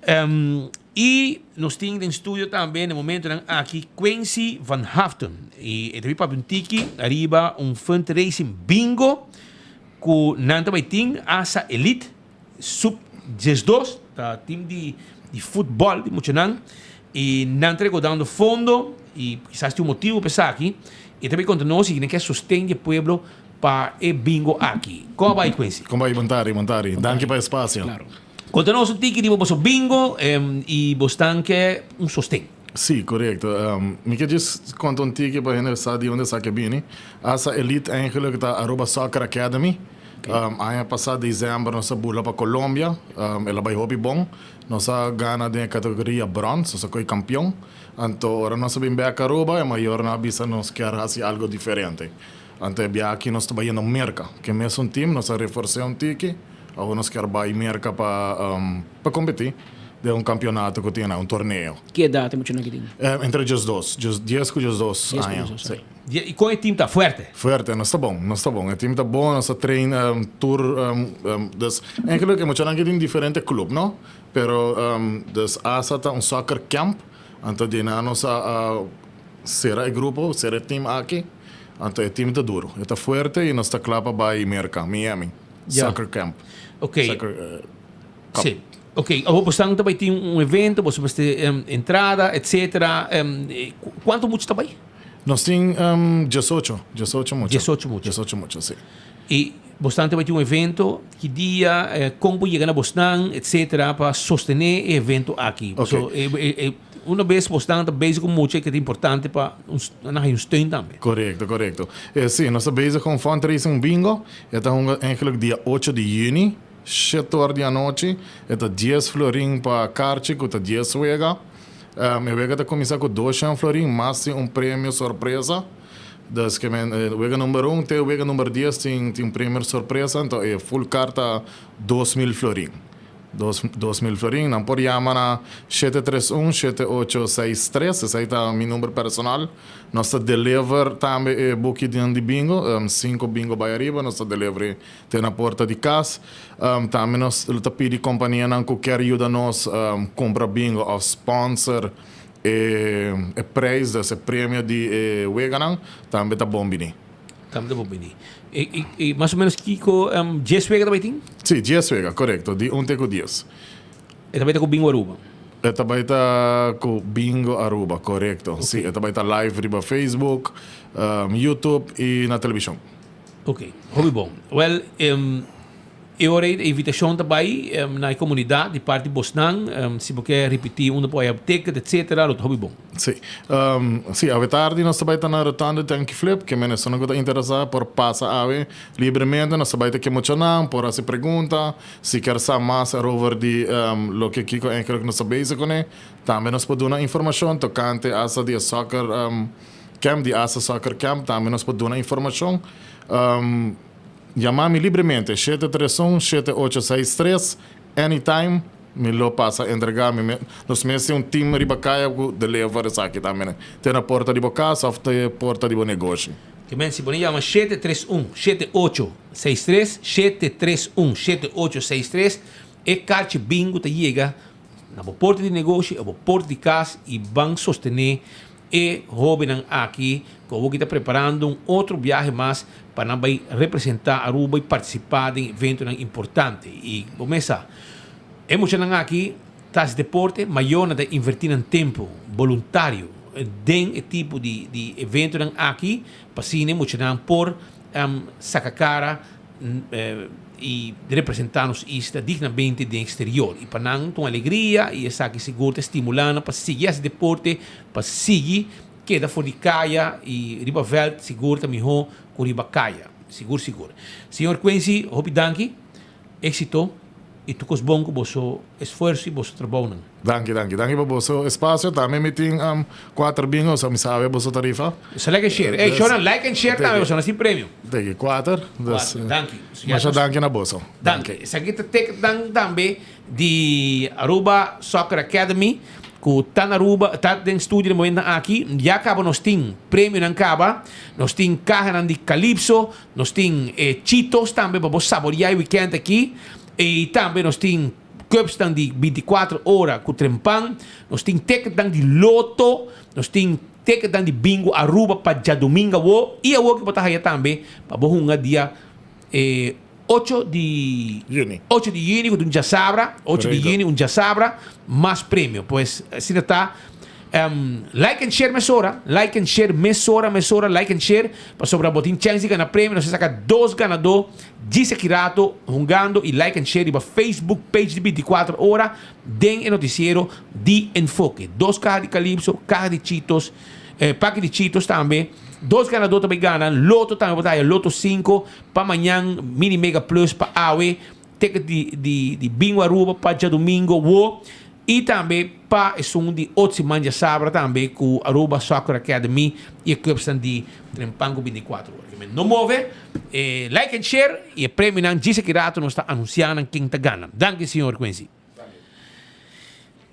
Um, y nos tin den studio tambe na momentonan aki Quincy van Haften. Y e ta bin papia un tiki ariba un fundraising bingo ku nan ta bai tin Asa Elite. Sub 12 ta team di di futbol di muchanan y nan ta recaudando fondo y kisas tin un motibo pa esaki y ta bay conta nos y nan kier sosten di e pueblo pa e bingo aki. Con a bay Quincy? Con bay Montari, Montari. Danki pa e espacio. Claro. Conta nos un tiki riba boso bingo y bos tan ke un sosten. Sí, corecto. Mi ke djis conta un tiki pa hende sa di unda esaki a bini. Asa Elite eigenlijk ta Aruba Soccer Academy. Aña pasá desèmber nos a bula pa Colombia, el a bai hopi bon. Nos a gana den e kategoria brons, nos a kohe kampion. Anto ora nos a bin bèk Aruba e mayornan a bisa nos kier hasi algo diferente. Anto e biaha aki nos ta bayendo Merka. Ke mesun team nos a refors'é un tiki, awor nos kier bai Merka pa pa kompetí den un kampionato ku tin na un torneo. Ki edat e muchanan aki tin? Entre diesdos, dies ku diesdos Dies ku aña, diesdos si. aña. I kon e team ta? Fuerte? Fuerte, nos ta bon, nos ta bon. E team ta bon, nos ta train tur, dus eigenlijk e muchanan aki tin diferente club, no? Pero dus asa ta un soccer camp, anto di nan nos a sera e grupo, sera e team aki, anto e team ta duro, e ta fuerte i nos ta kla pa bai Merka, Miami, soccer camp. Ok. Soccer cup. Si. Ok, awor bosnan ta bai tin un evento, boso mester entrada, etcetera. Kuantu mucha ta bai? Nos tin diesocho, diesocho mucha. Diesocho mucha. Diesocho mucha, si. I bosnan ta bai tin un evento, ki dia, kon por yega na bosnan, etcetera, pa sostené e evento aki. Ok. So, una bes bosnan ta bezig ku mucha, ke ta importante pa nan haña un steun tambe. Korekto, korekto. Si, nos ta bezig ku un fundraising bingo. E ta hunga eigenlijk dia ocho di yüni, shete or di anochi. E ta dies florin pa karchi ku ta dies wega. E wega ta kuminsá ku doshen florin mas tin un premio sorpresa. Dus ke men e wega number un te wega number dies tin tin premio sorpresa, anto e full kart ta 2000 florin. Dos 2000 florin. Nan por yama na 731 7863, esei ta mi number personal. Nos ta deliver tambe e buki di bingo, sinku bingo bai ariba nos ta deliver Te na porta di kas. Tambe nos lo ta pidi kompanianan ku kier yuda nos kumpra bingo òf sponsor e e preis, dus e premio di e weganan, tambe ta bon bini. Tambe ta bon bini. I i mas o menos kiko dies wega ta bai tin? Si, dies wega, korekto. Di un te ku dies. E ta bai ta ku Bingo Aruba? E ta bai ta ku Bingo Aruba, korekto. Si, e ta bai ta live riba Facebook, YouTube i na televishon. Ok, hopi bon. Wel, e ora ei e invitashon ta bai na e komunidat di parti bosnan. Si bo ke ripití unda por haya ticket, etcetera, lo ta hopi bon. Sí. Sí, awe tardi nos ta bai ta na Rotonde Tanki Flip. Ke men esunnan ku ta interesá por pasa awe libremente. Nos ta bai ta ke muchanan, por hasi pregunta. Si kier sa mas erover di loke kiko eigenlijk nos ta bezig kuné, tambe nos por duna informashon tokante asta di e soccer. Camp di Asa Soccer Camp tambe nos por duna informacion. Yama mi libremente 731 7863 anytime mi lo pasa entrega mi nos mes tin un team riba caya cu deliver esaki tambe te na porta di bo cas of te porta di bo negoshi. Ke men si bo no yama 731 7863 731 7863 e karchi bingo ta yega na bo porta di negoshi of bo porta di cas y ban sostene E hobennan aki ku awoki ta preparando un otro biahe mas pa nan bai representá Aruba i partisipá den eventonan importante. I bo mes sa, e muchanan aki ta hasi deporte, mayor nan ta invertí nan tempu boluntario den e tipo di di eventonan aki pa asina e muchanan por saka kara i representá nos isla dignamente den eksterior. I pa nan ta un alegria i esaki sigur ta stimulá nan pa sigui hasi deporte, pa sigui keda for di kaya i riba vèlt sigur ta mihó ku riba kaya. Sigur sigur. Señor Quincy, hopi danki. Éxito i tur kos bon ku boso esfuerso i boso trabounan. Danki, danki. Danki pa boso espacio. Tambe mi tin cuater bingo, so mi sabe boso tarifa. So like and share. Ey, shownan like and share tambe, boso no sin premio. Teki, cuater. Dus, Cuater, danki. Masha danki na boso. Danki. Esaki ta ticketnan tambe di Aruba Soccer Academy ku ta na Aruba, ta den studio den momentonan aki. Ya caba nos tin premionan caba. Nos tin cahanan di Calypso, nos tin e Cheetos tambe pa bo saboria e weekend aki. Y tambe nos tin cupsnan di binticuatro ora cu trempan, nos tin ticketnan di loto, nos tin ticketnan di bingo Aruba pa djadomingo awo y awo ki bo ta haya tambe pa bo hunga dia ocho di Juni. Ocho di juni cu ta un djasabra, ocho di Correcto. juni un djasabra, mas premio. Pues asina ta. Like and share mesora, like and share mesora, mesora, like and share, pasobra bo tin chance di gana premio, nos a saca dos ganadó djis aki rato hungando y like and share riba Facebook page di 24 ora den e noticiero di Enfoke. Dos caha di Calypso, caha di Cheetos, eh, paki di Cheetos tambe. Dos ganadó ta bai gana Loto tambe bo ta haya Loto 5 pa mañan, Mini Mega Plus pa awe, ticket di di di Bingo Aruba pa djadumingo wo y tambe pa esun di otro siman djasabra tambe cu Aruba Soccer Academy y e clubsnan di Trempan cu 24 ora. Kimen no move, e like and share y e premionan djis aki rato nos ta anuncia nan ken ta gana. Danki señor Quincy.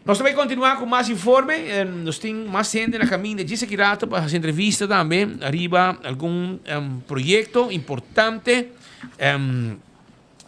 Nos ta bay continua cu mas informe. Nos tin mas hende na caminda djis aki rato pa haci entrevista tambe ariba algun proyecto importante.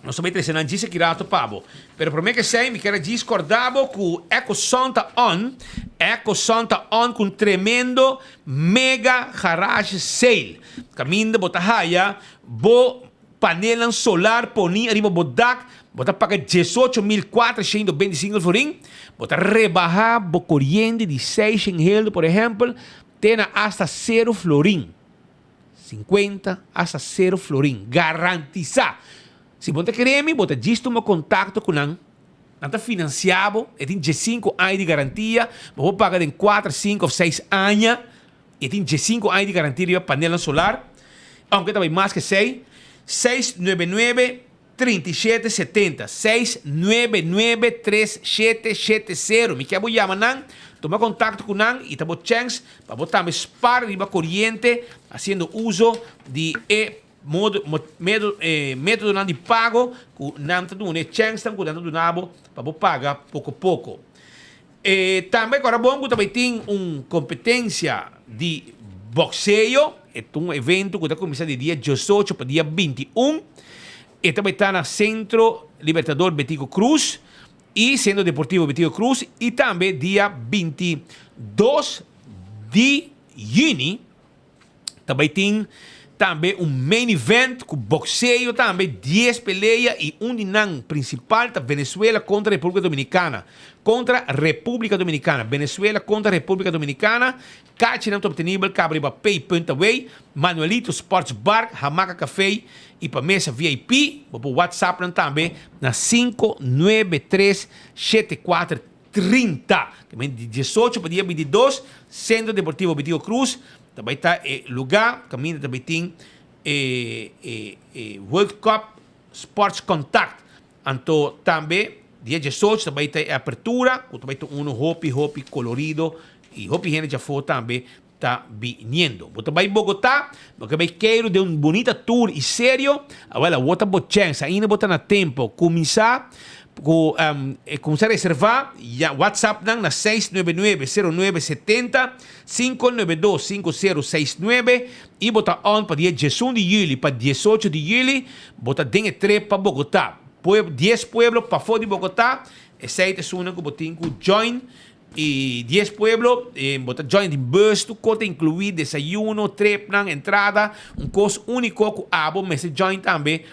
Nos ta bay trece nan djis aki rato pa bo. Pero prome ke esey mi kier a djis corda bo cu Ecoson ta on. Ecoson ta on cu un tremendo mega garage sale. Caminda bo ta haya bo Panelnan solar poni ariba bo dak, bo ta paga 18425 florin, bo ta rebaha bo koriente di seishen heldo por ehempel te na hasta sero florin, 50 hasta sero florin, garantisa! Si bo no ta kere mi, bo ta djis tuma kontakto ku nan, nan ta finansia bo, e tin diesinku aña di garantia, bo por paga den kuater, sinku òf seis aña. E tin diesinku aña di garantia riba panelnan solar, aunke ta bai mas ke esei, 699 37 70, 699 3770. Mi kier bo yama nan, tuma kontakto ku nan i ta bo chèns pa bo tambe spar riba koriente hasiendo uso di e modo, medo, e metodonan di pago ku nan ta duna, e chènsnan ku nan ta duna bo pa bo paga poko poko. E tambe kora bon ku ta bai tin un kompetensia di bokseo. E ta un evento ku ta kuminsá di dia diesocho pa dia 21. E ta bai ta na Sentro Libertador Betico Croes i Sentro Deportivo Betico Croes i tambe dia 22 di yüni. Ta bai tin tambe un main event ku bokseo tambe, dies pelea i un di nan prinsipal ta Venezuela kontra Repúblika Dominikana. Kontra Repúblika Dominikana. Venezuela kontra Repúblika Dominikana. Kachinan ta obtenibel kaba riba Pay Punt Away, Manuelito Sports Bar, Hamaca Café i pa mesa VIP. Bo por WhatsApp nan tambe na 593 74 30, ta bai di diesocho pa dia 22, Centro Deportivo Betico Croes ta bai ta e luga kaminda ta bai tin e e e World Cup Sports Contact. Anto tambe dia diesocho ta bai ta e apertura ku ta bai ta uno hopi hopi kolorido i hopi hende djafó tambe ta biniendo. Bo ta bai Bogotá, bo ke bai keiru den un bunita tour i serio, awel awor ta bo chèns, ainda bo ta na tempo. Kuminsá ku kuminsá reservá ya WhatsApp nan na seis nuebe nuebe sero nuebe setenta, sinku nuebe dos sinku sero seis nuebe i bo ta on pa dia diesun di yüli pa diesocho di yüli bo ta den e trip pa Bogotá. Pueblo dies pueblo pafó di Bogotá, esei ta esunnan ku bo tin ku join. E dies pueblo, bo ta join den bus, tur kos ta inclui, desayuno, tripnan, entrada, un kos unico cu abo mester join tambe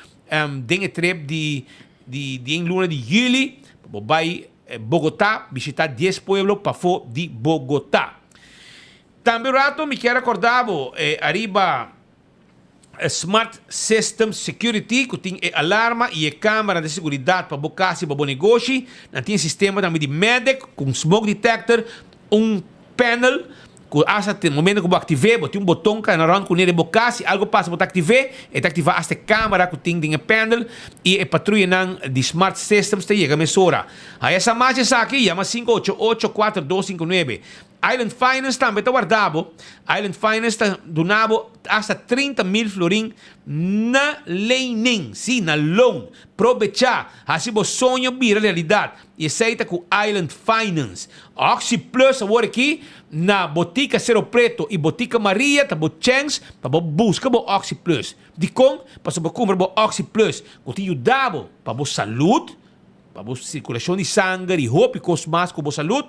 den e trip di di den luna di juli, pa bo bay Bogota bishita dies pueblo pafo di Bogota. Tambe un rato mi kier a corda bo ariba. Smart System Security ku tin e alarma i e kamera di seguridat pa bo kas i pa bo negoshi. Nan tin e sistema tambe di Medic ku un smoke detector, un panel ku asta te momento ku bo aktiv'é bo tin un boton kana rònt kuné den bo kas si algu pasa bo ta aktiv'é e ta aktivá asta e kamera ku tin den e panel i e patruyanan di Smart Systems ta yega mesora. Haya sa mas di esaki yama 588 4259. Island Finance tambe ta warda bo. Island Finance ta duna bo hasta 30 mil florin na lening, sí, na loan. Probechá, hasi bo soño bira realidat. I esei ta ku Island Finance. Oxi Plus awor aki na Botica Cero Preto i Botica Maria ta bo chèns pa bo buska bo Oxi Plus. Dikon? Pasobra bo kumpra bo Oxi Plus ku ta yuda bo pa bo salud, Pa bo sirkulashon di sanger i hopi kos mas ku bo salud,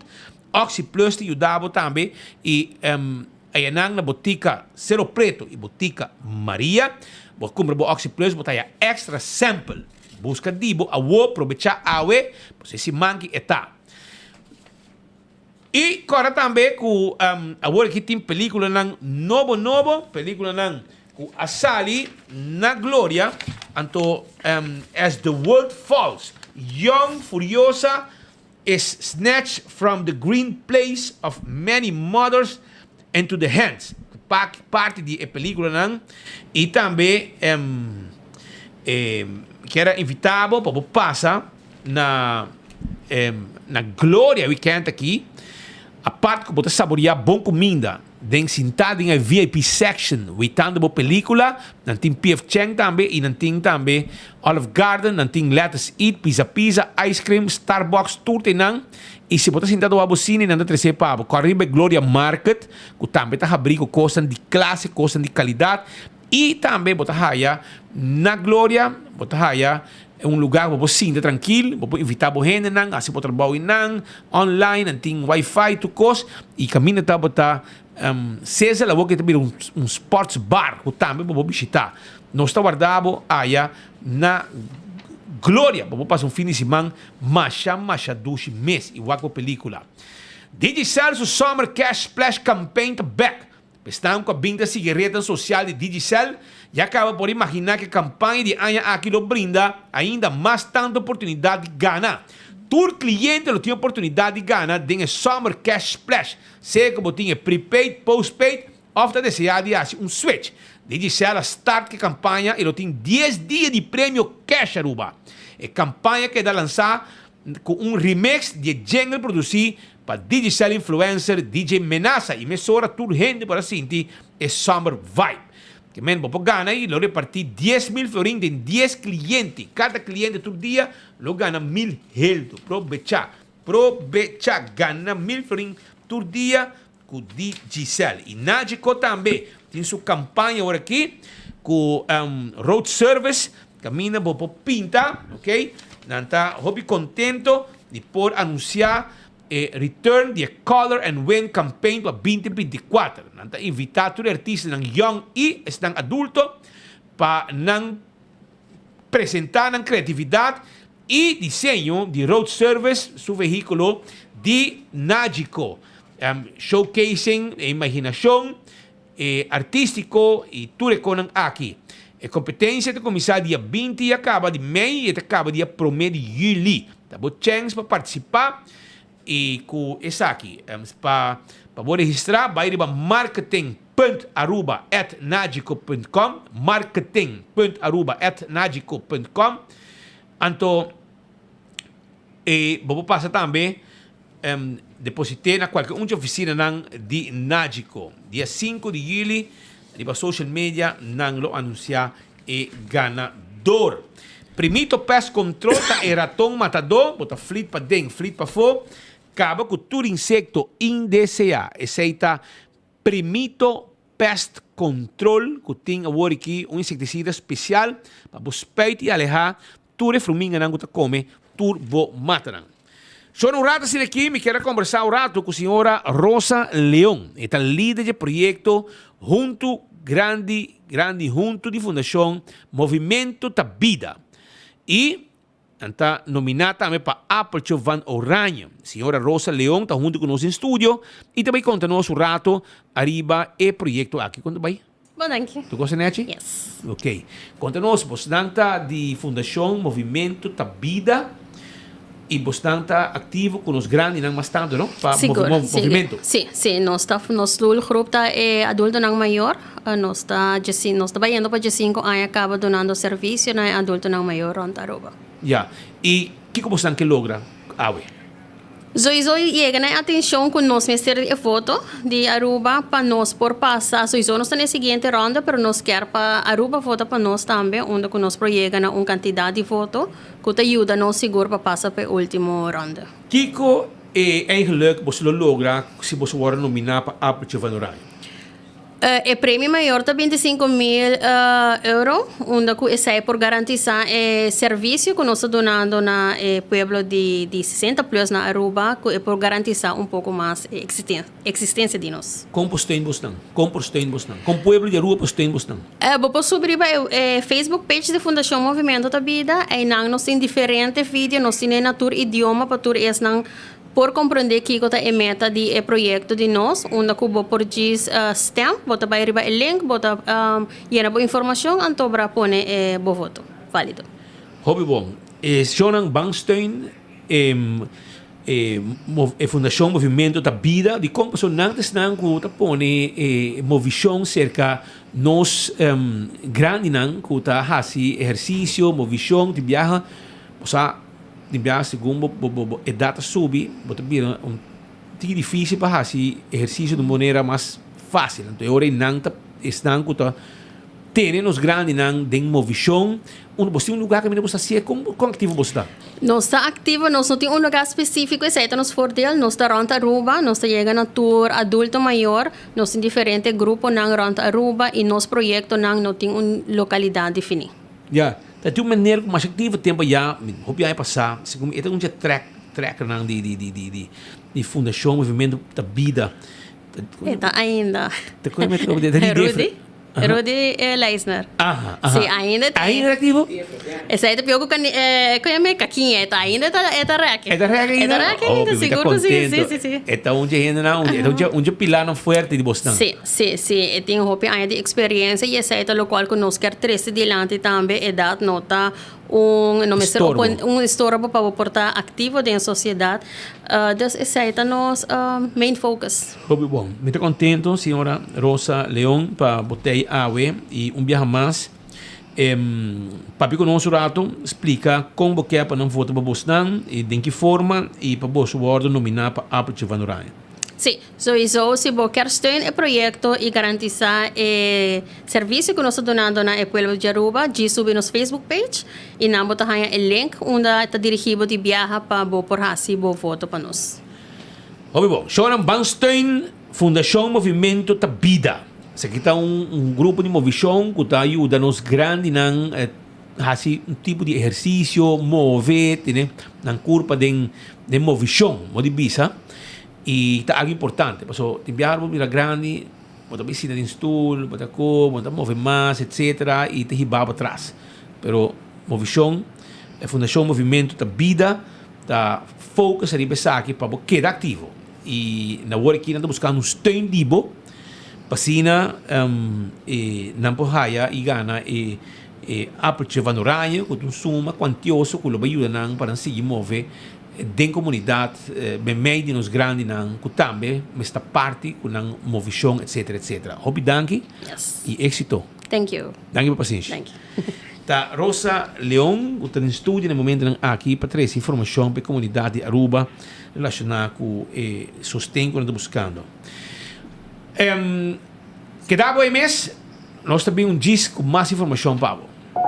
Oxi Plus ta yuda bo tambe i ayanan na botika Cero Preto i botika Maria. Bo kumpra bo Oxi Plus bo ta haya extra sample. Buska di bo awo, probecha awe, pasobra e siman ki e ta. I kòrda tambe ku awor aki tin pelíkulanan nobo nobo, pelíkulanan ku a sali na gloria, anto As the World Falls, Young Furiosa is snatched from the green place of many mothers into the hands. parti di e peliculanan y tambe e kier a invita bo pa bo pasa na na Gloria weekend aki apart cu bo ta saboria bon cuminda den sinta den e VIP section witando bo pelicula nan tin PF Chang tambe y nan tin tambe Olive Garden nan tin Let Us Eat Pizza Pizza ice cream Starbucks tur te nan y si bo ta sinta wak bo cine nan ta trece pa bo cor riba e Gloria Market cu tambe ta habri cu cosnan di clase cosnan di calidad Y tambe bo ta haya na Gloria, bo ta haya un lugar bo por sinta trankil, bo por invita bo hendenan, hasi bo trabou einan, online, nan tin wifi tur kos, y kaminda ta bo ta Cesar awor ke ta bira un sports bar ku tambe bo por bishita. Nos ta warda bo aya na Gloria, bo por pasa un fin di siman masha masha dushi mes y wak bo pelicula. Digicel su Summer Cash Splash Campaign ta bek. Esnan ku a bin ta sigui retnan sosial di Digicel ya kaba por imaginá ku e kampaña di aña aki lo brinda ainda mas tantu oportunidat di gana. Tur kliente lo tin oportunidat di gana den e Summer Cash Splash, sea ku bo tin e prepaid, postpaid òf ta deseá di hasi un switch. Digicel a start ku e kampaña i lo tin dies dia di premio cash Aruba. E kampaña keda lansá ku un remix di e jingle produsí Pa Digicel influencer DJ Menasa y mesora tur hende por a sinti e summer vibe. Ke men bo por gana y lo reparti 10,000 florin den dies cliente. Cada cliente tur dia lo gana mil heldo. Probecha, probecha gana mil florin tur dia cu Digicel. Y Nagico tambe tin su campaña awor aki cu road service caminda bo por pinta, ok. Nan ta hopi contento di por anuncia e return di e Color and Win campaign pa binti 24. Nan ta invita tur e artistanan young y esnan adulto pa nan presenta nan creatividad y diseño di road service su vehiculo di Nagico, showcasing e imaginacion e artistico y tur e conan aki. E competencia ta cuminsa dia 20 y a caba di mei y e ta caba dia prome di juli. Ta bo chens pa participa y cu esaki. Pa pa bo registra bay riba marketing punt aruba at nagico punt com, marketing punt aruba at nagico punt com. Anto e bo por pasa tambe deposit'é na kualke un dje ofisinanan di Nagico. Dia sinku di yüli riba social media nan lo anunsiá e ganador. Primito Pest Control ta e raton matadó, bo ta flit paden, flit pafó, kaba ku tur insekto indeseá. Esei ta Primito Pest Control ku tin awor aki un insektisida spesial pa bo spuit i alehá tur e fruminganan ku ta kome tur bo matanan. Shon un rato asina aki mi kier a kombersá un rato ku señora Rosa Leon. E ta lider dje proyekto Huntu Grandi Grandi Huntu di Fundashon Movimento ta Bida i Nan ta nominá tambe pa Appeltje van Oranje. Señora Rosa Leon ta huntu ku nos den studio i ta bai konta nos un rato ariba e proyekto aki. Kon ta bai? Bon danki. Tur kos ta nechi? Yes. Ok. Konta nos, bosnan ta di Fundashon Movimento ta Bida i bosnan ta aktivo ku nos grandinan mas tantu, no? Pa Sigur, movimento. Si, si. Nos ta, nos doelgroep ta e adultonan mayor. Nos ta djesi, nos ta bayendo pa djesinku aña kaba dunando servisio na e adultonan mayor rònt Aruba. Ya. I kiko bosnan ke logra awe? Soiso yega na e atenshon ku nos mester di e voto di Aruba pa nos por pasa. Soiso nos ta na e siguiente ronda, pero nos kier pa Aruba vota pa nos tambe, unda ku nos por yega na un kantidat di voto ku ta yuda nos sigur pa pasa pa e ultimo ronda. Kiko e eigenlik boso lo logra si boso wòrdu nominá pa Appeltje van Oranje? E premio mayor ta 25,000 euro, unda cu esey por garantisa e servicio cu nos ta dunando na e pueblo di di 60 plus na Aruba, cu e por garantisa un poco mas e existencia di nos. Con por steun bosnan? Con por steun bosnan? Con pueblo di Aruba por steun bosnan? Bo por subi riba e Facebook page di Fundacion Movimento ta Bida, eynan nos tin diferente video, nos tin e na tur idioma pa tur esnan Por komprondé kiko ta e meta di e proyekto di nos, unda ku bo por djis stem, bo ta bai riba e link, bo ta yena bo informashon anto bra pone e bo voto válido. Hopi bon. E shownan ban steun e E e Fundashon Movimento ta Bida dikon pasobra nan ta esnan ku ta pone e movishon serka nos grandinan ku ta hasi ehersisio, movishon, tin biaha bo sa tin biaha segun bo bo edat ta subi bo ta bira un tiki difisil pa hasi ehersisio di un manera mas fásil. Anto e ora ei nan ta esnan ku ta Tene nos grandinan den movishon. Unda bo tin un lugá kaminda bo sa sié? Kon kon aktivo bo ta? Nos ta aktivo, nos no tin un lugá spesífiko, esei ta nos voordeel. Nos ta rònt Aruba, nos ta yega na tur adulto mayor, nos tin diferente gruponan rònt Aruba i nos proyektonan no tin un lokalidat definí. Ya, ta tin un manera ku masha aktivo tempu ayá, hopi aña pasá, segun mi e ta un dje trèk trèkernan di di di di di Fundashon Movimento ta Bida. E ta ainda. Ta koe met koe de Rudy. Rudy Leisner. Aha, aha. Si, ainda ta. Ainda aktivo? Esei ta pio ku kani eh koe me kakiña e ta ainda ta e ta rèk. E ta rèk E ainda? ta rèk ainda, Oh, mi ta sigur ku si, si, kontento. si, si. E ta un dje hendenan, un e ta un dje un dje pilarnan fuerte di bosnan. Si, si, si. E tin hopi aña di eksperensia i esei ta lokual ku nos kier trese dilanti tambe, edat no ta Un no mester Estorbo. un estorbo pa bo por ta activo den sociedad. Dus esey ta nos main focus. Hopi bon. Mi ta contento señora Rosa Leon pa bo tey awe y un biaha mas papia cu nos un rato splica con bo kier pa nan vota pa bosnan y den ki forma y pa boso wordo nomina pa Appeltje van Oranje. Sí, sowieso si bo kier steun e proyecto y garantisa e servicio cu nos ta dunando na e pueblo di Aruba, djis subi nos Facebook page y nan bo ta haña e link unda ta dirigi bo di biaha pa bo por haci bo voto pa nos. Hopi bon. Shonan ban steun Fundacion Movimento ta Bida. Esaki ta un grupo di movishon cu ta yuda nos grandinan haci un tipo di ehercicio, move, tene nan curpa den movishon, mo di bisa. I ta algu importante, paso tin biaha bo bira grandi, bo ta bai sinta den stoel, bo ta ko, bo no ta move mas, etcetera, i ta hiba bo atras. Pero Movishon, e Fundashon Movimento ta bida, ta focus ariba esaki pa bo keda aktivo. I na wor aki nan ta buskando un steun di bo pa asina e nan por haya i gana e e Appeltje van Oranje ku ta un suma kuantioso ku lo bai yuda nan pa nan sigui move Den komunidat, meimei di nos grandinan ku tambe mester ta parti ku nan movishon etsetera etsetera. Hopi danki i éksito. Thank you. Danki pa pasenshi. Thank you. Ta Rosa Leon ku ta den studio na e momentonan aki pa trese informashon pa e komunidat di Aruba relashoná ku e sosten ku nan ta buskando. Keda bo ei mes, nos ta bin un djis ku mas informashon pa bo.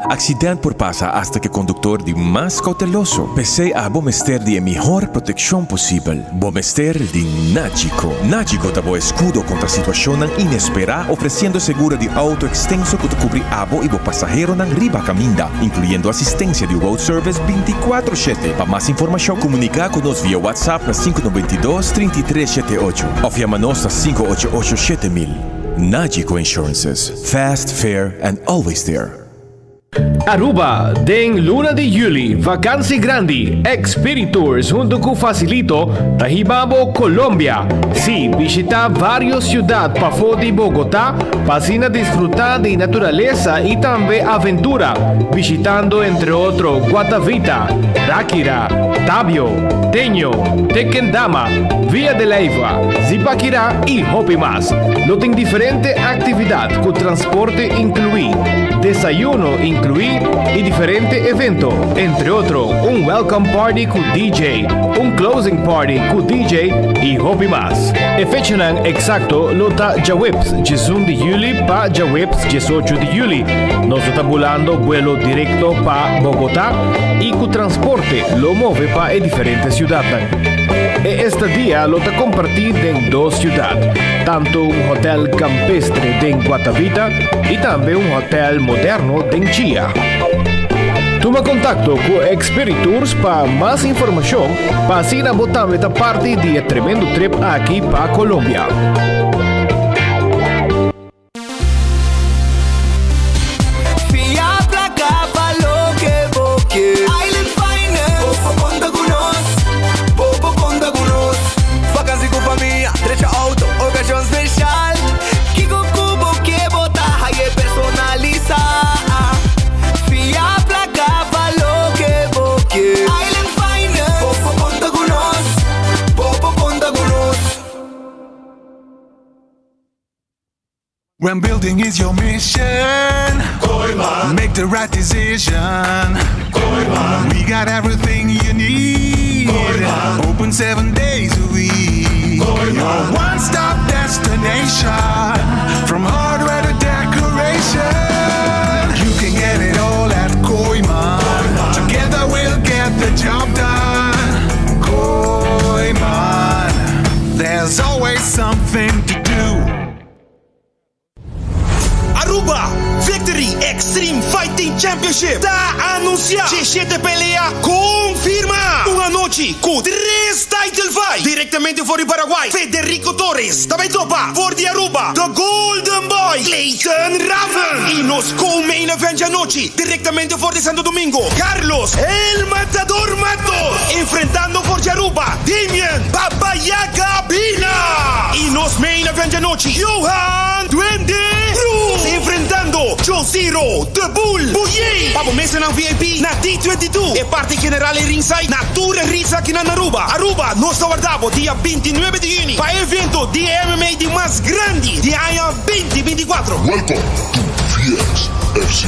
Accident por pasa hasta ke conductor di mas cauteloso. P'esey abo mester di e mihor proteccion posibel. Bo mester di Nagico. Nagico ta bo escudo contra situacionnan inespera ofreciendo seguro di auto extenso cu ta cubri abo y bo pasaheronan riba caminda, incluyendo asistencia di road service binticuatro shete. Pa mas informacion comunica cu nos via WhatsApp na sinku 92 33 shete ocho of yama nos na 588 7000. Nagico Insurances. Fast, fair and always there. Aruba, Den luna di juli, vakansi grandi, Expiritours hunto cu Facilito ta hiba bo Colombia. Sí, bishita varios ciudad pafó di Bogotá pa asina disfruta di naturalesa y tambe aventura, bishitando entre otro Guatavita, Ráquira, Tabio, Teño, Tequendama, Villa de Leyva, Zipaquirá y hopi mas. Lo tin diferente actividad cu transporte inclui, desayuno inclui y diferente evento, entre otro un welcome party cu DJ, un closing party cu DJ y hopi mas. E fechanan exacto lo ta djaweps 11 di juli pa djaweps 18 di juli. Nos lo ta bulando buelo directo pa Bogota y cu transporte lo move pa e diferente ciudadnan. E estadia lo ta comparti den dos ciudad, tanto un hotel campestre den Guatavita y tambe un hotel moderno den Chia. Tuma contacto cu Expiritours pa mas informacion pa asina bo tambe ta parti di e tremendo trip aki pa Colombia. Fia placa pa loke bo ke. Island Finance. Bo por conta cu nos. Bo por conta cu nos. Vakantie cu famia, drecha auto, ocasion special. Kico cu bo ke bo ta haye personalisa. Fia placa pa loke bo ke. Island Finance. Bo por conta cu nos. When building is your mission, Kooyman. Make the right decision. Kooyman. We got everything you need. Kooyman. Open 7 days a week. Kooyman. Your one-stop destination. From hardware to decoration. You can get it all at Kooyman. Kooyman. Together we'll get the job done. Kooyman. There's always something to do. Aruba Victory Extreme Fighting Championship ta anuncia Djeshete pelea confirma! Un anochi cu tres title fight! Directamente for di Paraguay, Federico Torres ta bay topa for di Aruba, The Golden Boy, Clayton Raven! Y nos co-main event djanochi, directamente for di Santo Domingo, Carlos El Matador Matos enfrentando for di Aruba, Damian Baba Yaga Bina! Y nos main event djanochi, Johan Duende Cruz enfrentando Josiro The Bull Buyey! Pa bo mesanan VIP na D22, e parti general y ringside na tur e ritz aki na Aruba. Aruba, nos ta warda bo dia 29 di juni pa e evento di e MMA di mas grandi di aña 2024. Welcome to VXFC.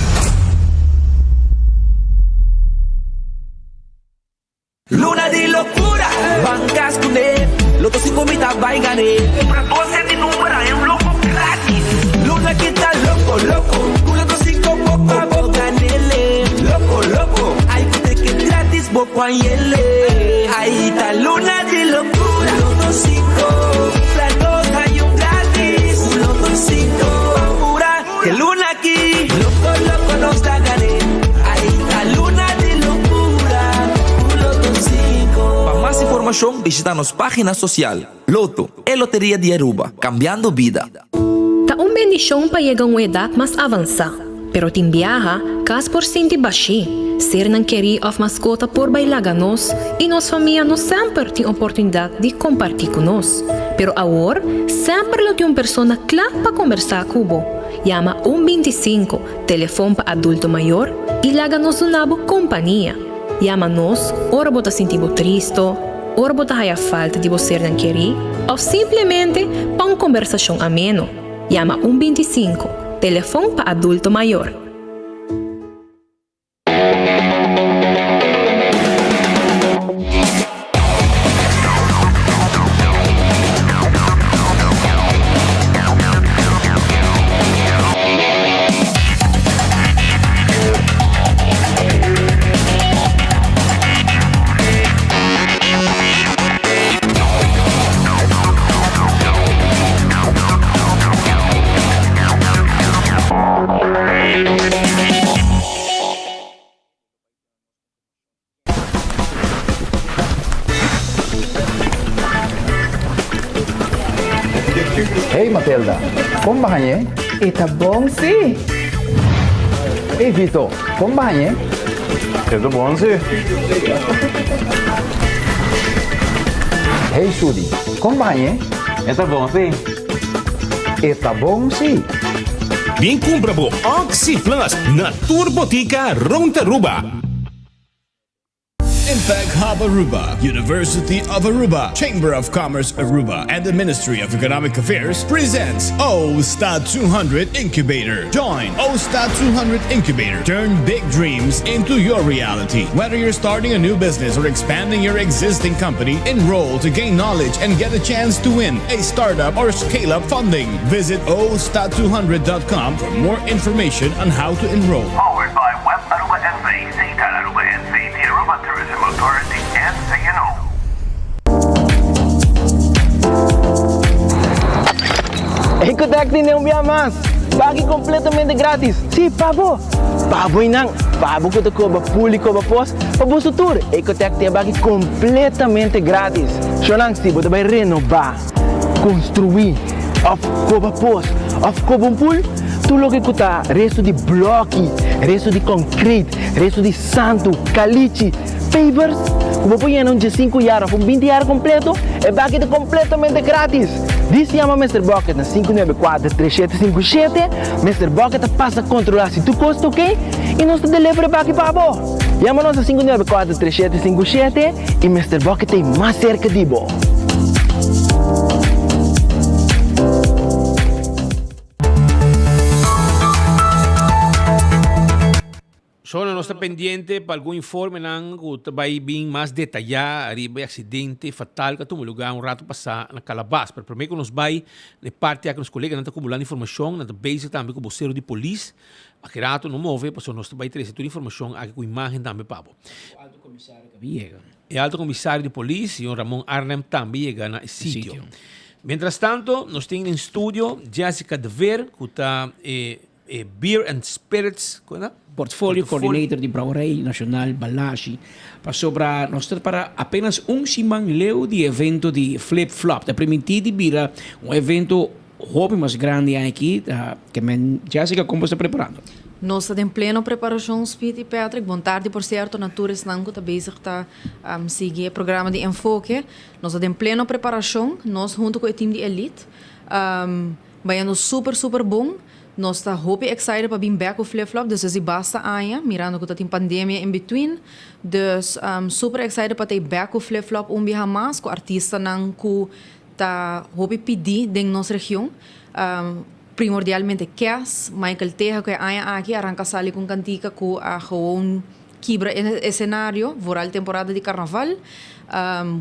Luna di locura, ban cas cu ne, Lotto cinco mi ta bay gane. Cumpra dos set di number haña un loco gratis. Luna ki ta loco loco, cu Lotto cinco poco a bo ganele. Loco loco, ay cu ticket gratis bo cu hañele. Ay ta luna di locura, Lotto cinco, cumpra dos haña un gratis. Cu Lotto cinco, ban pura, te luna aki. Loco loco nos ta gane. Ay ta luna di locura, cu Lotto cinco. Pa mas informacion bishita nos pagina social. Lotto, e loteria di Aruba, cambiando bida. Ta un bendicion pa yega un edad mas avansa, pero tin biaha, cas por sinti bashi, sernan keri of mascota por bay laga nos y nos famia no semper tin oportunidad di comparti cu nos. Pero awor, semper lo tin un persona cla pa combersa cu bo. Yama un 25, telefon pa adulto mayor, y laga nos duna bo compania. Yama nos ora bo ta sinti bo tristo, ora bo ta haya falta di bo sernan kerí òf simplemente pa un kombersashon ameno. Yama un 25, telefon pa adulto mayor. Hey Matilda, kon bo hañ'é? E ta bon sí. Hey Vito, kon bo hañ'é? E ta bon sí. Hey Sudi, kon bo hañ'é? E ta bon sí. E ta bon sí. Bin kumpra bo Oxi Plus na tur botika rond Aruba. Impact Hub Aruba, University of Aruba, Chamber of Commerce Aruba, and the Ministry of Economic Affairs presents OSTA 200 Incubator. Join OSTA 200 Incubator. Turn big dreams into your reality. Whether you're starting a new business or expanding your existing company, enroll to gain knowledge and get a chance to win a startup or scale-up funding. Visit osta200.com for more information on how to enroll. Powered by Web Aruba NV, Cita Aruba NV, the Aruba Tourism Authority, and CNO. Ecotec tin un bia mas! Baki completamente gratis! Si, pa bo! Pa bo y nan! Pa bo cu ta coba pool y coba pos, pa boso tur! Ecotec tin e baki completamente gratis! Shonan, si bo ta bay renoba, construi, of coba pos, of coba un pool, tur loke cu ta resto di bloki, resto di concrete, resto di santo, calichi, pavers, cu bo por yena un diescinco yard of un binti yard completo, e baki ta completamente gratis! Dis yama Mister Bucket na sinku nuebe kuater tres shete sinku shete, Mister Bucket ta pasa controla si tur cos ta ok y nos ta deliver e baki pa bo! Yama nos na sinku nuebe kuater tres shete sinku shete y Mister Bucket ta ei mas cerca di bo! nos ta pendiente pa algun informenan ku ta bai bin mas detayá riba e aksidente fatal ku a tuma lugá un ratu pasá na Calabas. Pero promé ku nos bai na e parti aki nos koleganan ta akumulando informashon, nan ta bezig tambe ku bosero di polis. Aki ratu no move pasobra nos ta bai trese tur informashon aki ku imágen tambe pa bo. E alto komisario di polis, señor Ramon Arnhem tambe yega na e sitio. Mientras tanto nos tin den studio Jessica de Veer ku ta e E Beer and Spirits, ku na? Portfolio Coordinator di Brouwerij Nacional Balashi, pasobra nos ta para apenas un siman leu di evento di Flip Flop. Ta primintí di bira un evento hopi mas grandi aki, ta ke men Jessica kon bo sta preparando? Nos ta den pleno preparashon, Speed i Patrick. Bon tardi por sierto na tur esnan ku ta bezig ta sigui e programa di Enfoke. Nos ta den pleno preparashon, nos huntu ku e team di Elite. Bayendo super super bon. Nos ta hopi excited pa bin bek ku Flip Flop despues di basta aña, mirando ku ta tin pandemia in between. Dus super excited pa ta e bek ku Flip Flop un biaha mas ku artistanan ku ta hopi pidi den nos region. Primordialmente Kes, Michael Teja ku e aña aki a ranka sali ku un kantika ku a gewoon kibra e escenario, vooral temporada di carnaval.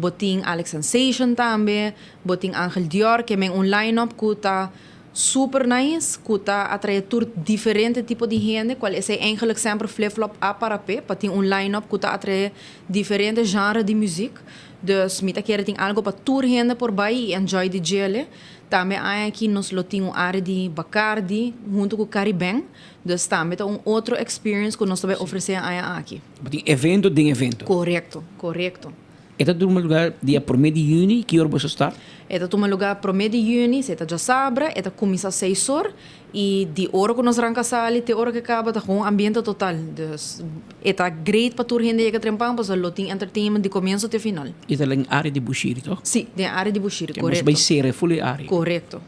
Bo tin Alex Sensation tambe, Bo tin Angel Dior ke men un line-up ku ta super nice, ku ta atrae tur diferente tipo di hende, kual esei eigenlijk semper Flip Flop a para p'e, pa tin un line-up ku ta atrae diferente genre di muziek. Dus mi ta kere tin algo pa tur hende por bai i enjoy di djele. Tambe aña aki nos lo tin un área di Bacardi huntu ku Caribbean, dus tambe ta un otro experience ku nos ta bai ofresé aña aki. Bo tin evento den evento. Korekto, korekto. E ta tuma lugar dia promé di yüni, ki ora boso start? E ta tuma lugar promé di yüni, si e ta djasabra, e ta kuminsá seis or i di ora ku nos ranka sali te ora ku e kaba ta gewoon ambiente total. Dus e ta great pa tur hende yega trempan pasobra lo tin entertainment di komienso te final. E ta den área di Bushiri, toch? Sí, den área di Bushiri, korekto. Boso bai sera e ful e área? Korekto.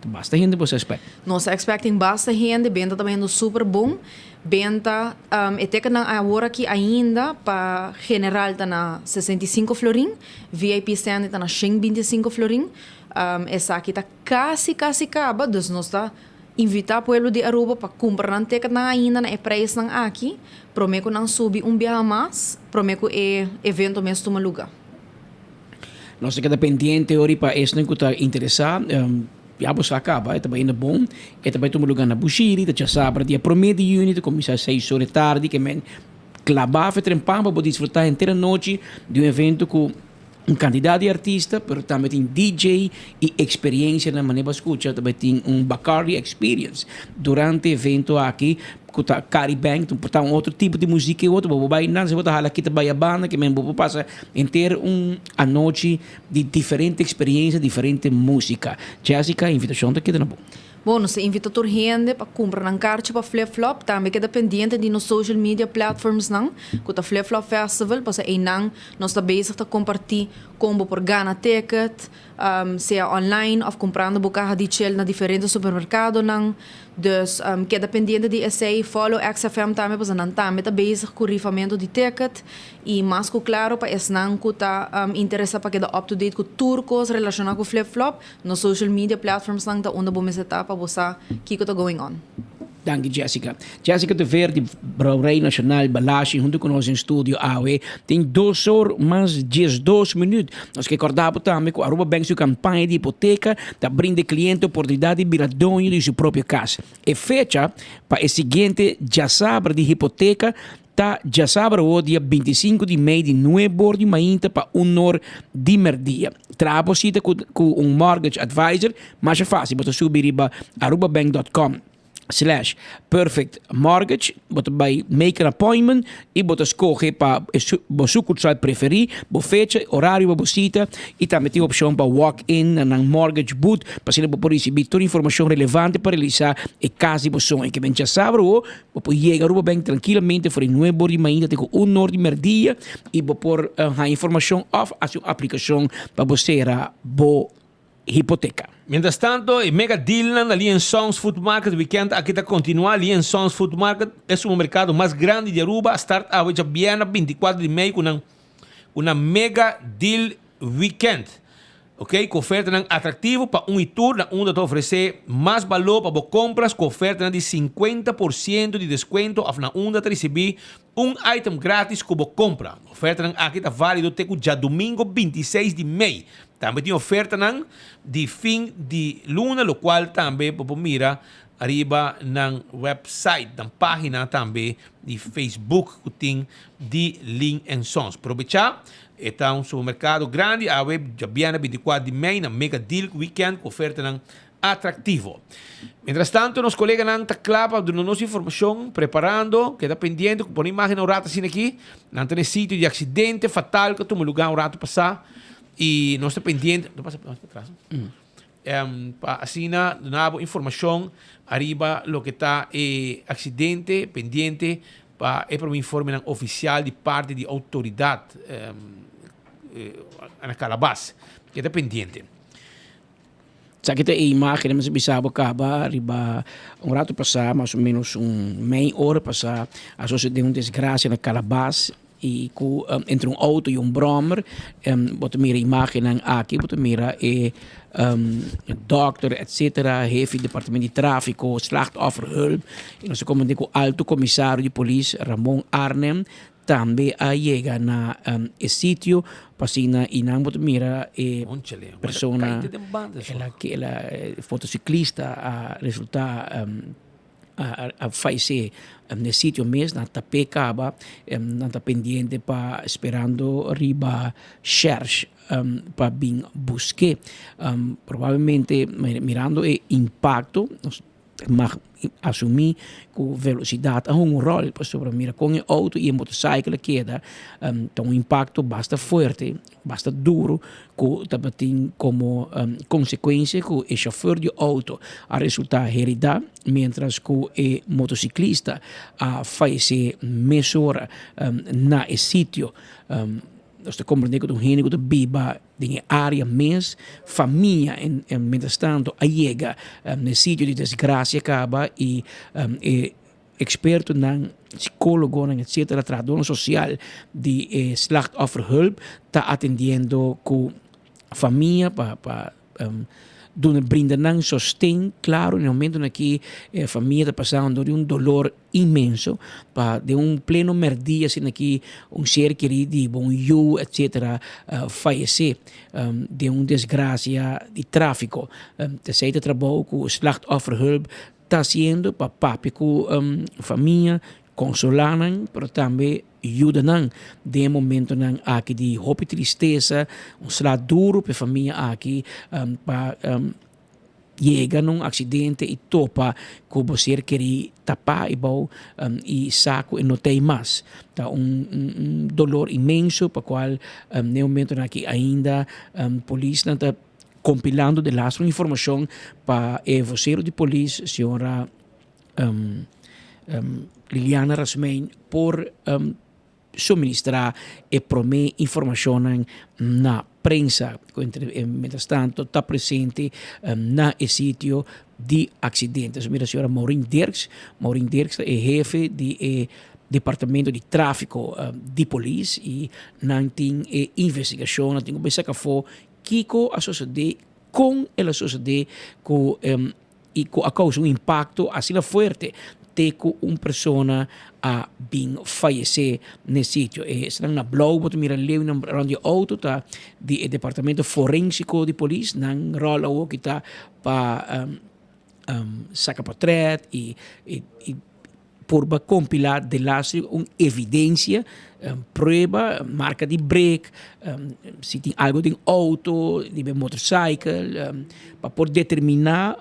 Basta hende boso expect? Nos ta expecting basta hende, benta ta bayendo super bon. Benta, e ticketnan awor aki ainda pa general ta na 65 florin, VIP standing ta na 125 florin. Esaki ta casi casi caba, dus nos ta invita pueblo di Aruba pa cumpra nan ticketnan ainda na e prijsnan aki, prome cu nan subi un biaha mas, prome cu e evento mes tuma luga. Nos ta keda pendiente ori pa esnan ku ta interesá. Ya bo sa kaba, e ta bai na bon. E ta bai tuma lugá na Bushiri, ta djasabra dia promé di yüni, ta kuminsá seis or di tardi, ke men klabá fe trempan pa bo disfrutá henter anochi di un evento ku un kantidat di artista, pero tambe tin DJ i eksperiencianan manera bo a skucha ta bai tin un Bacardi Experience durante e evento aki ku ta Caribank por ta un otro tipo di muzik e otro bo por bai nan si bo ta hala kita bai a banda ke men bo por pasa henter un anochi di diferente eksperiencia diferente musika. Jessica invitashon ta keda na bo. Bon, nos ta invita tur hende pa cumpra nan karchi pa Flip Flop. Tambe keda pendiente di nos social media platformsnan ku ta Flip Flop Festival, pasobra einan nos ta bezig ta comparti kon bo por gana ticket, sea online of comprando bo caha di chel na diferente supermercadonan. Dus keda pendiente di esey. Follow XFM tambe pasobra nan tambe ta bezig cu rifamento di ticket. Y mas cu claro pa esnan cu ta interesa pa keda up to date cu tur cos relaciona cu Flip Flop, nos social media platformsnan ta unda bo mester ta pa bo sa kico ta going on. Danki Jessica. Jessica de Veer di Brouwerij Nacional Balashi hunto cu nos den studio awe. Tin dos or mas diesdos minuut. Nos ke corda bo tambe cu Aruba Bank su campaña di hipoteca ta brinda e cliente oportunidad di bira doño di su propio cas. E fecha pa e siguiente djasabra di hipoteca Ta djasabra awo dia 25 di mei di nuebe or di mainta pa un or di merdia. Traha bo sita cu cu un mortgage advisor masha facil. Bo ta subi riba arubabank dot com slash perfect mortgage, bo ta bai make an appointment y bo ta scoge pa bo sucursal preferi, bo fecha, horario pa bo cita y tambe tin opcion pa walk in na nan mortgage booth pa asina bo por ricibi tur informacion relevante pa realisa e cas di bo soño. Ke ben djasabra awo Bo por yega Aruba Bank trankilamente for di nuebe or di mainta te ku un or di merdia i bo por haña informashon òf hasi un aplikashon pa bo sera bo hipoteka. Mientras tanto, e mega dealnan na Lee and Sons Food Market weekend aki ta continua. Lee and Sons Food Market e supermercado mas grandi di Aruba a start awe djabièrnè 24 di mei cu nan cu nan mega deal weekend. Ok, ku ofertanan atraktivo pa un i tur na unda ta ofresé mas balor pa bo kompras ku ofertanan di 50% di deskuento òf na unda ta risibí un item gratis ku bo kompra. Ofertanan aki ta válido te ku djadumingo 26 di mei. Tambe tin ofertanan di fin di luna lokual tambe bo por mira ariba nan website, nan página tambe di Facebook ku tin di Lin en Sons. Probechá, e ta un supermerkado grandi awe djabièrnè 24 di mei na Mega Deal Weekend ku ofertanan atraktivo. Mientras tanto nos koleganan ta kla pa duna nos informashon, preparando, keda pendiente ku pone imágennan un rato asina aki, nan ta na e sitio di aksidente fatal ku a tuma lugá un rato pasá i nos ta pendiente, no pasa mas patras no? Pa asina duna bo informashon ariba loke ta e aksidente pendiente pa e prome informenan ofisial di parti di outoridat na Calabas. Keda pendiente. Esaki ta e imagen mi a bisa bo kaba riba un rato pasá, mas o menos un mei ora pasá a sosode un desgracia na Calabas y cu entre un auto y un brommer bo ta mira imagennan aki bo ta mira e dokter etcetera hefe di departamento di trafico slachtofferhulp y nos a comprende cu alto comisario di polis Ramon Arnhem tambe a yega na e sitio pa asina y nan bo ta mira e persona el a motociclista a resulta a fayesé n'e sitio mes, nan ta p'e kaba, nan ta pendiente pa sperando riba shèrsh pa bin busk'é. Probablemente mirando e impakto nos mag asumí ku velosidat a hunga un ròl pasobra mira kon e outo i e motosaikel a keda ta un impakto basta fuerte. Basta duro cu tabatin como consecuencia cu e chauffeur di auto a resulta herida mientras cu e motociclista a fayece mesora na e sitio. Nos ta comprende cu ta un hende cu ta biba den e area mes, famia mientras tanto a yega na e sitio di desgracia caba y e Ekspertonan, sikólogonan etcetera, trahadónan sosial di e slachtofferhulp ta atendiendo ku famia pa pa duna brinda nan sosten klaro na e momentonan aki e famia ta pasando di un dolor inmenso pa den un pleno mèrdia asina aki un ser kerí di bo un yu etcetera fayesé den un desgrasia di tráfiko. T'esei ta trabou ku slachtofferhulp Ta hasiendo pa papia ku famia, konsolá nan, pero tambe yuda nan den e momentonan aki di hopi tristesa, un sla duru pa e famia aki pa yega na un aksidente i topa ku bo ser kerí tapá e bou i sa ku e no ta ei mas. Ta un dolor inmenso pa kual den e momentonan aki ainda polisnan ta Compilando de laatste informacion pa e vocero di polis, señora Liliana Rasmijn, por suministra e prome informacionnan na prensa. Cu mientras tanto ta presente na e sitio di accidente. Mira señora Maureen Dirks, Maureen Dirks ta e hefe di e departamento di trafico di polis y nan tin e investigacion, nan tin cu bay saca afo Kiko a sosodé, kon el a sosodé ku i ku a kousa un impakto asina fuerte te ku un persona a bin fayesé n'e sitio. E esnan na blou bo ta mira leu nan rònt di e outo ta di e departamento forensiko di polis. Nan ròl awoki ta pa saka potrèt i Purba kompilá delaster un evidensia, prueba, marka di brek, si tin algu den outo, riba e motorcycle, pa por determiná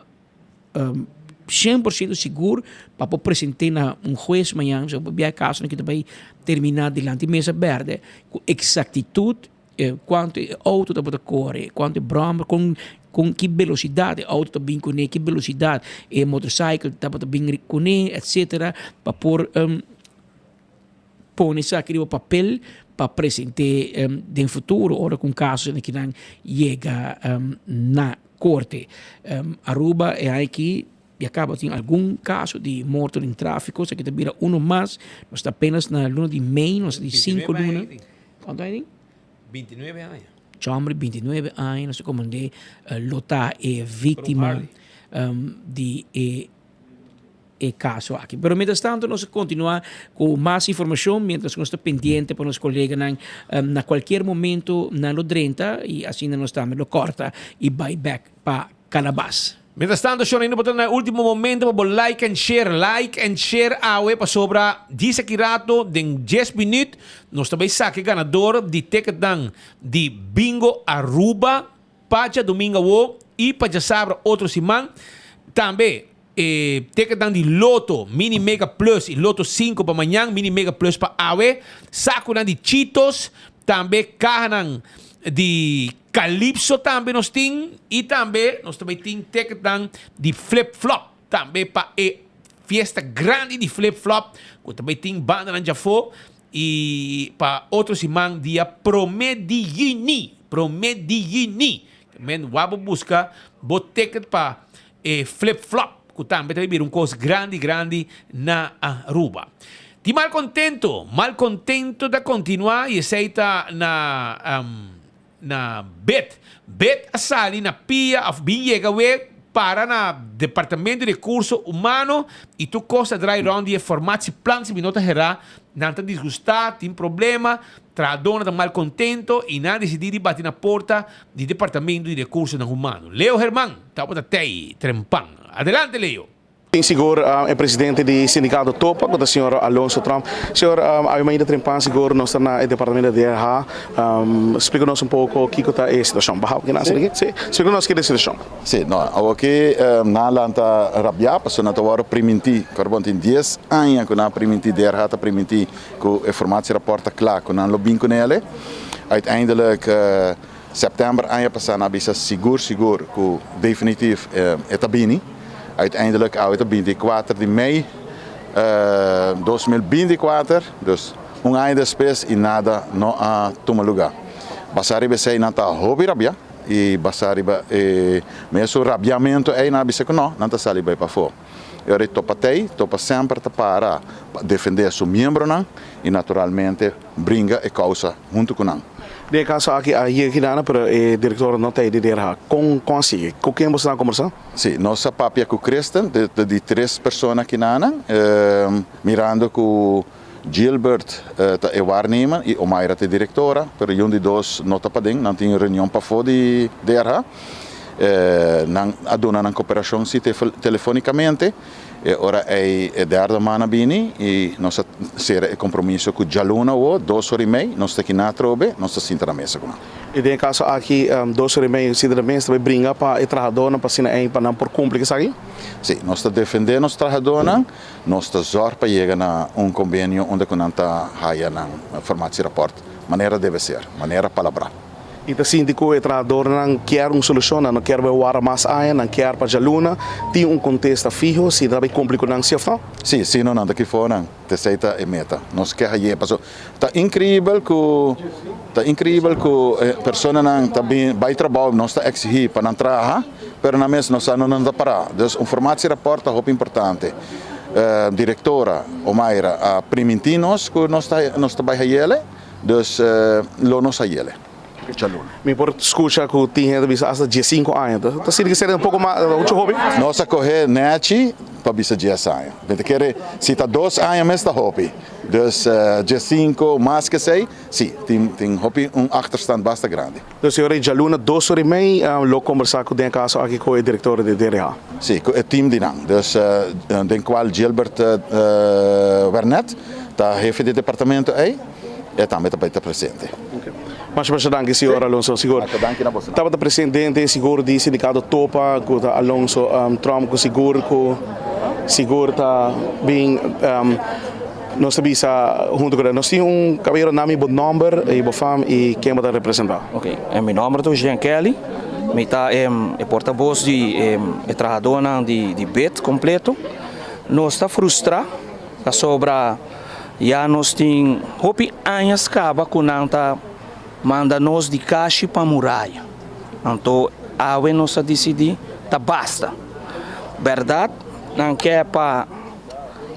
shen por siento sigur pa por present'é na un hues mañan, so por bia e kasonan ki ta bai terminá dilanti mesa bèrdè ku eksaktitut. Kuantu e outo tabata kore, kuantu e bròmer, kon kon ki belosidat e outo ta bin kuné, ki belosidat e motorcycle tabata bin kuné, etsetera, pa por pone esaki riba papel pa present'é den futuro ora ku un kaso asina kinan yega na korte. Aruba e aña aki ya kaba tin algun kaso di morto den tráfiko, esaki ta bira uno mas, nos ta apenas na luna di mei, nos ta di sinku luna. Cuanto aña tin? 29 aña. Chomber 29 aña nos ta komand'é lo ta e víktima di e e kaso aki. Pero mientras tanto nos a kontinuá ku mas informashon mientras ku nos ta pendiente pa nos koleganan na kualkier momento nan lo drenta i asina nos tambe lo kòrta i bai bèk pa Calabas. Mientras tanto shon ainda bo ta na e ultimo momento pa bo like and share, like and share awe pasobra djis aki rato den djes minuut nos ta bay saka e ganador di ticketnan di Bingo Aruba pa djadomingo awo y pa djasabra otro siman. Tambe e ticketnan di Lotto Mini Mega Plus y Lotto sinku pa mañan, Mini Mega Plus pa awe, saconan di Cheetos, tambe cahanan di Calypso tambe nos tin y tambe nos ta bay tin ticketnan di Flip Flop tambe pa e fiesta grandi di Flip Flop cu ta bay tin bandanan djafo y pa otro siman dia prome di juni, prome di juni. Men wak bo busca bo ticket pa e Flip Flop cu tambe ta bay bira un cos grandi grandi na Aruba. Tin malcontento, malcontento ta continua y esey ta na. Na bet. Bet a sali na pia of bin yega we para na Departamento di Recurso Humano y tur cos ta draai rond di e formatieplan si mi no ta hera nan ta disgusta, tin problema, trahadornan ta malcontento y nan a dicidi di bati na porta di Departamento di Recursonan Humano. Leo Herman tabata tey trempan. Adelante Leo. Tin sigur e presidente di sindicato Topa cu ta señor Alonso Tromp. Señor, awe mainta trempan sigur nos ta na e departamento di DRH. Splica nos un poco kico ta e situacion. Baha aki nan si? Si. Splica nos kico ta e situacion. Si, no, awoki nan a lanta rabia pasobra nan ta wòrdu primintí. Kòrda bon, tin dies aña ku nan a primintí, DRH ta primintí ku e formatierapport ta kla, ku nan lo bin kuné. Uiteindelijk Sèptèmber aña pasá nan a bisa sigur sigur ku definitif e ta bini. Uiteindelijk awe ta 24 di mei 2024, dus un aña despues i nada no a tuma lugá. Basá riba esei nan ta hopi rabiá i basá riba e mesun rabiamentu ei nan a bisa ku no, nan ta sali bai pafó. E ora ei topa tei, topa semper ta para pa defendé su miembronan i naturalmente bringa e kousa huntu ku nan. Den e kaso aki a yega kidana pero e direktor no ta ei di DRH. Kon kon a sigui? Ku ken boso ta kombersá? Si, nos a papia ku Kristen, de di tres persona kinanan, mirando ku Gilbert ta e waarnemer i Omaira ta e direktora, pero yun di dos no ta paden, nan tin reunion pafó di DRH. Nan a duna nan koperashon si telefonikamente. E ora ei e derde man a bini i nos a sera e kompromiso ku djaluna awo, dos ora i mei, nos ta kiná atrobe, nos ta sinta na mesa ku nan. I den e kaso aki, dos ora i mei sinta na mesa ta bai bringa pa e trahadónan pa asina ei pa nan por kumpli ku esaki? Si, nos ta defendé nos trahadónan, nos ta zòrg pa yega na un kombenio unda ku nan ta haya nan formatierapport manera debe ser, manera palabrá. I ta sinti ku e trahadornan kier un solushon, nan no kier bai wara mas aña, nan kier pa djaluna tin un kontesta fiho si ta bai kumpli ku nan si òf no. Sí, si no nan ta kifó nan, t'esei ta e meta. Nos ke haye paso ta inkreibel ku ta inkreibel ku e personanan ta bin bai trabou, nos ta eksihí pa nan traha, pero nan mes no sa no nan ta pará. Dus un formatierapport ta hopi importante. Direktora Omaira a primintí nos ku nos ta nos ta bai hayele. Dus lo nos a yele. Djaluna. Mi por scucha cu tin hende ta bisa hasta diescinco aña. Ta sinti cu seria un poco mas, mucho hopi? Nos a coge nechi pa bisa dies aña. Mi ta kere si ta dos aña mes ta hopi. Dus diescinco mas cu esey, si, tin tin hopi un achterstand basta grandi. Dus e ora di djaluna dos ora y mei lo combersa cu den e caso aki cu e director di DRH. Si, cu e team di nan. Dus den cual Gilbert Wernet ta hefe di departamento ey, e tambe ta bay ta presente. Masha masha danki señor Alonso. Sigur tabata presidente sigur di sindicato Topa cu ta Alonso Tromp cu sigur cu sigur ta bin Nos ta bisa hunto cu nos tin un caballero nami bo nomber y bo fam y ken bo ta representa. Ok, mi nomber ta Jean Kelly, mi ta e portavoz di e trahadornan di bid completo. Nos ta frustra pasobra ya nos tin hopi añas caba cu nan ta manda nos di cashi pa muraya. Anto awe nos a dicidi ta basta. Berdad nan ke pa.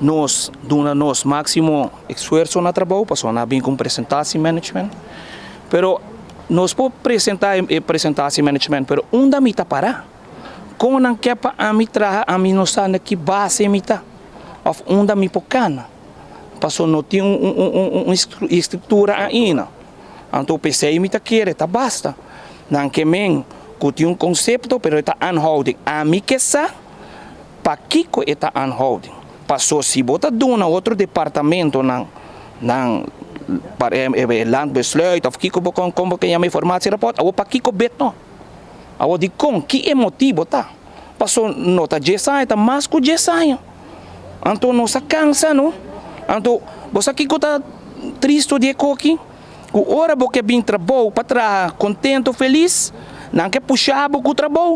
Nos duna nos máksimo esfuerso na trabou pasobra nan a bin ku un presentatie management. Pero Nos por presenta e presentatie management pero unda mi ta para? Kon nan ke pa ami traha ami no sa na ki base mi ta of unda mi por kana paso no tin un estructura aina. Anto p'esei mi ta kere ta basta. Nan ke men ku tin un konsepto pero e ta aanhouding. Ami ke sa pakiko e ta aanhouding. Paso si bo ta duna otro departamentonan nan e landbesluit of kiko bo kon bo ke yama e formatierapport awor pakiko bet no? Awor dikon? Ki e motibo ta? Paso no ta djes aña ta mas ku djes aña. Anto nos a kansa no. Anto bo sa kiko ta tristo di e koki? Ku ora bo ke bin trabou pa traha kontento felis, nan ke pusha bo ku trabou,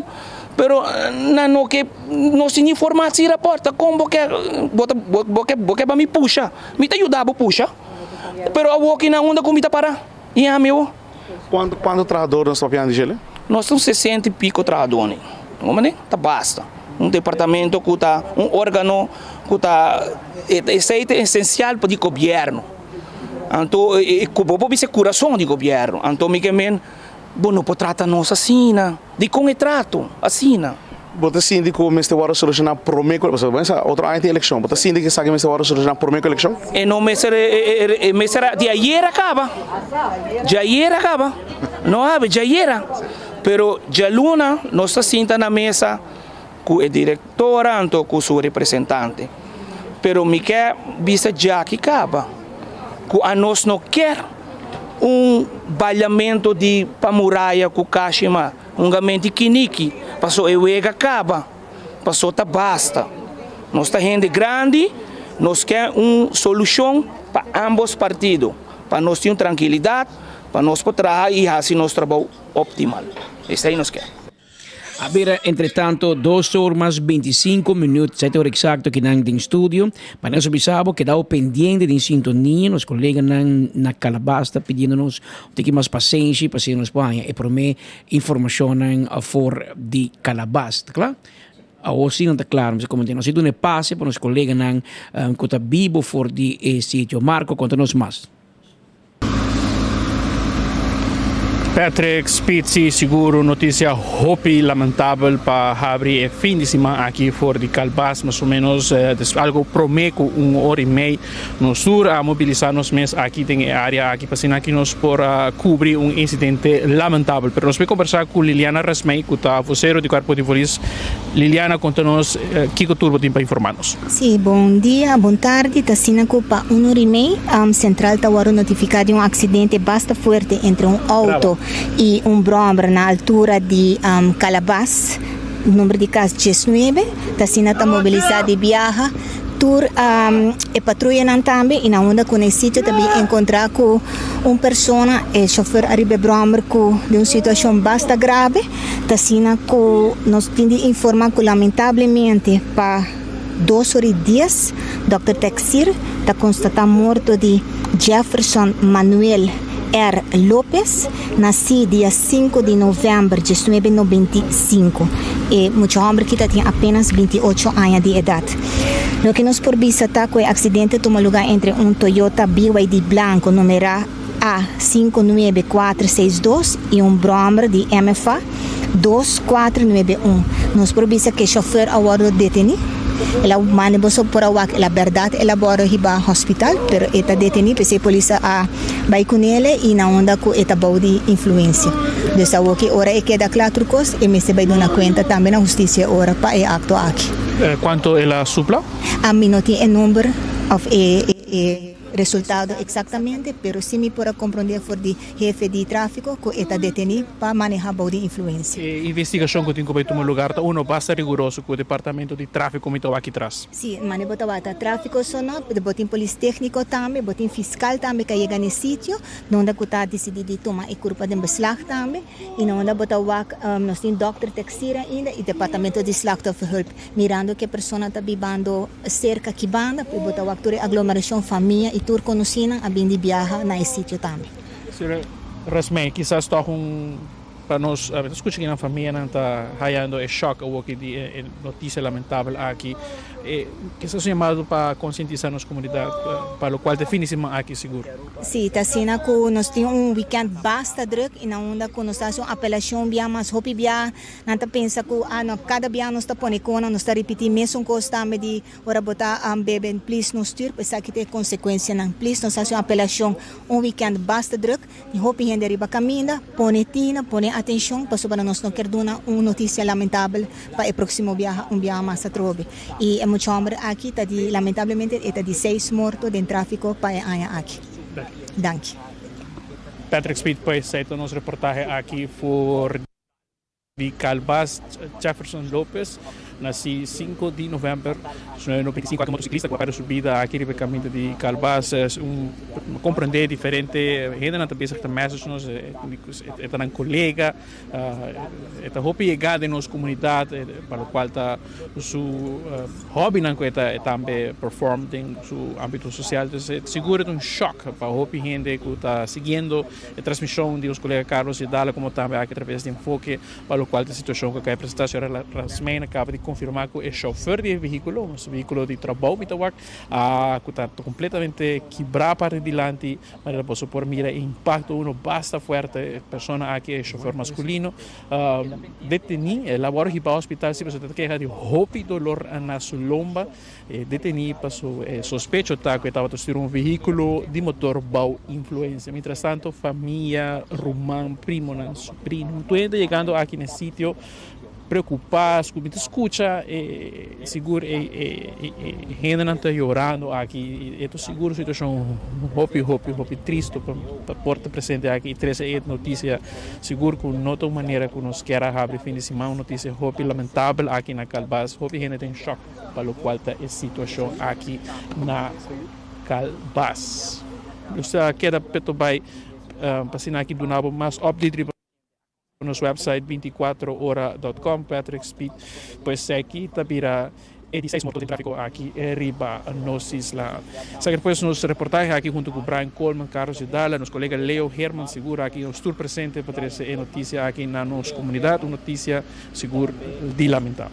pero nan no ke nos tin informatie raport ta kon bo ke bo ta bo ke bo ke pa mi pusha, mi ta yuda bo pusha, pero awoki nan unda ku mi ta para? I ami awo. Kuantu kuantu trahador nos ta papiando di djele? Nos ta un sesenta i piko trahadornan, bo mende? Ta basta. Un departamento ku ta un organo ku ta esei ta esensial pa di gobièrnu. Anto ku bo por bisa e kurason di gobièrnu. Anto mi ke men bo no por trata nos asina. Dikon e trato asina? Bo ta sinti ku mester wòrdu solushoná promé ku, pasobra bo sa otro aña tin elekshon, bo ta sinti ku esaki mester wòrdu solushoná promé ku elekshon? E no mester, e mester di ayera kaba, djayer a kaba, no awe, djayera. Pero djaluna nos ta sinta na mesa ku e direktora anto ku su representante. Pero mi ke bisa djaki kaba ku anos no kier un baliamentu di pa muraya ku kashima hungamenti kiniki paso e wega kaba paso ta basta. Nos ta hende grandi nos ke un solushon pa ambos partido pa nos tin un trankilidat pa nos por traha i hasi nos trabou optimal. Esei nos ke. A bira entretanto dos or mas bintisinco minuut, sete ora exacto kinan den studio. Pa nos bisa bo kedao pendiente den sintonia, nos coleganan na Calabas ta pidiendo nos un tiki mas pasenshi pa asina nos por haña e prome informacionnan for di Calabas. Ta cla? Awor si nan ta cla, nos a comenta. Nos a duna e pase pa nos coleganan cu ta bibo for di e sitio. Marco, conta nos mas. Patrick Spitzy, Sigur un noticia hopi lamentabel pa habri e fin di siman aki for di Calbas, mas o menos algo prome cu un ora y mei. Nos tur a mobilisa nos mes aki den e area aki pa asina ki nos por a cubri un incidente lamentabel. Pero nos bay conversa cu Liliana Rasmey cu ta vocero di Cuerpo di Polis. Liliana, conta nos kico tur bo tin pa informa nos. Sí, bon dia, bon tardi. Ta asina ku pa un ora i mei sentral ta wòrdu notifiká di un aksidente basta fuerte entre un outo i un bròmber na altura di Kalabas, number di kas diesnuebe. Ta asina ta mobilisá di biaha tur e patruyanan tambe i na unda ku na e sitio ta bin enkontrá ku un persona, e shofèr ariba e bròmber ku den un situashon basta grave. Ta asina ku nos tin di informá ku lamentablemente pa dos ora i dies dòkter Texir ta konstatá morto di Jefferson Manuel R. Lopez, nasí dia sinku di novèmber diesnuebe nobenta i sinku. E mucha hòmber ki ta tin apénas binti ocho aña di edat. Loke nos por bisa ta ku e aksidente tuma lugá entre un Toyota BYD blanko numerá A 59462 y un brommer di MFA 2491. Nos por bisa cu e chofer a wordo deteni. El a manda boso por a wak la berdad el a wordo hiba hospital pero e ta deteni p'esey polis a bay cunele y na unda cu e ta bou di influencia. Dus awoki ora e keda cla tur cos e mester bay duna cuenta tambe na husticia ora pa e acto aki. Cuanto el a supla? Ami no tin e number of e. Resultado exactamente, pero si mi por a comprende for di hefe di trafico cu e ta deteni pa maneha bou di influencia. E investigacion cu tin cu bay tuma lugar ta uno basta riguroso cu departamento di trafico mi ta wak tras. Si, mane bo ta wak ta trafico so no, pero bo tin polis tecnico tambe, bo tin fiscal tambe cu a yega n'e sitio, donde cu ta dicidi di tuma e curpa den beslag tambe, y na unda bo ta wak nos tin dokter Texir ainda y departamento di slachtofferhulp. Mirando ku e persona ta bibando serka ki banda, por bo ta wak tur e aglomerashon, famia i tur konosínan a bin di biaha na e sitio tambe. Sra. Rasmey, kisas tòg un. Pa nos ta scucha ki nan famianan ta hayando e shock awoki di e noticia lamentabel aki. Kisas un yamado pa concientisa nos comunidad pa locual ta e fin di siman aki sigur. Si, ta asina cu nos tin un weekend basta druk y na unda cu nos ta haci un apelacion bia mas hopi bia nan ta pensa cu ah no cada bia nos ta pone cona nos ta ripiti mesun cos tambe di Ora bo ta bebe please no stuur pa esaki ta e consecuencianan. Please nos haci un apelacion un weekend basta druk tin hopi hende riba caminda pone tina pone atencion pasobra nos no kier duna un noticia lamentabel pa e proximo biaha un biaha mas atrobe y e mucha homber aki ta di lamentablemente e ta di seis morto den trafico pa e aña aki. Danki. Patrick Speed pues esey ta nos reportahe aki for. Di Calbas Jefferson Lopez, nací 5 di november 1995, aki motociclista cu a perde su bida aki riba e caminda di Calbas. Un comprende diferente hendenan ta bezig ta message nos, e ta nan colega, e ta hopi yega den nos comunidad pa locual ta su hobbynan cu e ta tambe perform den su ambito social. Entonces sigur e ta un shock pa hopi hende cu ta siguiendo E transmision di nos colega Carlos Yedala como tambe aki atraves di Enfoke pa locual ta situacion cu a cay presenta. Señora Rasmijn a caba di confirma cu e chauffeur di e vehiculo, un vehiculo di trabou mi ta wak, a cu ta completamente kibra parti dilanti manera boso por mira e impacto uno basta fuerte. E persona aki, e chauffeur masculino, deteni, el a worde hiba hospital si pasobra ta keha di hopi dolor na su lomba. E deteni pa su e sospecho ta cu e tabata stuur un vehiculo di motor bao influencia. Mientras tanto famia, ruman, primonan, sobrino, tur hende ta yegando aki na e sitio preocupa, mi ta scucha e sigur e e hendenan ta yorando aki e ta sigur un situacion hopi hopi hopi tristo pa por ta presente aki y trece e noticia. Sigur cu no ta un manera cu nos kier a habri fin di siman, un noticia hopi lamentabel aki na Calbas, hopi hende ta en shock. Pa lokual ta e situashon aki na Kalbas. Nos ta keda peto bai pa asina aki duna bo mas update riba nos website 24 ora dot com. Patrick Speed pues esaki ta bira e di seis morto den trafiko aki riba nos isla. Esaki pues nos reportahe aki hunto ku Brian Coleman, Carlos Yedala, nos kolega Leo Herman sigur aki nos tur presente pa trese e notisia aki na nos komunidat, un notisia sigur di lamenta.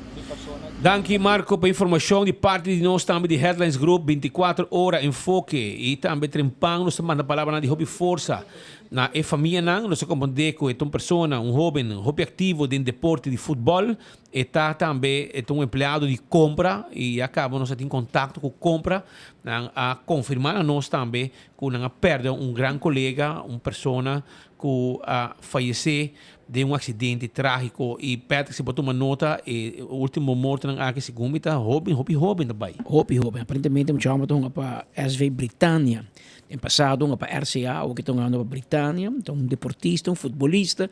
Danki Marco pa informacion di parti di nos tambe di Headlines Group 24 ora enfoke y tambe trempan nos ta manda palabranan di hopi forsa na e famianan nos ta comprende cu e ta un persona un hoben hopi activo den deporte di futbol e ta tambe e ta un empleado di compra y ya caba nos a tin contacto cu compra nan a confirma na nos tambe cu nan a perde un gran colega un persona cu a fayece Den un accidente tragico y Patrick si bo tuma nota e ultimo mortonan aki segun mi ta hoben hopi hoben ta bay. Hopi hoben aparentemente mucha homber ta hunga pa SV Britannia den pasado hunga pa RCA awo ki ta hungando pa Britannia ta un deportista un futbolista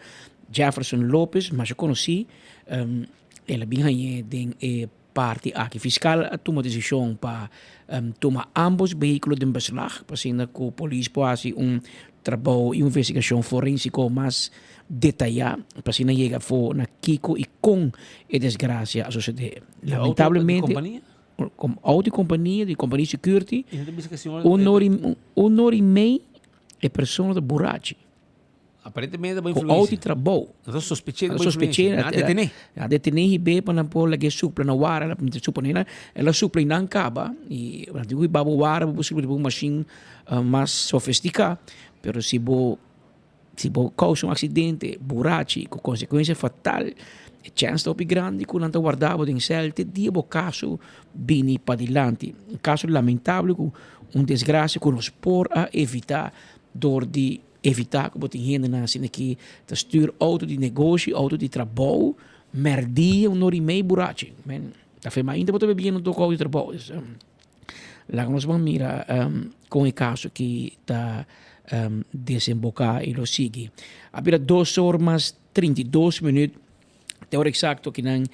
Jefferson Lopez masha conoci el a bin hañe den e parti aki. Fiscal a tuma decision pa tuma ambos vehiculo den beslag pa asina cu polis por haci un trabou y un investigacion forensico mas detaya pa asina yega afo na kico y con e desgracia a sucede. Lamentablemente, auto di compania, di compania security, un ora y mei e persona ta burachi. Aparentemente bo Ku influencia. outi trabou. Nan ta sospeché Nan bo ta sospeché. influencia. Nan a detené. Nan a detené hib'é pa nan por lag'é supla na wara. Mi ta suponé nan el a supla i nan kaba. I nan tin ku hiba bo wara pa bo supla riba un mashin mas sofistiká. Pero si bo si bo kousa un aksidente burachi ku konsekuensia fatal, e chèns ta hopi grandi ku nan ta warda bo den sèl te dia bo kaso bini padilanti. Un kaso lamentabel ku un desgrasia ku nos por a evitá dor di Evitá ku bo tin hendenan asina ki ta stuur outo di negoshi, outo di trabou, mèrdia un ora i mei burachi. Men, ta fe mainta bo ta bebiendo tok outo di trabou. Dus, laga nos ban mira kon e kaso aki ta desemboká i lo sigui. A bira dos or mas 32 minüt. Te ora eksakto kinan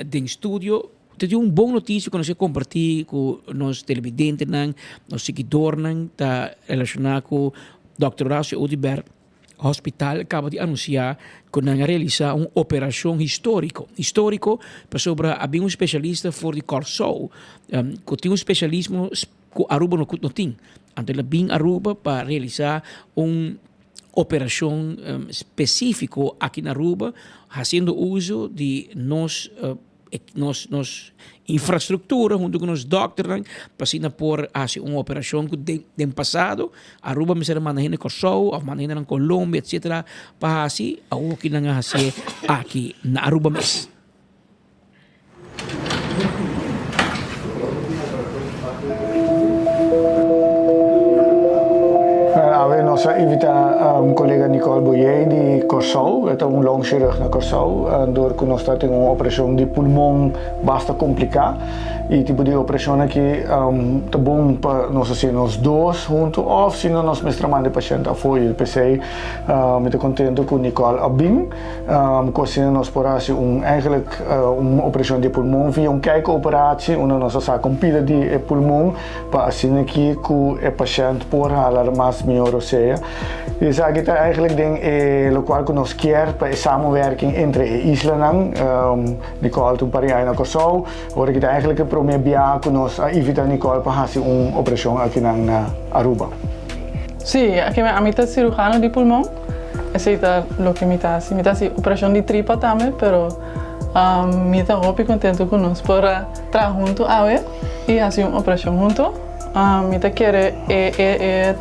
den studio. Ta tin un bon notisia ku nos ke kompartí ku nos televidentenan, nos siguidornan ta relashoná ku Dòkter Horacio Oduber Hospital kaba di anunsiá ku nan a realisá un operashon históriko. Históriko pasobra a bin un spesialista for di Kòrsou ku tin un spesialismo ku Aruba no tin. Anto el a bin Aruba pa realisá un. operashon spesífiko aki na Aruba hasiendo uso di nos nos nos infrastruktura huntu ku nos dòkternan pa asina por hasi un operashon ku den den pasado Aruba mester a manda hende Kòrsou òf manda hende nan Colombia etsetera pa hasi awor ki nan a hasié aki na Aruba mes. Awe nos a invita colega Nicole Boyé di Kòrsou. E ta un longchirurg na Kòrsou. Dor ku nos ta tin un operashon di pulmon basta kompliká. E tipo di operashon aki ta bon pa nos hasi nos dos huntu òf si no nos mester a manda e pashènt afó. I p'esei mi ta kontentu ku Nicole a bin. Ku asina nos por hasi un eigenlijk un operashon di pulmon via un kijkoperatie unda nos a saka un pida di e pulmon pa asina aki ku e pashènt por hala mas mihó rosea. I esaki ta eigenlijk den e lokual ku nos kier pa e samenwerking entre e islanan. Nicole ta un par di aña na Kòrsou, ora ki ta eigenlijk e promé bia ku nos a invitá Nicole pa hasi un operashon akinan na Aruba. Sí, ami ta cirujano di pulmon. Esei ta loke mi ta hasi. Mi ta hasi operashon di tripa tambe, pero mi ta hopi kontentu ku nos por a traha huntu awe i hasi un operashon huntu. Mi ta kere e e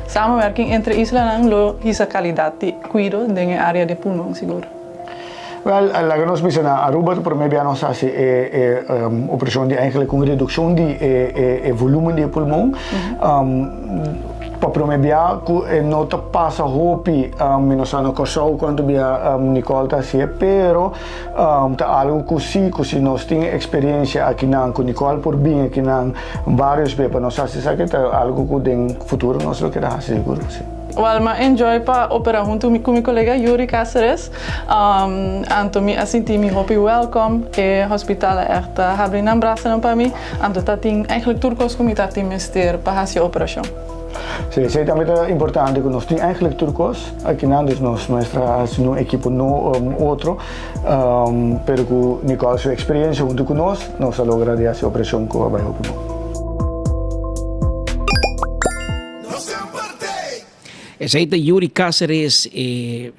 samenwerking entre islanan lo hisa kalidat di kuido den e área di pulmon sigur. Wèl, laga nos bisa na Aruba ta promé bia nos hasi e e operashon di eigentlik un redukshon di e e volumen di e pulmon. Pa promé bia ku e no ta pasa hopi, mi no sa na Kòrsou kuantu bia Nicole ta hasié, pero ta algu ku si, ku si nos tin e eksperensia akinan, ku Nicole por bin akinan vários bia pa nos hasi esaki, ta algu ku den futuro nos lo keda hasi sigur ku si. Wèl, mi a enjoy pa operá huntu ku mi kolega Yuri Cáceres. Anto mi a sinti mi hopi wèlkòm. E hospital a ègt habri nan brasanan pa mi. Anto ta tin eigenlijk tur kos ku mi ta tin mester pa hasi e operashon. Sí, esei tambe ta importante ku nos tin eigenlijk tur kos akinan, dus nos mester a hasi un ekipo no otro, pero ku Nicole su eksperiencia huntu ku nos, nos a logra di hasi e operashon ku a bai hopi bon. Esei ta Yuri Cáceres, e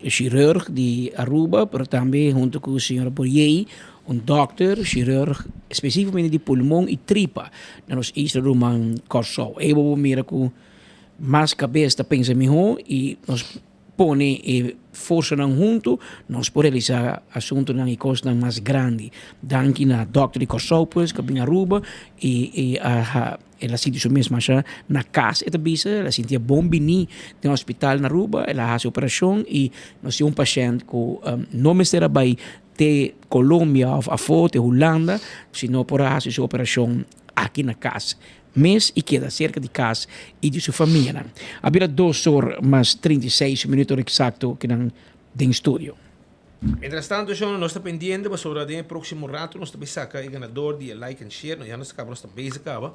chirurg di Aruba, pero tambe hunto cu señora Boyey, un dokter, chirurg specificamente di pulmon y tripa na nos isla ruman Kòrsou. Ey bo por mira cu mas cabes ta pensa miho y nos pone e forsanan hunto, nos por realisa asuntonan y cosnan mas grandi. Danki na dokter di Kòrsou pues cu a bin Aruba y a El a sinti su mes masha na kas, e ta bisa. El a sinti e bon bini den hospital na Aruba. El a hasi operashon i nos tin un pashènt ku no mester a bai te Colombia òf afó, te Hulanda, sino por a hasi su operashon aki na kas mes i keda serka di kas i di su famianan. A bira dos or mas 36 minüt ora eksakto ku nan den studio. Mientras tanto shon nos ta pendiente pasobra den e proximo rato nos ta bay saca e ganador di e like and share no ya nos caba nos ta bezig caba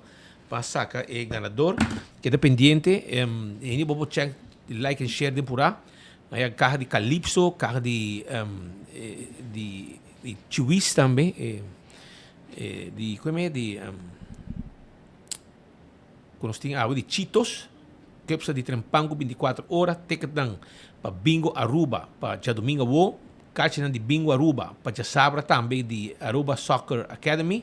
pa saca e ganador keda pendiente hende bo por check like and share den pura haya caha di calypso caha di di di chiwis tambe di como di Ku nos tin awe di Cheetos, Kepsa di Trempan ku 24 ora, ticketnan pa Bingo Aruba pa djadumingu awo, kachinan di Bingo Aruba pa djasabra tambe di Aruba Soccer Academy,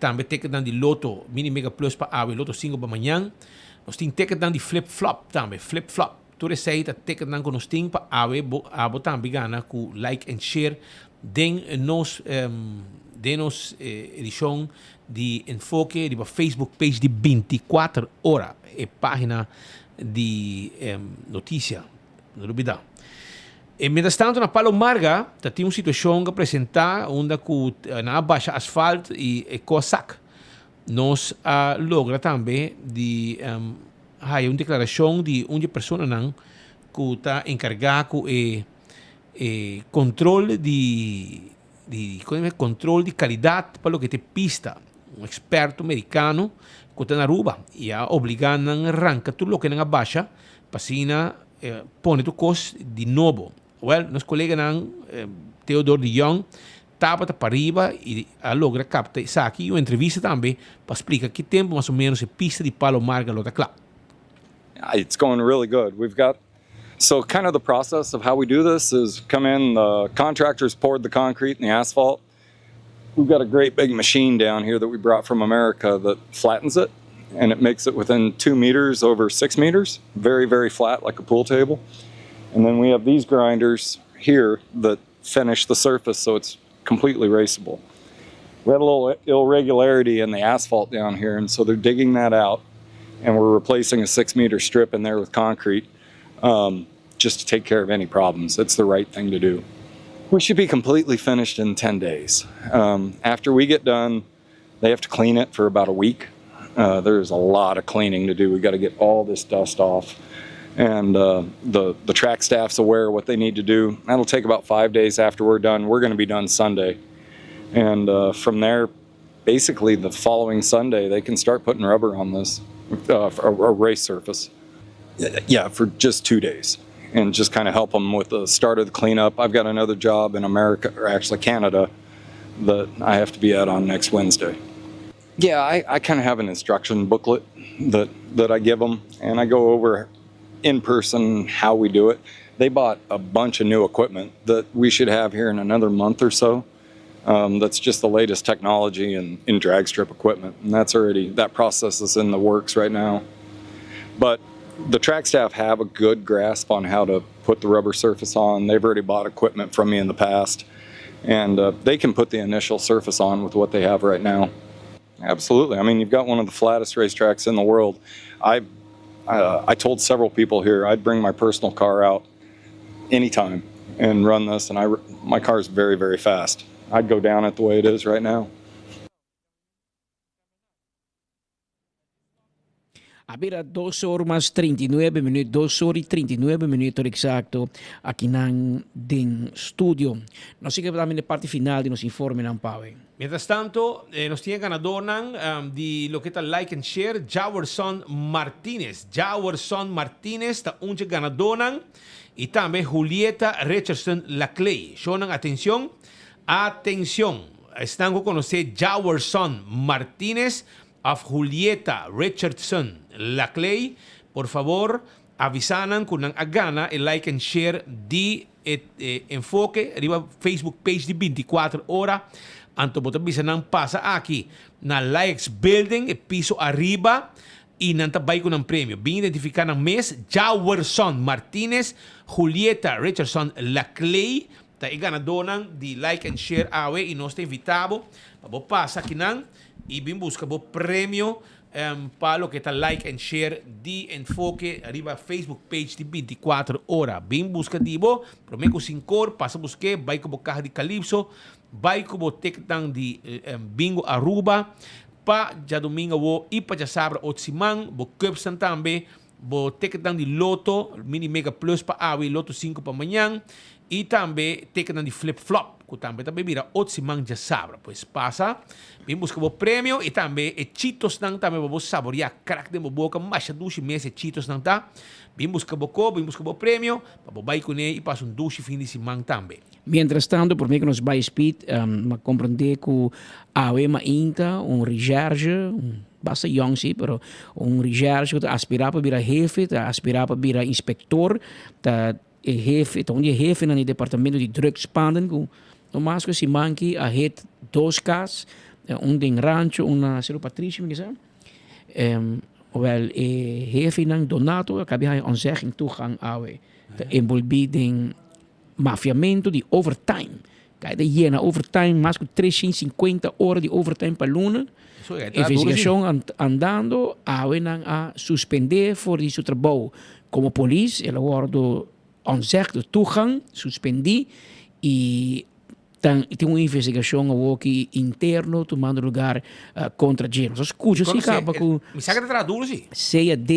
tambe ticketnan di Lotto Mini Mega Plus pa awe, Lotto 5 pa mañan. Nos tin ticketnan di Flip Flop tambe, Flip Flop. Tur esei ta ticketnan ku nos tin pa awe bo abo tambe gana ku like and share den nos den nos edishon di Enfoke riba Facebook page di 24 ora, e pagina di noticia, no lubida. E mientras tanto na Palo Marga ta tin un situacion cu a presenta unda cu nan a basha asfalt y e co a sak. Nos a logra tambe di haya un declaracion di un di e personanan cu ta encarga cu e e control di di control di calidad pa loke ta e pista, un experto mericano cu ta na Aruba y a obliga nan ranca tur loke nan a basha pa asina pone tur cos di nobo. Well, nos coleganan Theodor de Jong tabata pariba y a logra capta esaki y un entrevista tambe pa splica ki tempo mas o menos e pista di Palo Marga lo ta cla. It's going really good. We've got. So kind of the process of how we do this is come in, the contractors poured the concrete and the asphalt. We've got a great big machine down here that we brought from America that flattens it and it makes it within two meters over six meters, very, very flat like a pool table. And then we have these grinders here that finish the surface so it's completely raceable. We had a little irregularity in the asphalt down here, and so they're digging that out, and we're replacing a six meter strip in there with concrete um, just to take care of any problems. It's the right thing to do. We should be completely finished in 10 days. Um, after we get done, they have to clean it for about a week. Uh, there's a lot of cleaning to do. We got to get all this dust off. And uh, the, the track staff's aware of what they need to do. That'll take about five days after we're done. We're going to be done Sunday. And uh, from there, basically the following Sunday, they can start putting rubber on this uh, a, a race surface. Yeah, for just two days and just kind of help them with the start of the cleanup. I've got another job in America, or actually Canada, that I have to be at on next Wednesday. Yeah, I, I kind of have an instruction booklet that, that I give them, and I go over in person how we do it. They bought a bunch of new equipment that we should have here in another month or so. Um, that's just the latest technology in, in drag strip equipment, and that's already that process is in the works right now. But the track staff have a good grasp on how to put the rubber surface on. They've already bought equipment from me in the past, and uh, they can put the initial surface on with what they have right now. Absolutely. I mean, you've got one of the flattest racetracks in the world. I, uh, I told several people here I'd bring my personal car out anytime and run this, and I, my car is very, very fast. I'd go down it the way it is right now. A bira dos or mas 39 minuut, dos or y 39 minuut exacto aki nan den studio. Nos sigui tambe e parti final di nos informenan pa awe. Mientras tanto, eh, nos tin ganadornan um, di loke ta like and share, Jawerson Martinez. Jawerson Martinez ta un ganadornan y tambe Julieta Richardson Laclay. Shonan atencion, atencion. Esnan cu conoce Jawerson Martinez of Julieta Richardson Laclay, por fabor, avisa nan cu nan a gana e like and share di e, e, Enfoke riba Facebook page di 24 ora. Anto bo ta bisa nan pasa aki na Likes Building, e piso ariba, y nan ta bay cu nan premio. Bin identifica nan mes, Jawerson Martinez, Julieta Richardson Laclay, ta e ganadornan di like and share awe y nos ta invita bo pa bo pasa akinan y bin busca bo premio um, pa loke ta like and share di Enfoke riba Facebook page di 24 ora. Bin busca di bo, prome cu sincor, pasa busca, bay cu bo caha di Calypso, bay cu bo ticketnan di um, Bingo Aruba, pa diadomingo awo y pa diasabra otro siman, bo cupsnan tambe, bo ticketnan di Lotto, Mini Mega Plus pa awe, Lotto 5 pa mañan, y tambe ticketnan di Flip Flop, cu tambe tambe bira otro siman diasabra. Pues pasa, bin busca bo premio y tambe e Cheetosnan tambe pa bo saborea crack den bo boca, masha dushi mes e Cheetosnan ta. Bin busca bo co, bin busca bo premio, pa bo bay cune y pasa un dushi fin di siman tambe. Mientras tanto, prome cu nos bay Speed, um, m'a comprende cu awe mainta un recherche, un basta jong si, pero un recherche cu ta aspira pa bira hefe, ta aspira pa bira inspector, ta e hefe, ta un di e hefenan di departamento di drugspanden cu no mas cu siman aki a hit dos cas, un den Rancho, un na Cerro Patricio mi kisa. Um, wel e hefenan Donato a caba di haya ontzegging toegang awe, ta envolvi den mafiamento di overtime. Cay ta yena overtime, mas cu 350 ora di overtime pa luna. So, e ta duro, si. Investigacion andando, awe nan a suspende for di su trabou como polis. El a wordo ontzegd de toegang, suspendi y tan tin un investigacion awoki interno tumando lugar contra dje. Nos a scucha si caba cu Mi sa cu ta traha duro si. CAD,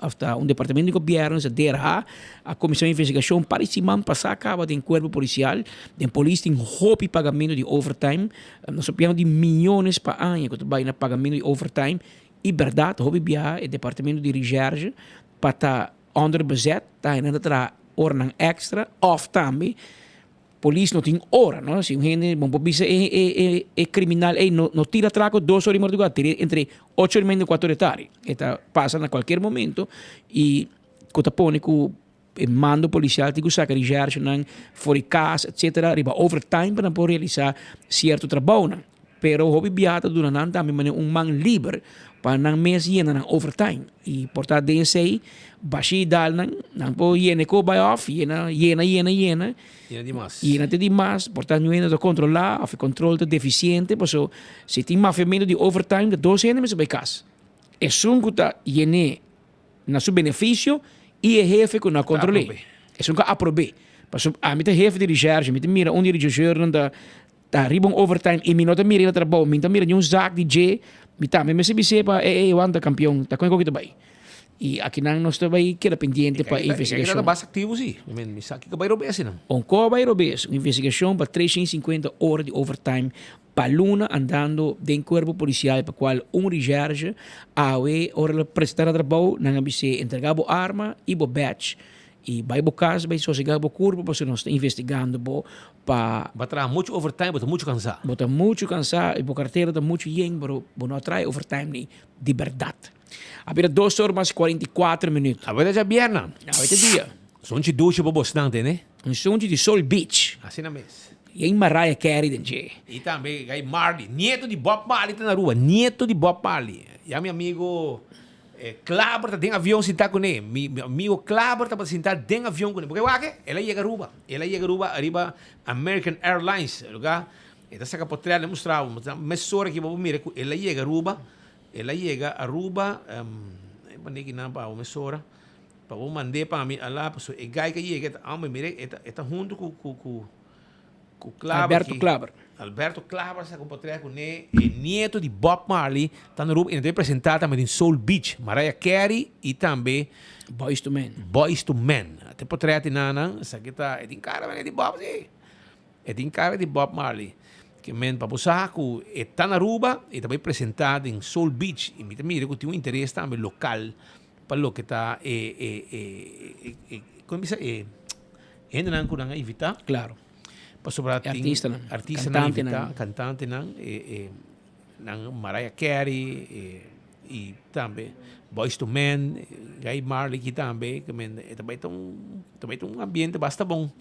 of ta un departamento di gobierno, esa DRH, a cuminsa un investigacion par di siman pasa caba den cuerpo policial. Den polis tin hopi pagamento di overtime. Nos ta piano di miyones pa aña cu ta bay na pagamento di overtime. Y berdad, hopi biaha e departamento di recherche pa ta onderbezet, ta nan ta traha oranan extra of tambe Polis no tin ora, no? Si un hende, bo por bisa e, e, e, e criminal, ey, no, no tira atraco dos ora y madrugada, tira entre ocho ora y media y cuatro ora di tardi. E ta pasa na cualkier momento y cu ta pone cu e mando policial tin cu saca recherchenan for di cas etcetera riba overtime pa nan por realisa cierto trabounan. Pero hopi biaha ta duna nan tambe manera un man liber pa nan mes yena nan overtime y por ta den esey bashi dal nan, nan por yena e ko bay off yena yena yena yena Yena di mas. Yena te di mas, por ta no ta controla of e control ta deficiente paso si tin mafiamento di overtime ta dos hende mester bay cas. Esun cu ta yene na su beneficio y e hefe cu no a controle. Esun cu a aprobe. Paso ami ta hefe di recherche, mi ta mira un di rechercheurnan ta ta riba un overtime y mi no ta mira na trabou, mi no ta mira ni un zak di dje, mi tambe mester bis'é pa ey ey wanta campeon, ta con e koki ta bay. Y akinan nos ta bay keda pendiente pa e investigacion. E ta basta activo si, mi sa kico bay robes esnan. Un ko bay robes, un investigacion pa 350 ora di overtime pa luna andando den cuerpo policial pa cual un recherche awe ora lo presenta na trabou nan a bis'é entrega bo arma y bo badge y bay bo cas bay sosega bo curpa pasobra nos ta investigando bo pa. Bo a traha mucho overtime, bo ta mucho cansá. Bo ta mucho cansá y bo cartera ta mucho yen pero bo no a traha overtime ni di berdad. A bira dos or mas 44 minuut. Awe ta djabièrnè. Awe ta dia. Sunchi dushi pa bosnan tene. Un sunchi di Sol Beach. Asina mes. I ein Mariah Carey den dje. I tambe Guy Marley, nieto di Bob Marley ta na Aruba. Nieto di Bob Marley. Ya mi amigo Klaber ta den avion sintá kuné. Mi amigo Klaber tabata sintá den avion kuné. Bo ke wak e? El a yega Aruba. El a yega Aruba ariba American Airlines. Lugar e ta saka potrèt, el a mustra bo. Mesora ki bo por mira ku el a yega Aruba. El a yega Aruba, e mand'é kinan pa bo mesora, pa bo mand'é pa mi alá, pasobra e guy ku a yega e ta hombre, mira e ta e ta huntu ku ku ku ku Klaber Alberto aki. Klaber. Alberto Klaber a saka un potrèt kuné, e nieto di Bob Marley ta na Aruba i nan ta bai presentá tambe den Soul Beach, Mariah Carey i tambe Boyz II Men. Boyz II Men. Ta e potrèt di nan nan, esaki ta, e tin kara manera di Bob si. E tin cara di Bob Marley. Ke men pa bo sa ku e ta na Aruba e ta bai presenta den Soul Beach i mi ta mira ku tin un interes tambe lokal pa loke ta e e e e kon bisa e hendenan ku nan a invita. Claro. Pasobra tin artistanan, artistanan invita, cantantenan e e nan Mariah Carey e i tambe Boyz II Men, Guy Marley aki tambe ke men e ta bai ta un ta bai ta un ambiente basta bon.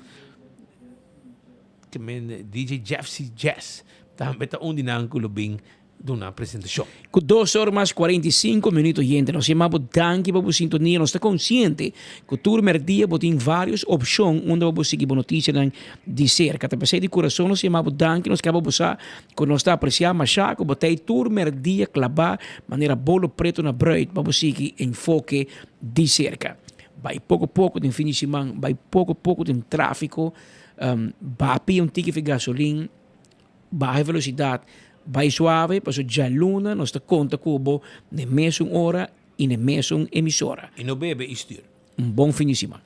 Ke men DJ Jeff C. Jazz tambe ta un di nan ku lo bin duna presentashon. Ku dos or mas 45 minuut oyente nos yama bo danki pa bo sintonia. Nos ta konsiente ku tur merdia bo tin varios opshon unda bo por sigui bo notisianan di serka. Ta p'esei di kurason nos yama bo danki. Nos kaba bo sa ku nos ta apresiá mashá ku bo ta ei tur merdia klabá manera bolo pretu na bruid pa bo sigui enfoke di serka. Bai poko poko den fin di siman, bai poko poko den tráfiko, baha pia un tiki fi gasolin, baha e velosidat, bai suave pasobra djaluna nos ta konta ku bo na e mesun ora i na e mesun emisora. I no bebe i stuur. Un bon fin di siman.